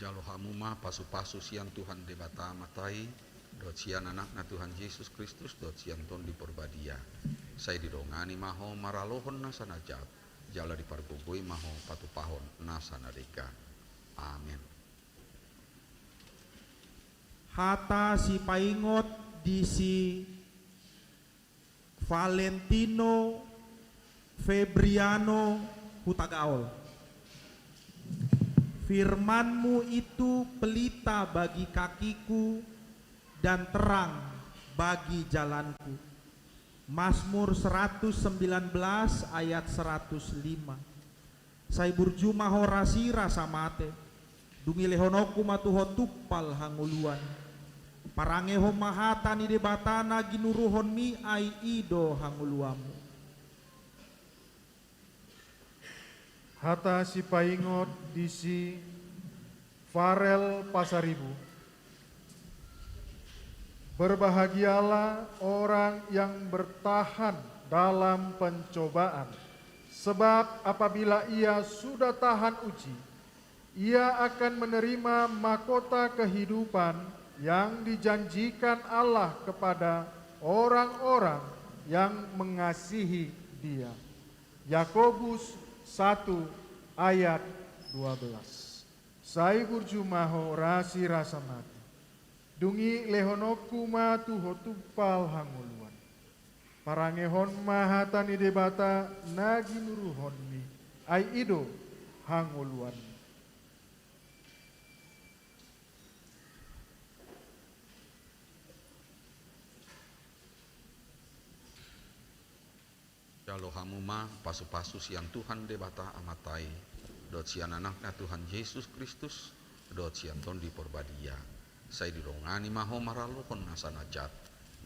Jalo hamu ma pasu-pasu sian Tuhan Debata Amanta i, dohot sian Anakna Tuhan Jesus Kristus, dohot sian Tondi Porbadia. Sai didongani ma ho maralohon nasa na jat, jala dipargogoi ma ho patupahon nasa na denggan. Amen. Hata sipaingot di si Valentino Febriano Hutagaol. Firman-Mu itu pelita bagi kakiku dan terang bagi jalanku. Mazmur seratus sembilan belas ayat seratus lima. Sai burju ma ho rasirasa mate. Dung i lehononku ma tu ho tumpal hangoluan. Parangehon ma hata ni Debata na ginuruhonMi, ai i do hangoluanMu. Hata sipaingot di si Farel Pasaribu. Berbahagialah orang yang bertahan dalam pencobaan, sebab apabila ia sudah tahan uji, ia akan menerima mahkota kehidupan yang dijanjikan Allah kepada orang-orang yang mengasihi Dia. Yakobus satu ayat dua belas. Sai burju ma ho rasirasa mate. Dung i lehononku ma tu ho tumpal hangoluan. Parangehon ma hata ni Debata na ginuruhonMi, ai i do hangoluanMi. Jalo hamu ma pasu-pasu sian Tuhan Debata Amanta i, dohot sian Anakna Tuhan Jesus Kristus, dohot sian Tondi Porbadia. Sai didongani ma ho maralohon nasa na jat,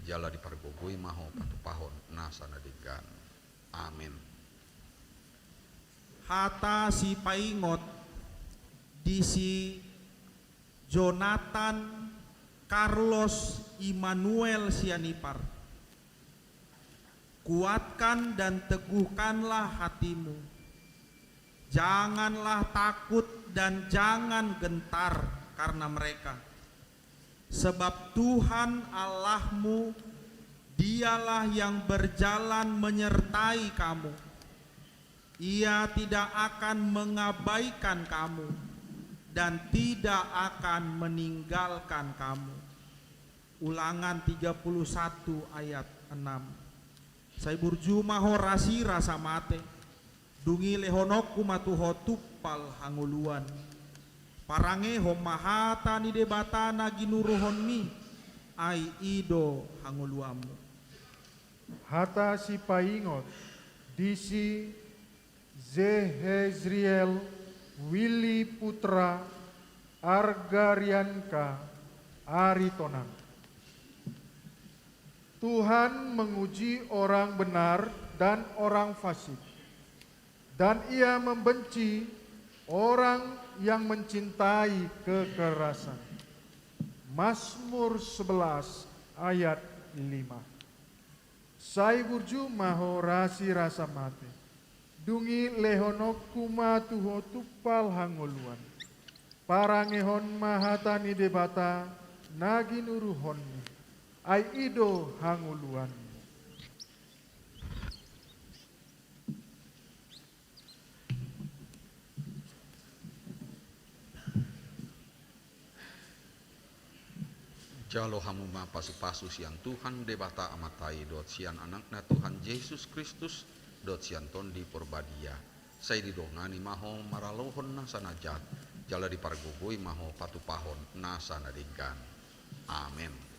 jala dipargogoi ma ho patupahon nasa na denggan. Amen. Hata sipaingot di si Jonathan Carlos Immanuel Sianipar. Kuatkan dan teguhkanlah hatimu. Janganlah takut dan jangan gentar karena mereka. Sebab Tuhan Allahmu, Dialah yang berjalan menyertai kamu. Ia tidak akan mengabaikan kamu dan tidak akan meninggalkan kamu. Ulangan tiga puluh satu ayat enam. Sai burju ma ho rasirasa mate. Dung i lehononku ma tu ho tumpal hangoluan. Parangehon ma hata ni Debata na ginuruhonmi, ai i do hangoluanmu. Hata sipaingot di si Jehezriel Willy Putra Argarianka Aritonang. Tuhan menguji orang benar dan orang fasik, dan Ia membenci orang yang mencintai kekerasan. Mazmur sebelas ayat lima. Sai burju ma ho rasirasa mate. Dung i lehononku ma tu ho tumpal hangoluan. Parangehon ma hata ni Debata na ginuruhonmi. Ai i do hangoluanmu. Jalo hamu ma pasu-pasu sian Tuhan Debata Amanta i, dohot sian Anakna Tuhan Jesus Kristus, dohot sian Tondi Porbadia. Sai didongani ma ho maralohon nasa na jat, jala dipargogoi ma ho patupahon nasa na denggan. Amen.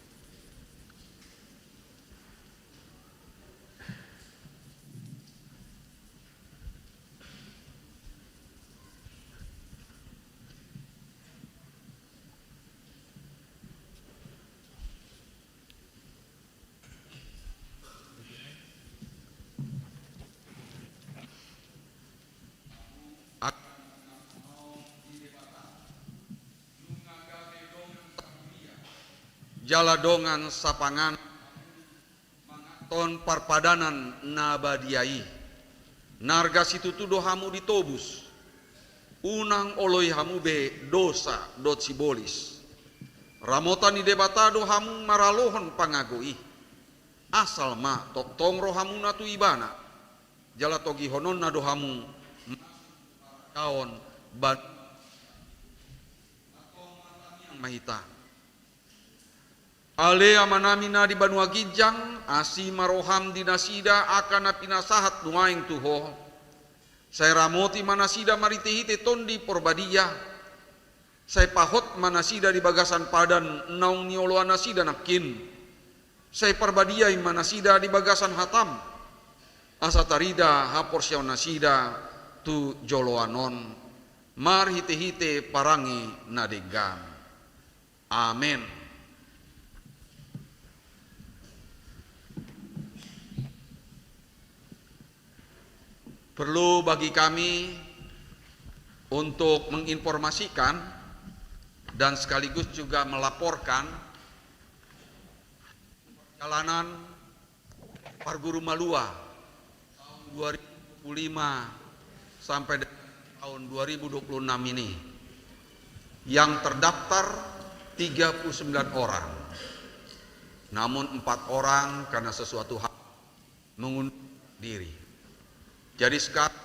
Jala dongan sapangan manganhon parpadanan na badia i. Na arga situtu do hamu ditobus. Unang oloi hamu be dosa dohot sibolis. Ramotan ni Debata do hamu maralohon pangago i. Asal ma tongtong rohamuna tu Ibana, jala togihononna do hamu mangkorhon ban-, ma hita. Ale Amanami na di banua ginjang, asi ma roham di nasida angka na pinasahat nuaeng tu Ho. Sai ramoti ma nasida marhite-hite Tondi Porbadia. Sai pahot ma nasida di bagasan padan naung nioloan nasida nangkin. Sai parbadiai ma nasida di bagasan hatam, asa tarida haporseaon nasida tu joloan on, marhite-hite parange na denggan. Amen. Perlu bagi kami untuk menginformasikan dan sekaligus juga melaporkan perjalanan Parguru Malua tahun dua ribu dua puluh lima sampai dengan tahun dua ribu dua puluh enam ini, yang terdaftar tiga puluh sembilan orang, namun empat orang karena sesuatu hal mengundurkan diri. Jadi sekarang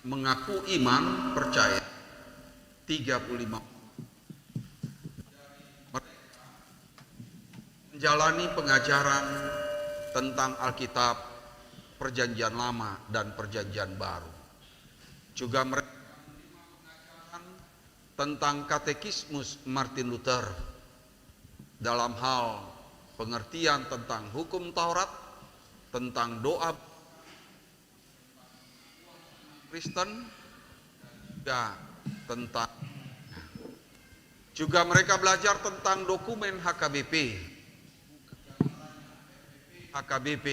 mengaku iman percaya tiga puluh lima. Mereka menjalani pengajaran tentang Alkitab Perjanjian Lama dan Perjanjian Baru. Juga mereka tentang Katekismus Martin Luther dalam hal pengertian tentang hukum Taurat, tentang doa Kristen, juga tentang, juga mereka belajar tentang dokumen H K B P, H K B P,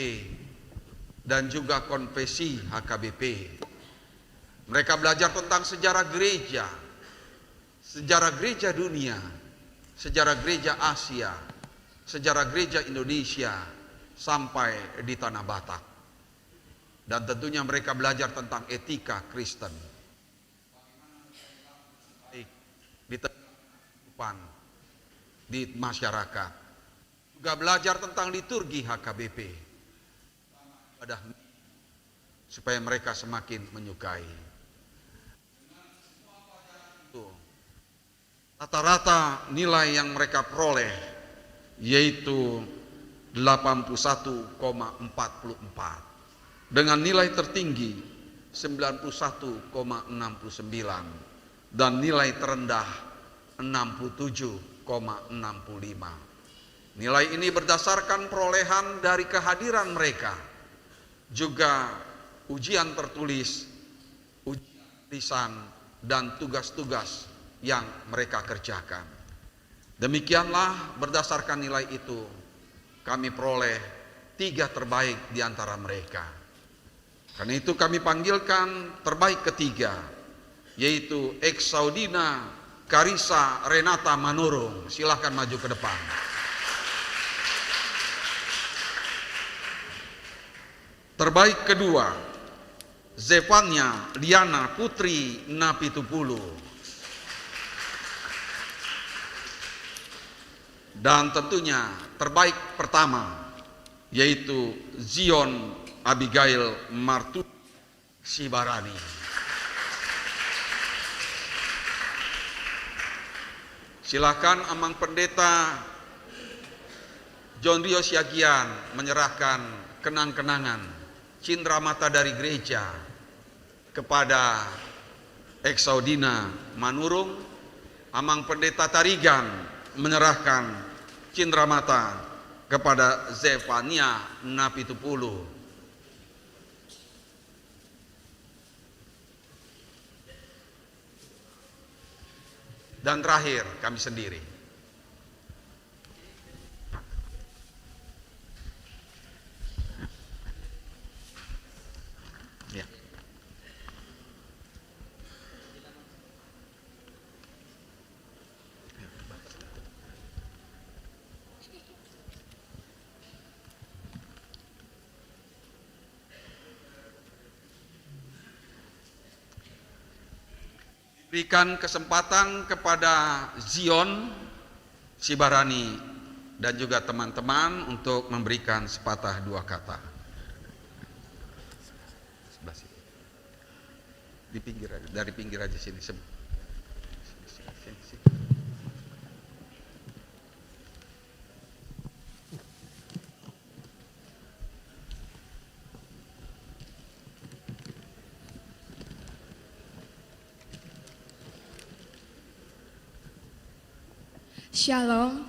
dan juga konfesi H K B P. Mereka belajar tentang sejarah gereja, sejarah gereja dunia, sejarah gereja Asia, sejarah gereja Indonesia, sampai di Tanah Batak. Dan tentunya mereka belajar tentang etika Kristen. Baik, di tengah kehidupan di masyarakat. Juga belajar tentang liturgi H K B P. Ibadah, supaya mereka semakin menyukai. Itu. Rata-rata nilai yang mereka peroleh yaitu delapan puluh satu koma empat puluh empat, dengan nilai tertinggi sembilan puluh satu koma enam puluh sembilan, dan nilai terendah enam puluh tujuh koma enam puluh lima. Nilai ini berdasarkan perolehan dari kehadiran mereka, juga ujian tertulis, ujian lisan, dan tugas-tugas yang mereka kerjakan. Demikianlah, berdasarkan nilai itu, kami peroleh tiga terbaik di antara mereka. Karena itu kami panggilkan terbaik ketiga, yaitu Exaudina Carissa Renata Manurung. Silahkan maju ke depan. Terbaik kedua, Zefania Liana Putri Napitupulu. Dan tentunya terbaik pertama, yaitu Zion Abigail Martu Sibarani. Silakan Amang Pendeta John Rio Siagian menyerahkan kenang-kenangan cindramata dari gereja kepada Exaudina Manurung, Amang Pendeta Tarigan menyerahkan cindramata kepada Zefania Napitupulu. Dan terakhir, kami sendiri. Ya. Berikan kesempatan kepada Zion Sibarani dan juga teman-teman untuk memberikan sepatah dua kata. Sebelah sini. Di pinggir aja, dari pinggir aja sini. Sini, sini, sini, sini. Shalom.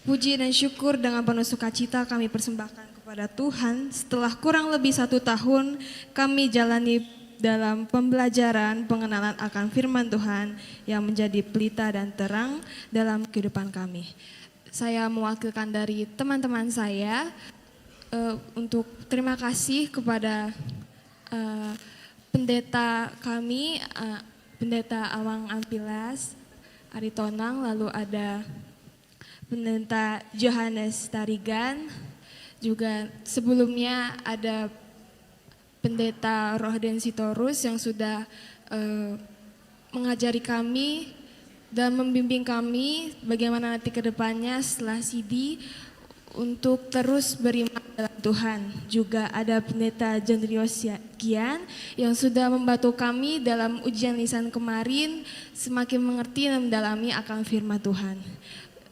Puji dan syukur dengan penuh sukacita kami persembahkan kepada Tuhan. Setelah kurang lebih satu tahun kami jalani dalam pembelajaran pengenalan akan firman Tuhan yang menjadi pelita dan terang dalam kehidupan kami. Saya mewakilkan dari teman-teman saya, eh, untuk terima kasih kepada, eh, pendeta kami, eh, Pendeta Amang Ampilas Aritonang, lalu ada Pendeta Johannes Tarigan, juga sebelumnya ada Pendeta Rohden Sitorus yang sudah, eh, mengajari kami dan membimbing kami bagaimana nanti ke depannya setelah sidi untuk terus beriman dalam Tuhan. Juga ada Pendeta John Rio Siagian yang sudah membantu kami dalam ujian lisan kemarin, semakin mengerti dan mendalami akan firman Tuhan.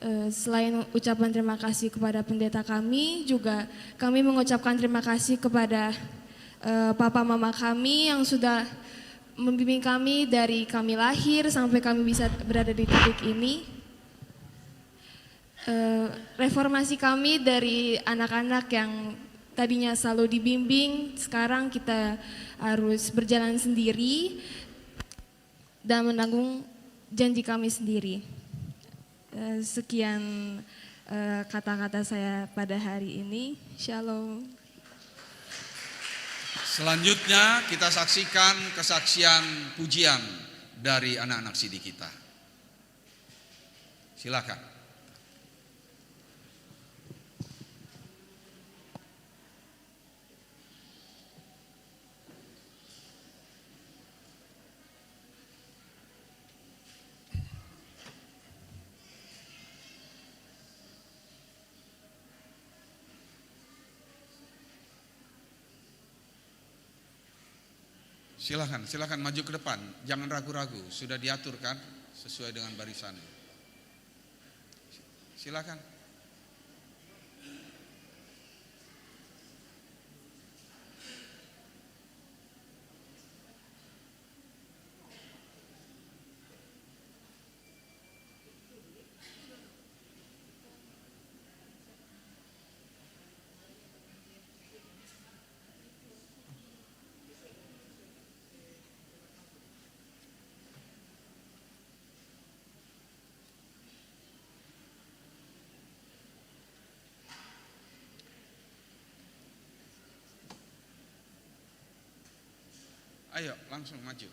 Eh, selain ucapan terima kasih kepada pendeta kami, juga kami mengucapkan terima kasih kepada, eh, papa mama kami yang sudah membimbing kami dari kami lahir sampai kami bisa berada di titik ini. Eh, reformasi kami dari anak-anak yang tadinya selalu dibimbing, sekarang kita harus berjalan sendiri dan menanggung janji kami sendiri. Eh, sekian, eh, kata-kata saya pada hari ini. Shalom. Selanjutnya kita saksikan kesaksian pujian dari anak-anak sidi kita. Silakan. Silakan, silakan maju ke depan. Jangan ragu-ragu, sudah diatur kan sesuai dengan barisan. Silakan. Ayo, langsung maju.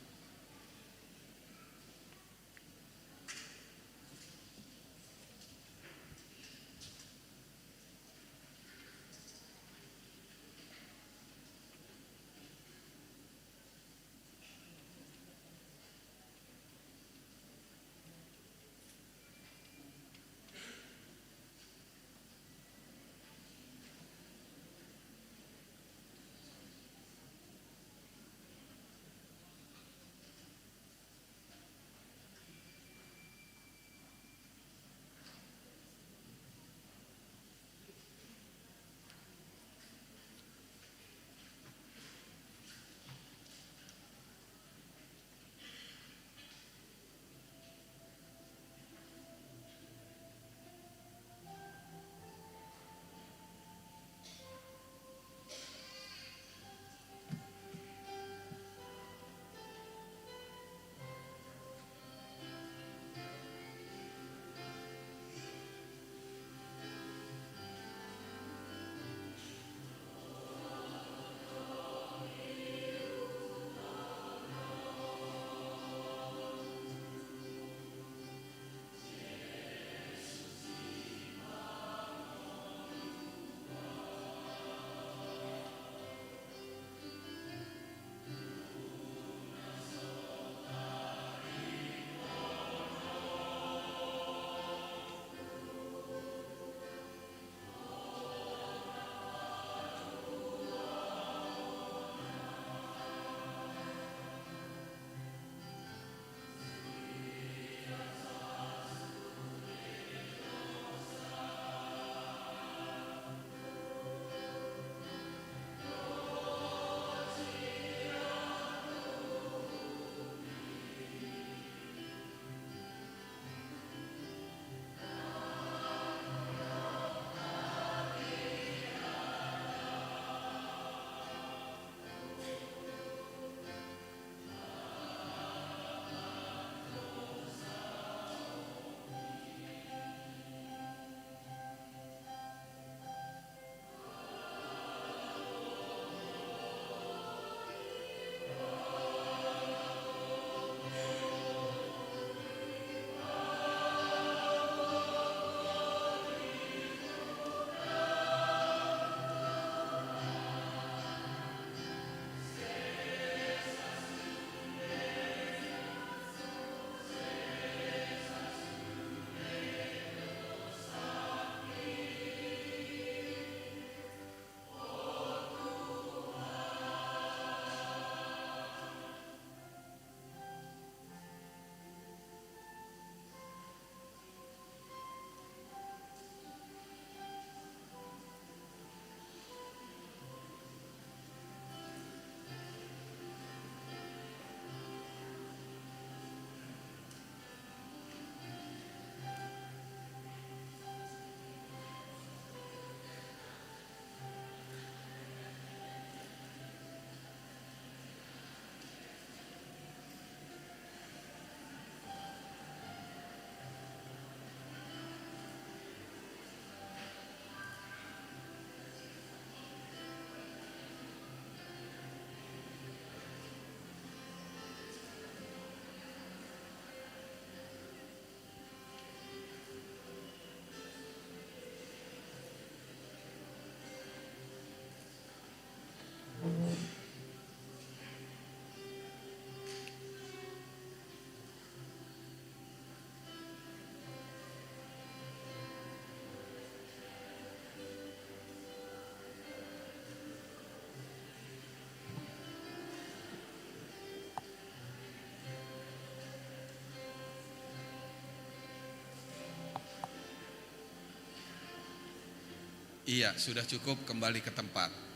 Iya, sudah cukup, kembali ke tempat.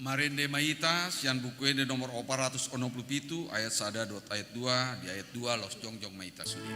Marende ma hita sian Buku Ende nomor opat ratus onom pulu pitu, ayat sada dohot ayat dua, di ayat dua laos jongjong ma hita sude.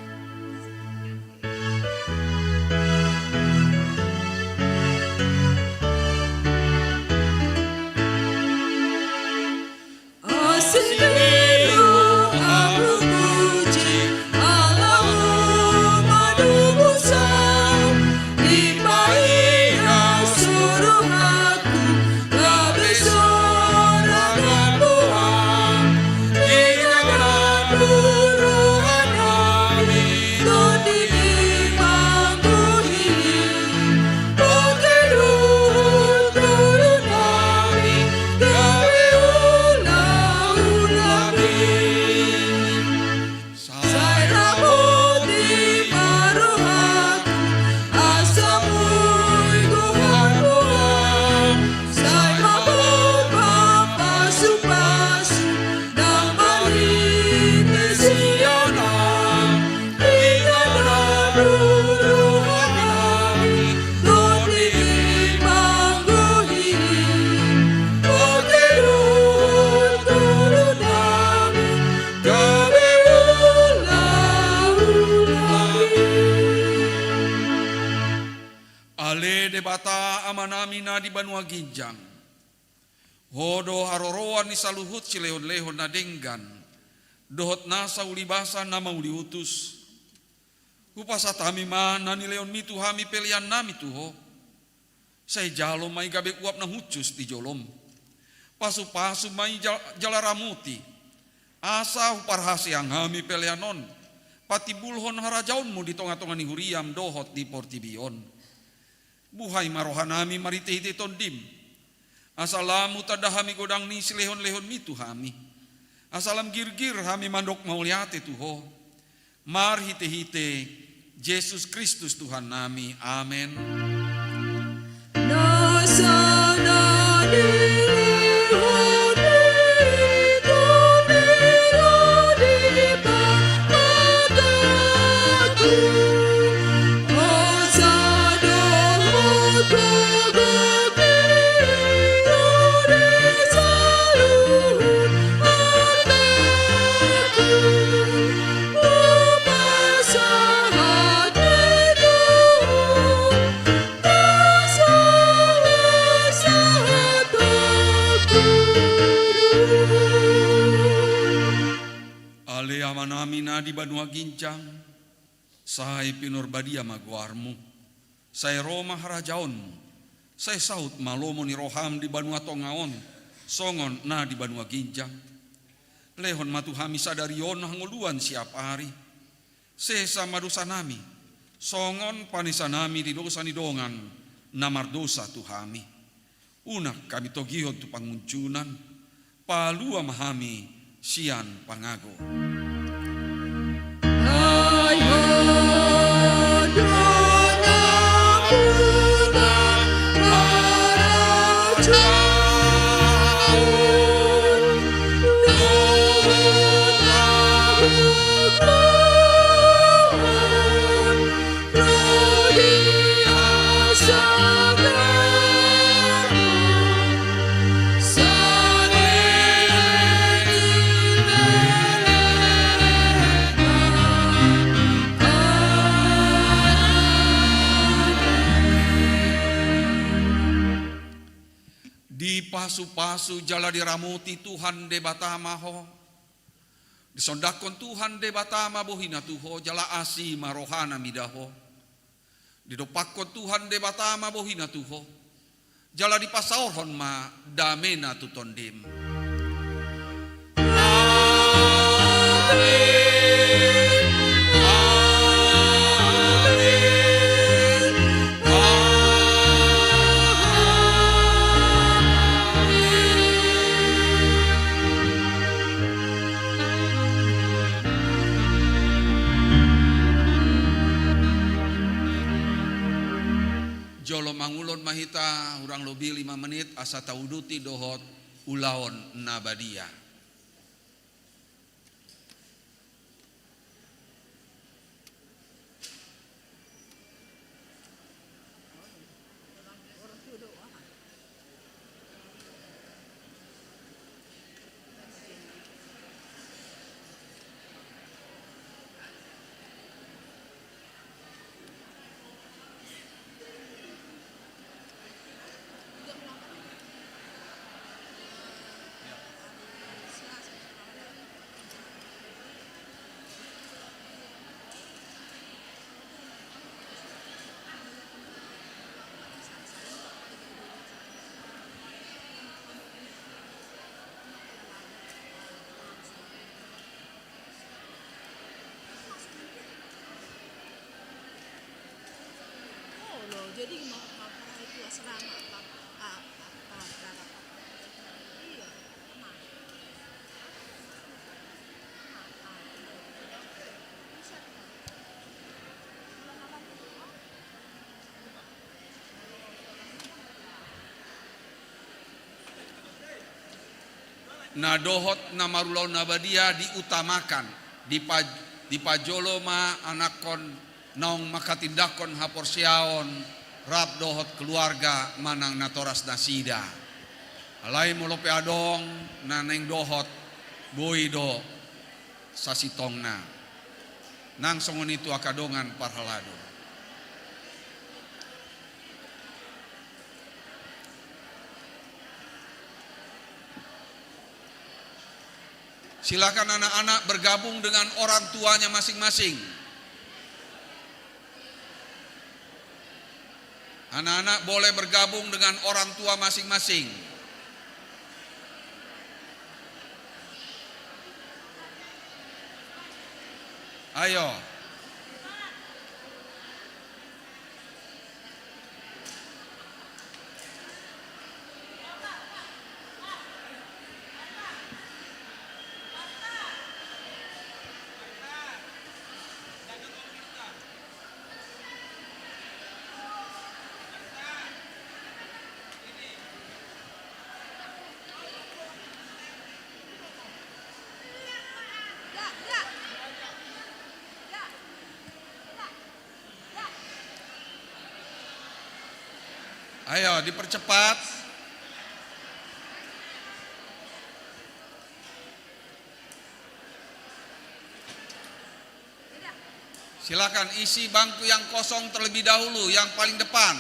Ale Debata Amanami na di banua ginjang, Ho do haroroan ni saluhut silehonlehon na denggan dohot nasa ulibasa na mauliutus. Hupasahat hami ma na nilehonmi tu hami peleannami tu Ho. Sai jalo ma i gabe uap na hushus di jolom. Pasupasu ma i jal-, jala ramoti. Asa huparhaseang hami pelean on patimbulhon harajaonmu di tongatonga ni huriam dohot di portibi on. Buhai ma rohanami marhitehite Tondim. Asa lam hutanda hami godang ni silehonlehonmi tu hami. Asa lam girgir hami mandok mauliate tu Ho. Marhitehite Jesus Kristus Tuhannami. Amen. Ale Amanami na di banua ginjang, sai pinarbadia ma goarmu. Sai ro ma harajaonmu. Sai saut ma lomo ni roham di banua tonga on, songon na di banua ginjang. Lehon ma tu hami sadari on hangoluan siap ari. Sesa ma dosanami, songon panesanami di dosa ni dongan na mardosa tu hami. Unang hami togihon tu pangunjunan, palua ma hami sian pangago. Dipasupasu jala diramoti Tuhan Debata ma ho. Disondangkon Tuhan Debata ma bohina tu ho, jala asi ma rohana mida ho. Didompakkon Tuhan Debata ma bohina tu ho, jala dipasaorhon ma damena tu tondim. Amen. Amen. Amen. Jolo mangulon ma hita hurang lobi lima menit asa tauduti dohot ulaon na badia. Oh, lo, jadi mau, mau itu asrama apa? Ah, ah, ah, ah, ah. Iya. Na dohot na marulaon na badia diutamakan, dipa-, dipajolo ma anakkon naung manghatindanghon haporseaon rap dohot keluarga manang natoras nasida. Alai molo pe adong na naeng dohot, boi do sasintongna. Nang songon i tu angka dongan parhalado. Silakan anak-anak bergabung dengan orang tuanya masing-masing. Anak-anak boleh bergabung dengan orang tua masing-masing. Ayo. Ayo, dipercepat. Silakan isi bangku yang kosong terlebih dahulu, yang paling depan.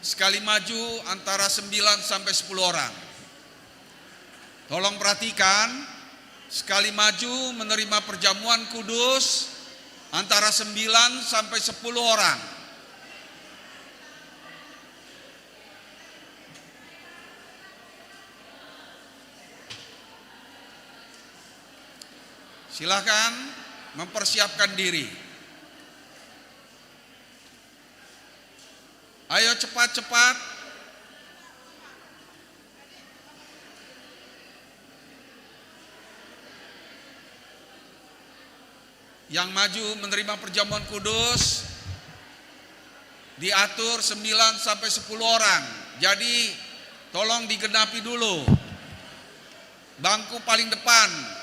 Sekali maju antara sembilan sampai sepuluh orang. Tolong perhatikan, sekali maju menerima perjamuan kudus antara sembilan sampai sepuluh orang. Silakan mempersiapkan diri. Ayo cepat-cepat. Yang maju menerima perjamuan kudus diatur sembilan sampai sepuluh orang. Jadi, tolong digenapi dulu. Bangku paling depan.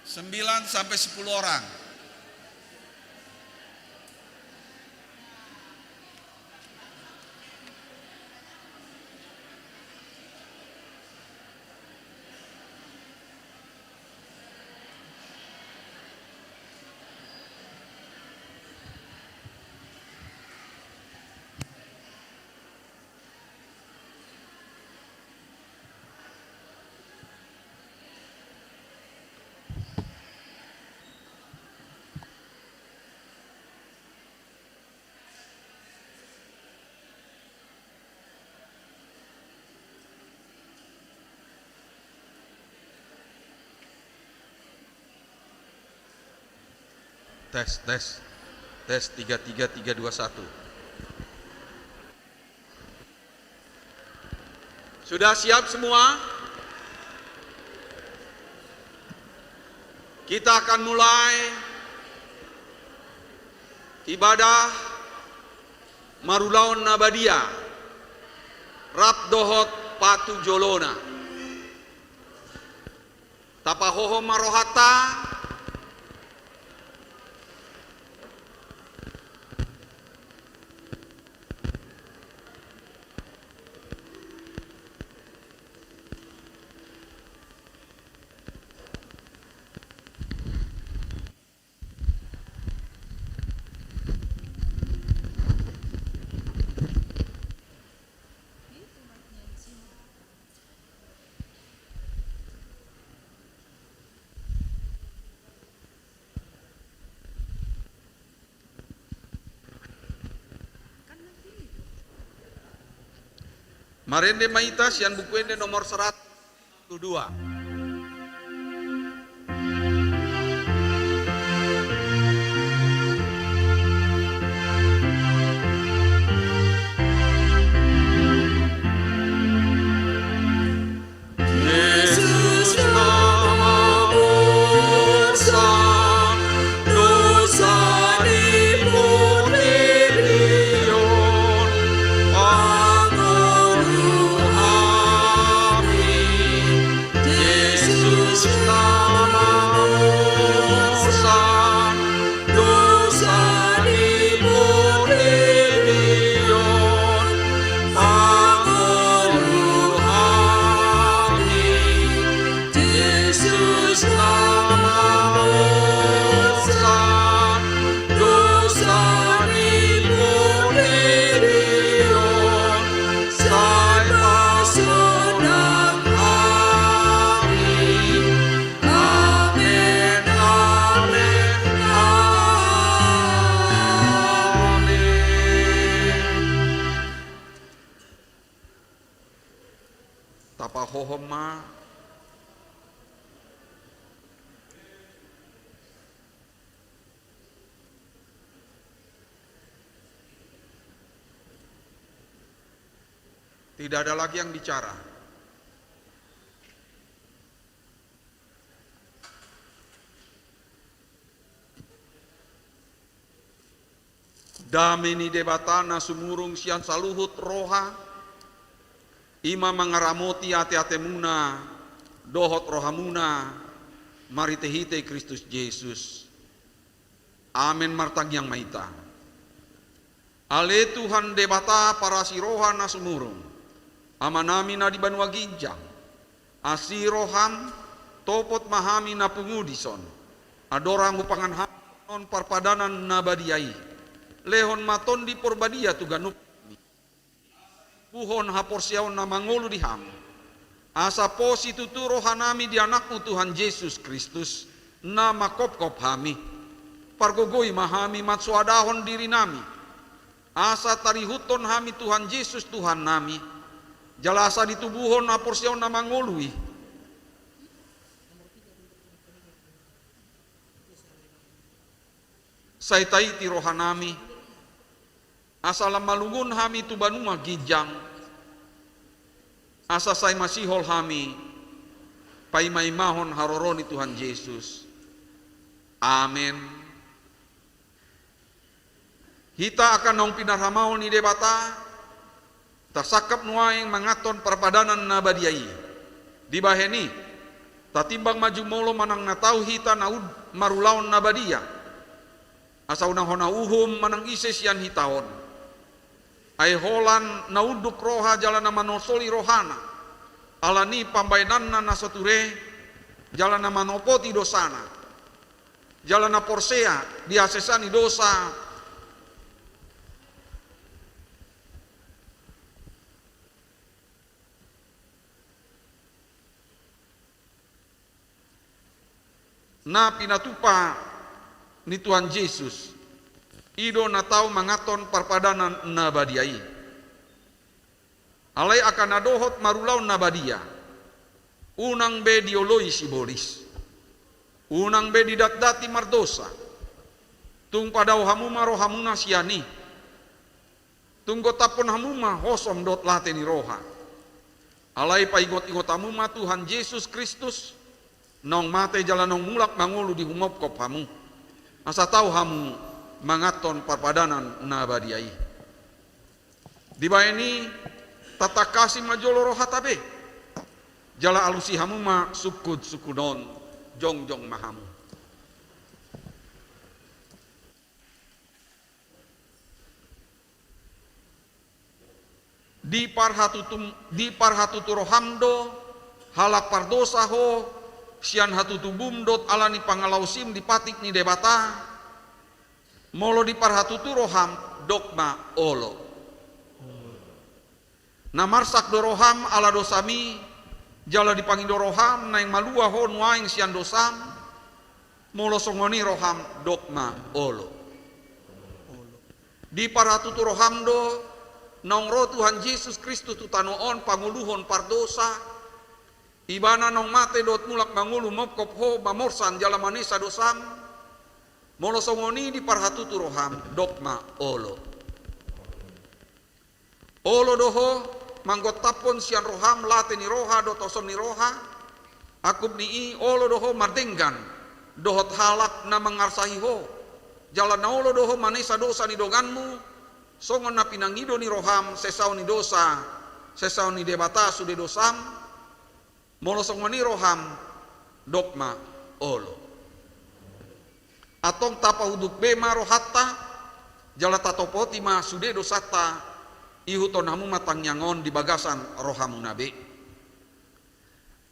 Sembilan sampai sepuluh orang. Tes, tes. Tes, tiga, tiga, tiga, dua, satu. Sudah siap semua? Kita akan mulai ibadah marulaon na badia rap dohot patujolona. Tapahohom ma rohanta. Marende ma hita sian Buku Ende nomor seratus. Dua. Hohom ma. Tidak ada lagi yang bicara. Dame ni Debata na sumurung sian saluhut roha, i ma mangaramoti ateatemuna dohot rohamuna marhitehite Kristus Jesus. Amen. Martangiang ma hita. Ale Tuhan Debata parasi roha na sumurung, Amanami na di banua ginjang, asi roham, topot ma hami na pungu dison, andorang hupangan hami on parpadanan na badia i. Lehon ma Tondi Porbadia tu ganup hami, puhon haporseaon na mangolu di Ham, asa pos situtu rohanami di Anakmu Tuhan Jesus Kristus, na manghophop hami. Pargogoi ma hami mansoadahon dirinami, asa tarihuthon hami Tuhan Jesus Tuhannami, jala asa ditubuhon haporseaon na mangolu i. Sai taiti rohanami, asa lam malungun hami tu banua ginjang, asa sai masihol hami paimaimahon haroro ni Tuhan Jesus. Amen. Hita angka naung pinarhamaol ni Debata, tasangkap nuaeng manganhon parpadanan na badia i. Dibahen i, tatimbang ma jumolo manang na tau hita na ud-, marulaon na badia, asa unang hona uhum manang ise sian hita on. Ai holan na unduk roha jala na manosoli rohana, ala ni pambahenanna na so ture, jala na manopoti dosana, jala na porsea di hasesaan ni dosa, na pinatupa ni Tuhan Jesus, i do na tau manganhon parpadanan na badia i. Alai angka na dohot marulaon na badia, unang be dioloi sibolis, unang be didatdati mardosa. Tung padao hamu ma rohamuna sian i. Tung gontaphon hamu ma hosom dohot late ni roha. Alai paingotingot hamu ma Tuhan Jesus Kristus, naung mate jala naung mulak mangolu di humophop hamu, asa tau hamu manganhon parpadanan na badia i. Dibahen i, tatangkasi ma jolo rohata be, jala alusi hamu ma sungkunsungkun on. Jongjong ma hamu. Diparhatutum-, diparhatutu roham do, halak pardosa ho, sian hatutubum dohot ala ni pangalaosim di patik ni Debata? Molo diparhatutu roham, dok ma olo. Na marsak do roham ala dosami, jala dipangido roham naeng malua ho nuaeng sian dosam? Molo songon i roham, dok ma olo. Diparhatutu roham do, naung ro Tuhan Jesus Kristus tu tano on pangoluhon pardosa, Ibana naung mate dohot mulak mangolu mopkop ho mamorsan jala manesa dosam? Molo songon i diparhatutu roham, dok ma olo. Olo do ho manggontaphon sian roham late ni roha dohot osom ni roha? Angkup ni i, olo do ho mardenggan dohot halak na mangarsahi ho, jala na olo do ho manesa dosa ni donganmu, songon na pinangido ni roham sesaon ni dosa, sesaon ni Debata sude dosam? Molo songon i roham, dok ma olo. Antong tapahuduk be ma rohanta, jala tatopoti ma sude dosanta, ihuthon hamu ma tangiang on di bagasan rohamuna be.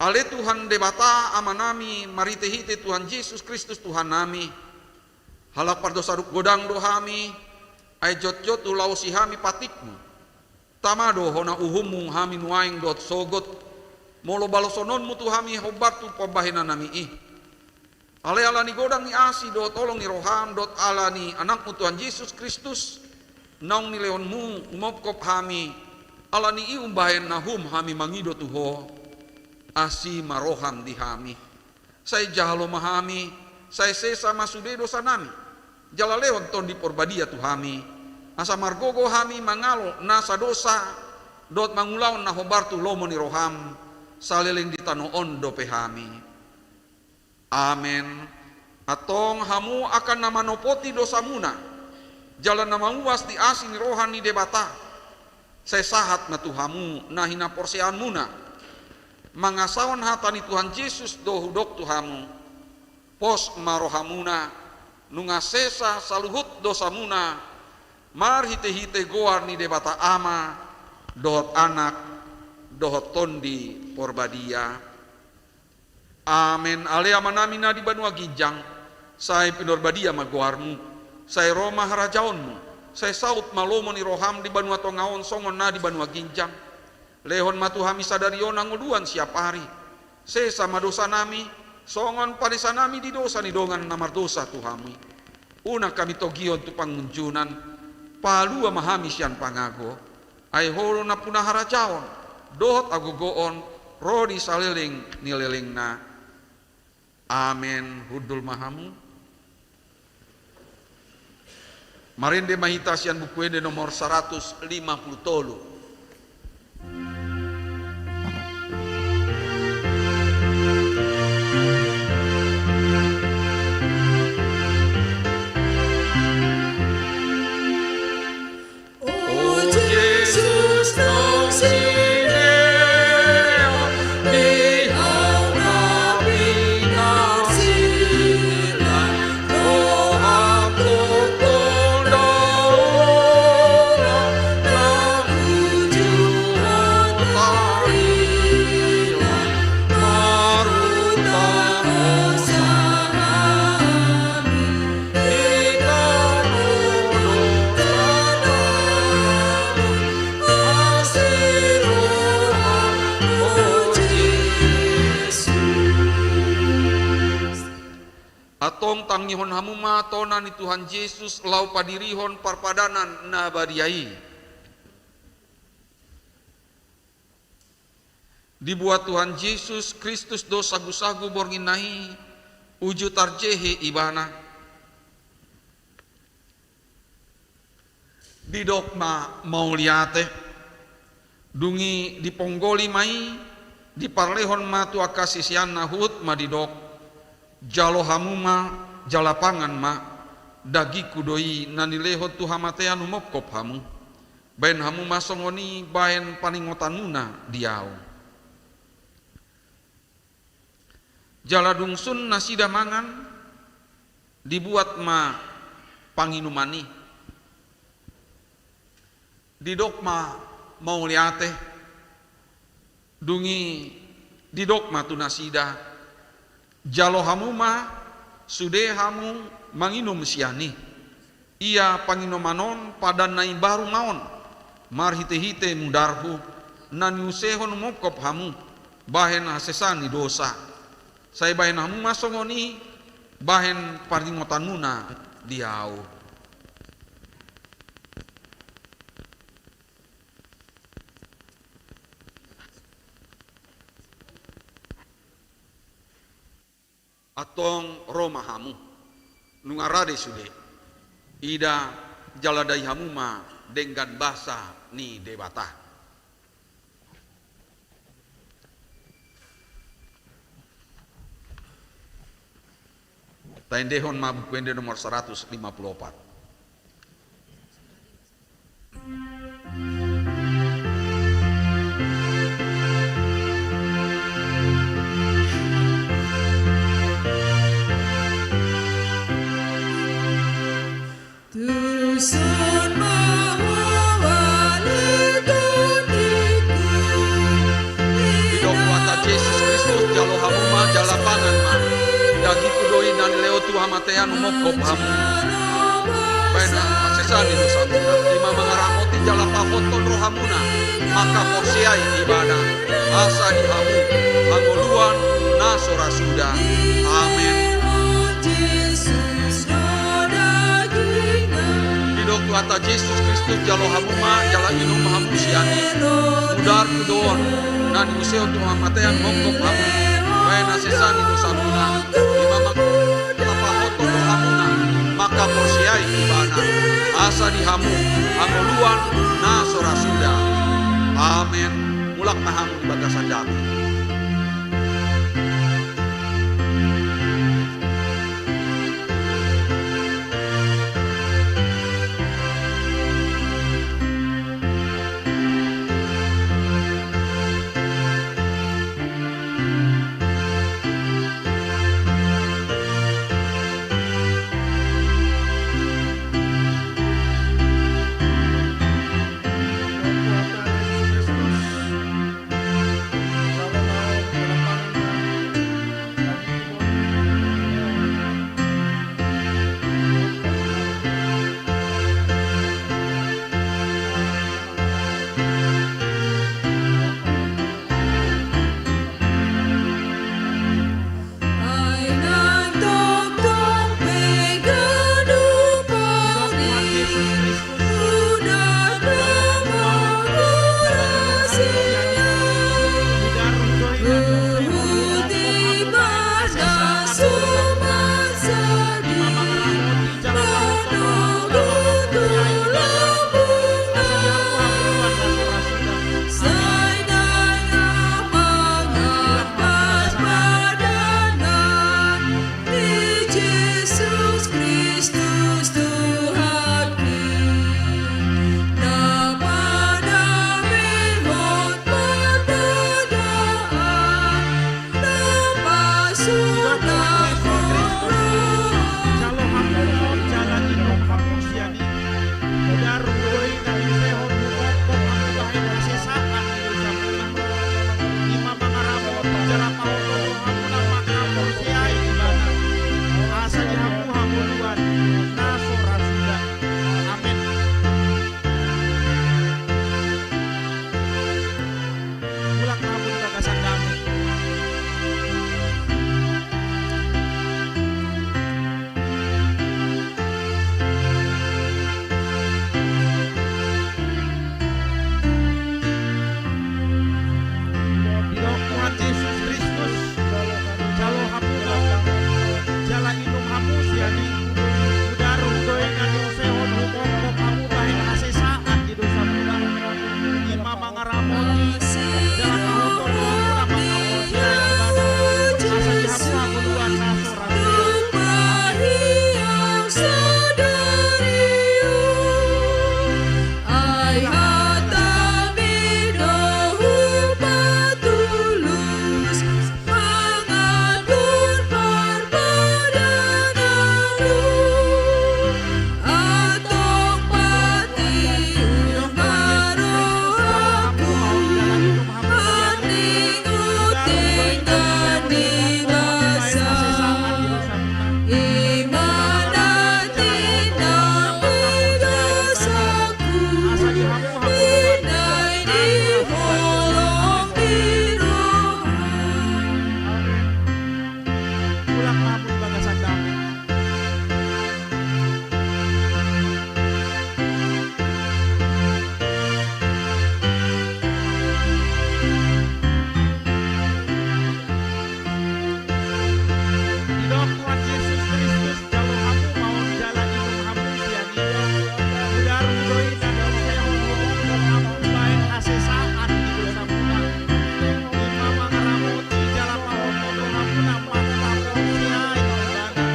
Ale Tuhan Debata Amanami, marhitehite Tuhan Jesus Kristus Tuhannami, halak pardosa godang do hami, ai jotjot hulaosi hami patikmu. Tama do hona uhummu hami nuaeng dohot sogot, molo balosononmu tu hami hombar tu pambahenannami i. Alai ala ni godang ni asi dohot holong ni roham dohot ala ni Anakmu Tuhan Jesus Kristus, naung nilehonmu humopkop hami, ala ni i umbahen nahum hami mangido tu ho. Asi ma roham di hami. Sai jalo ma hami, sai sesa ma sude dosanami. Jala lehon Tondi Porbadia tu hami, asa margogo hami mangalo nasa dosa, dohot mangulahon na hombar tu lomo ni roham, saleleng di tano on dope hami. Amen. Antong hamu angka na manopoti dosamuna, jala na mauas di asi ni roha ni Debata, sai sahat ma tu hamu na hinaporseaonmuna. Mangasahon hata ni Tuhan Jesus do hudok tu hamu. Pos ma rohamuna, nunga sesa saluhut dosamuna, marhitehite goar ni Debata Ama, dohot Anak, dohot Tondi Porbadia. Amen. Ale Amanami na di banua ginjang, sai pinarbadia ma goarmu, sai ro ma harajaonmu, sai saut ma lomo ni roham di banua tonga on songon na di banua ginjang. Lehon ma tu hami sadari on hangoluan siapari. Sesa ma dosanami, songon panesanami di dosa ni dongan na mardosa tu hami. Unang hami togihon tu pangunjunan, palua ma hami sian pangago. Ai Ho do nampuna harajaon, dohot hagogoon, ro di saleleng ni lelengna. Amen. Hundul ma hamu. Marende ma hita sian Buku Ende nomor saratus lima pulu tolu. Antong tangihon hamu ma tona ni Tuhan Jesus laho padirihon parpadanan na badia i. Dibuat Tuhan Jesus Kristus do sagusagu borngin na i, uju tarjehe Ibana. Didok ma mauliate, dung i diponggoli ma i, diparlehon ma tu angka siseanna huhut ma didok: Jalo hamu ma, jala pangan ma, dagingku do i na nilehon tu hamatean humopkop hamu. Bahen hamu ma songon i bahen paningotanmuna di ahu. Jala dung sun nasida mangan, dibuat ma panginuman i. Didok ma mauliate, dung i didok ma tu nasida: Jalo hamu ma, sude hamu manginum sian i. Ia panginuman on padan na imbaru ma on, marhitehite mudarhu, na niusehon humopkop hamu, bahen hasesaan ni dosa. Sai bahen hamu ma songon i, bahen paningotanmuna di ahu. Antong ro ma hamu, nunga rade sude. Ida, jala dai hamu ma denggan basa ni Debata. Taendehon ma Buku Ende nomor saratus lima pulu opat. Tuson ma hualu tondingku. Didok hata Jesus Kristus: Jalo hamu ma, jala pangan ma. Dagingku do i na nilehon tu hamatean humopkop hamu. Bahen hasesaan ni dosamuna. I ma mangaramoti jala pahothon rohamuna, mangkaporseai Ibana, asa di hamu hangoluan na so ra suda. Amen. Didok hata Jesus Kristus: Jalo hamu ma, jala inum hamu sian i, mudar tu do on na niusehon tu hamatean mongkop hamu bahen hasesaan ni dosamuna, ima ma-, tapahothon do hamuna mangkaporseai Ibana, asa di hamu hangoluan na so ra suda. Amen. Mulak ma hamu di bagasan dame. Amen. Mulak ma hamu di bagasan dame. Didok Tuhan Jesus Kristus, jalo hamu ma on, jala inum hamu sian i, mudar hudoi na niusehon humongkop hamu bahen hasesaan di dosamuna, ima mangaramoti jala pahothon do hamuna mangkaporseai Ibana, asa di hamu hangoluan na so ra suda. Mulak ma hamu di bagasan dame. Didok Tuhan Jesus Kristus, jalo hamu ma on jala inum hamu sian i, mudar hudoi na niusehon humongkop hamu bahen hasesaan di dosamuna, ima mangaramoti jala pahothon do hamuna mangkaporseai Ibana,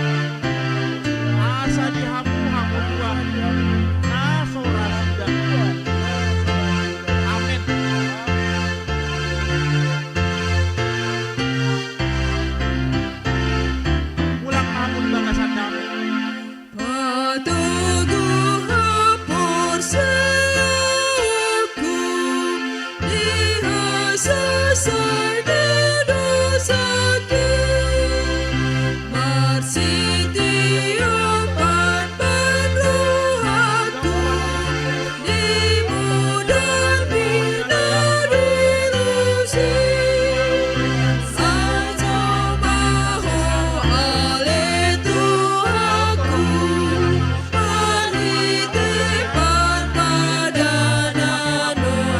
asa di hamu hangoluan na so ra suda. Amen. Mulak ma hamu di bagasan dame. Patogu haporseaonku di hasesaan ni dosangku, marsitiopan ma rohangku di mudar ni na diurusi. Sahat ma ho ale Tuhanku, marhite parpadanan on.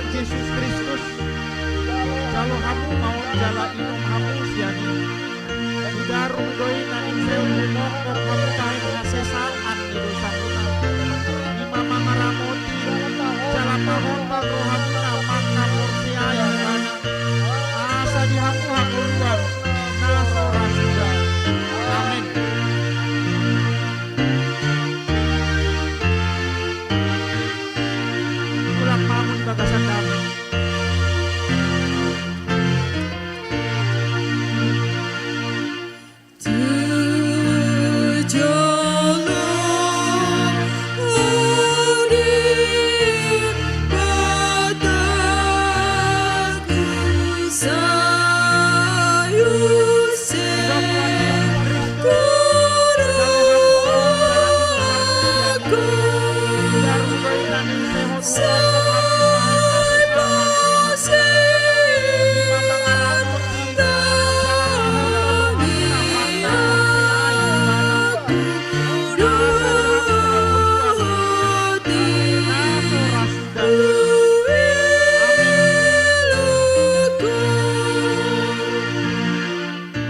Jesus Kristus, jalo hamu ma on jala inum hamu sian i. Udaru do i na ninna, humophop hamu bahen hasesaan ni dosamuna. I ma mangaramoti jala pahompa rohamuna manghaporseai Ibana. Asa di hamu hangoluan na so ra suda. Amen. Mulak ma hamu di bagasan dame.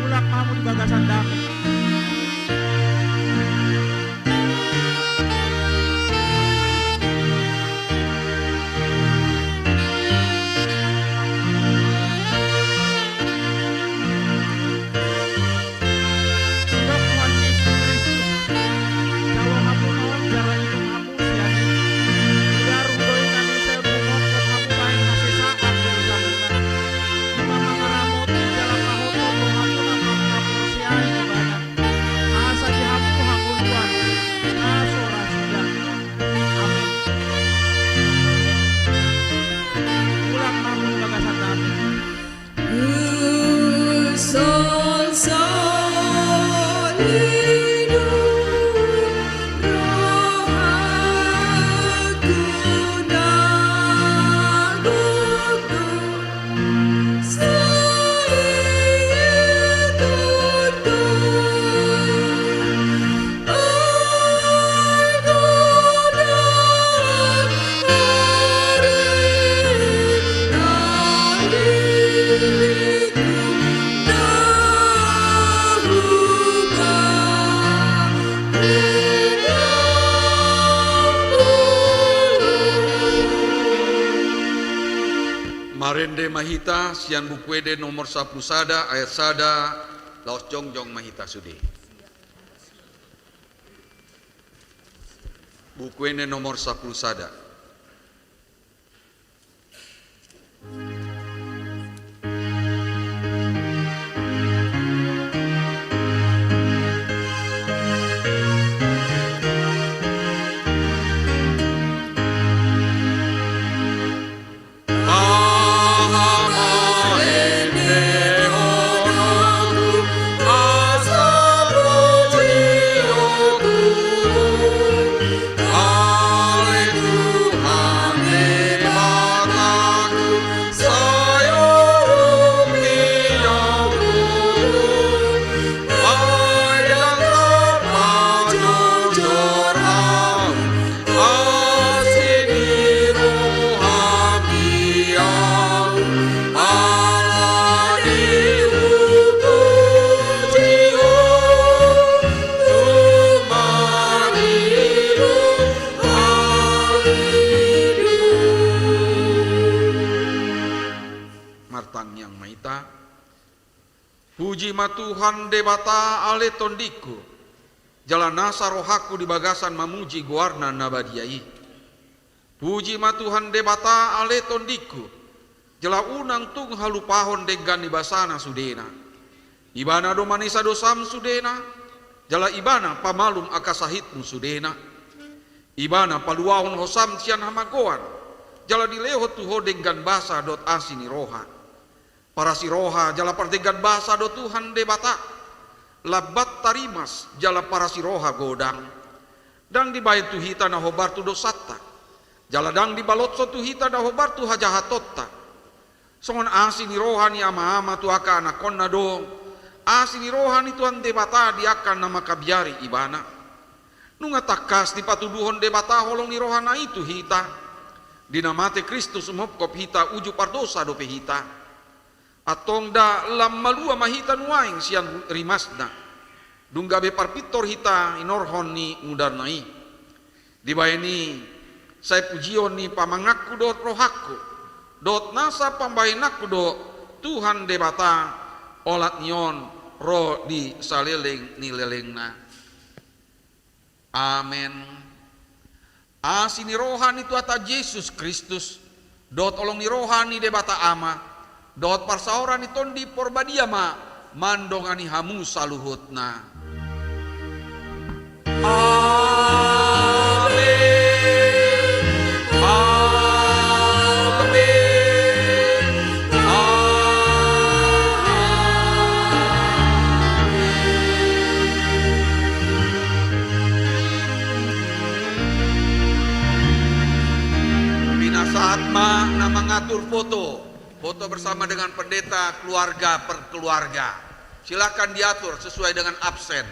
Mulak ma hamu di bagasan dame. Asa di hamu hangoluan na so ra suda. Amen. Mulak ma hamu di bagasan dame. Marende ma hita sian Buku Ende nomor sampulu sada ayat sada, laos jongjong ma hita sude. Buku Ende nomor sampulu sada. Martangiang ma hita. Puji ma Tuhan Debata ale tondingku, jala nasa rohangku di bagasan mamuji goarna na badia i. Puji ma Tuhan Debata ale tondingku, jala unang tung halupahon denggan ni basana sudena. Ibana do manesa dosam sudena, jala Ibana pamalum angka sahitmu sudena. Ibana paluahon hosam sian hamagoan, jala dilehon tu ho denggan basa dohot asi ni roha. Parasi roha jala pardenggan basa do Tuhan Debata, lambat tarimas jala parasi roha godang. Ndang dibaen tu hita na hombar tu dosanta, jala ndang dibalotson tu hita na hombar tu hajahatonta. Songon asi ni roha ni ama-ama tu angka anakkonna do, asi ni roha ni Tuhan Debata di angka na mangkabiari Ibana. Nunga tangkas dipatuduhon Debata holong ni rohana i tu hita. Di na mate Kristus umhopkop hita uju pardosa dope hita. Antong nda lam malua ma hita nuaeng sian rimasna. Dung gabe parpintor hita hinorhon ni mudana i. Dibahen i, sai pujion ni pamanganku dohot rohangku, dohot nasa pambahenanku do Tuhan Debata, olat ni on ro di saleleng ni lelengna. Amen. Asi ni roha ni Tuhanta Jesus Kristus, dohot holong ni roha ni Debata Ama, dohot parsaoran ni Tondi Porbadia ma mandongani hamu saluhutna. Amen. Amen. Amen. Pinasahat ma na mangatur foto, foto bersama dengan pendeta, keluarga per keluarga. Silakan diatur sesuai dengan absen.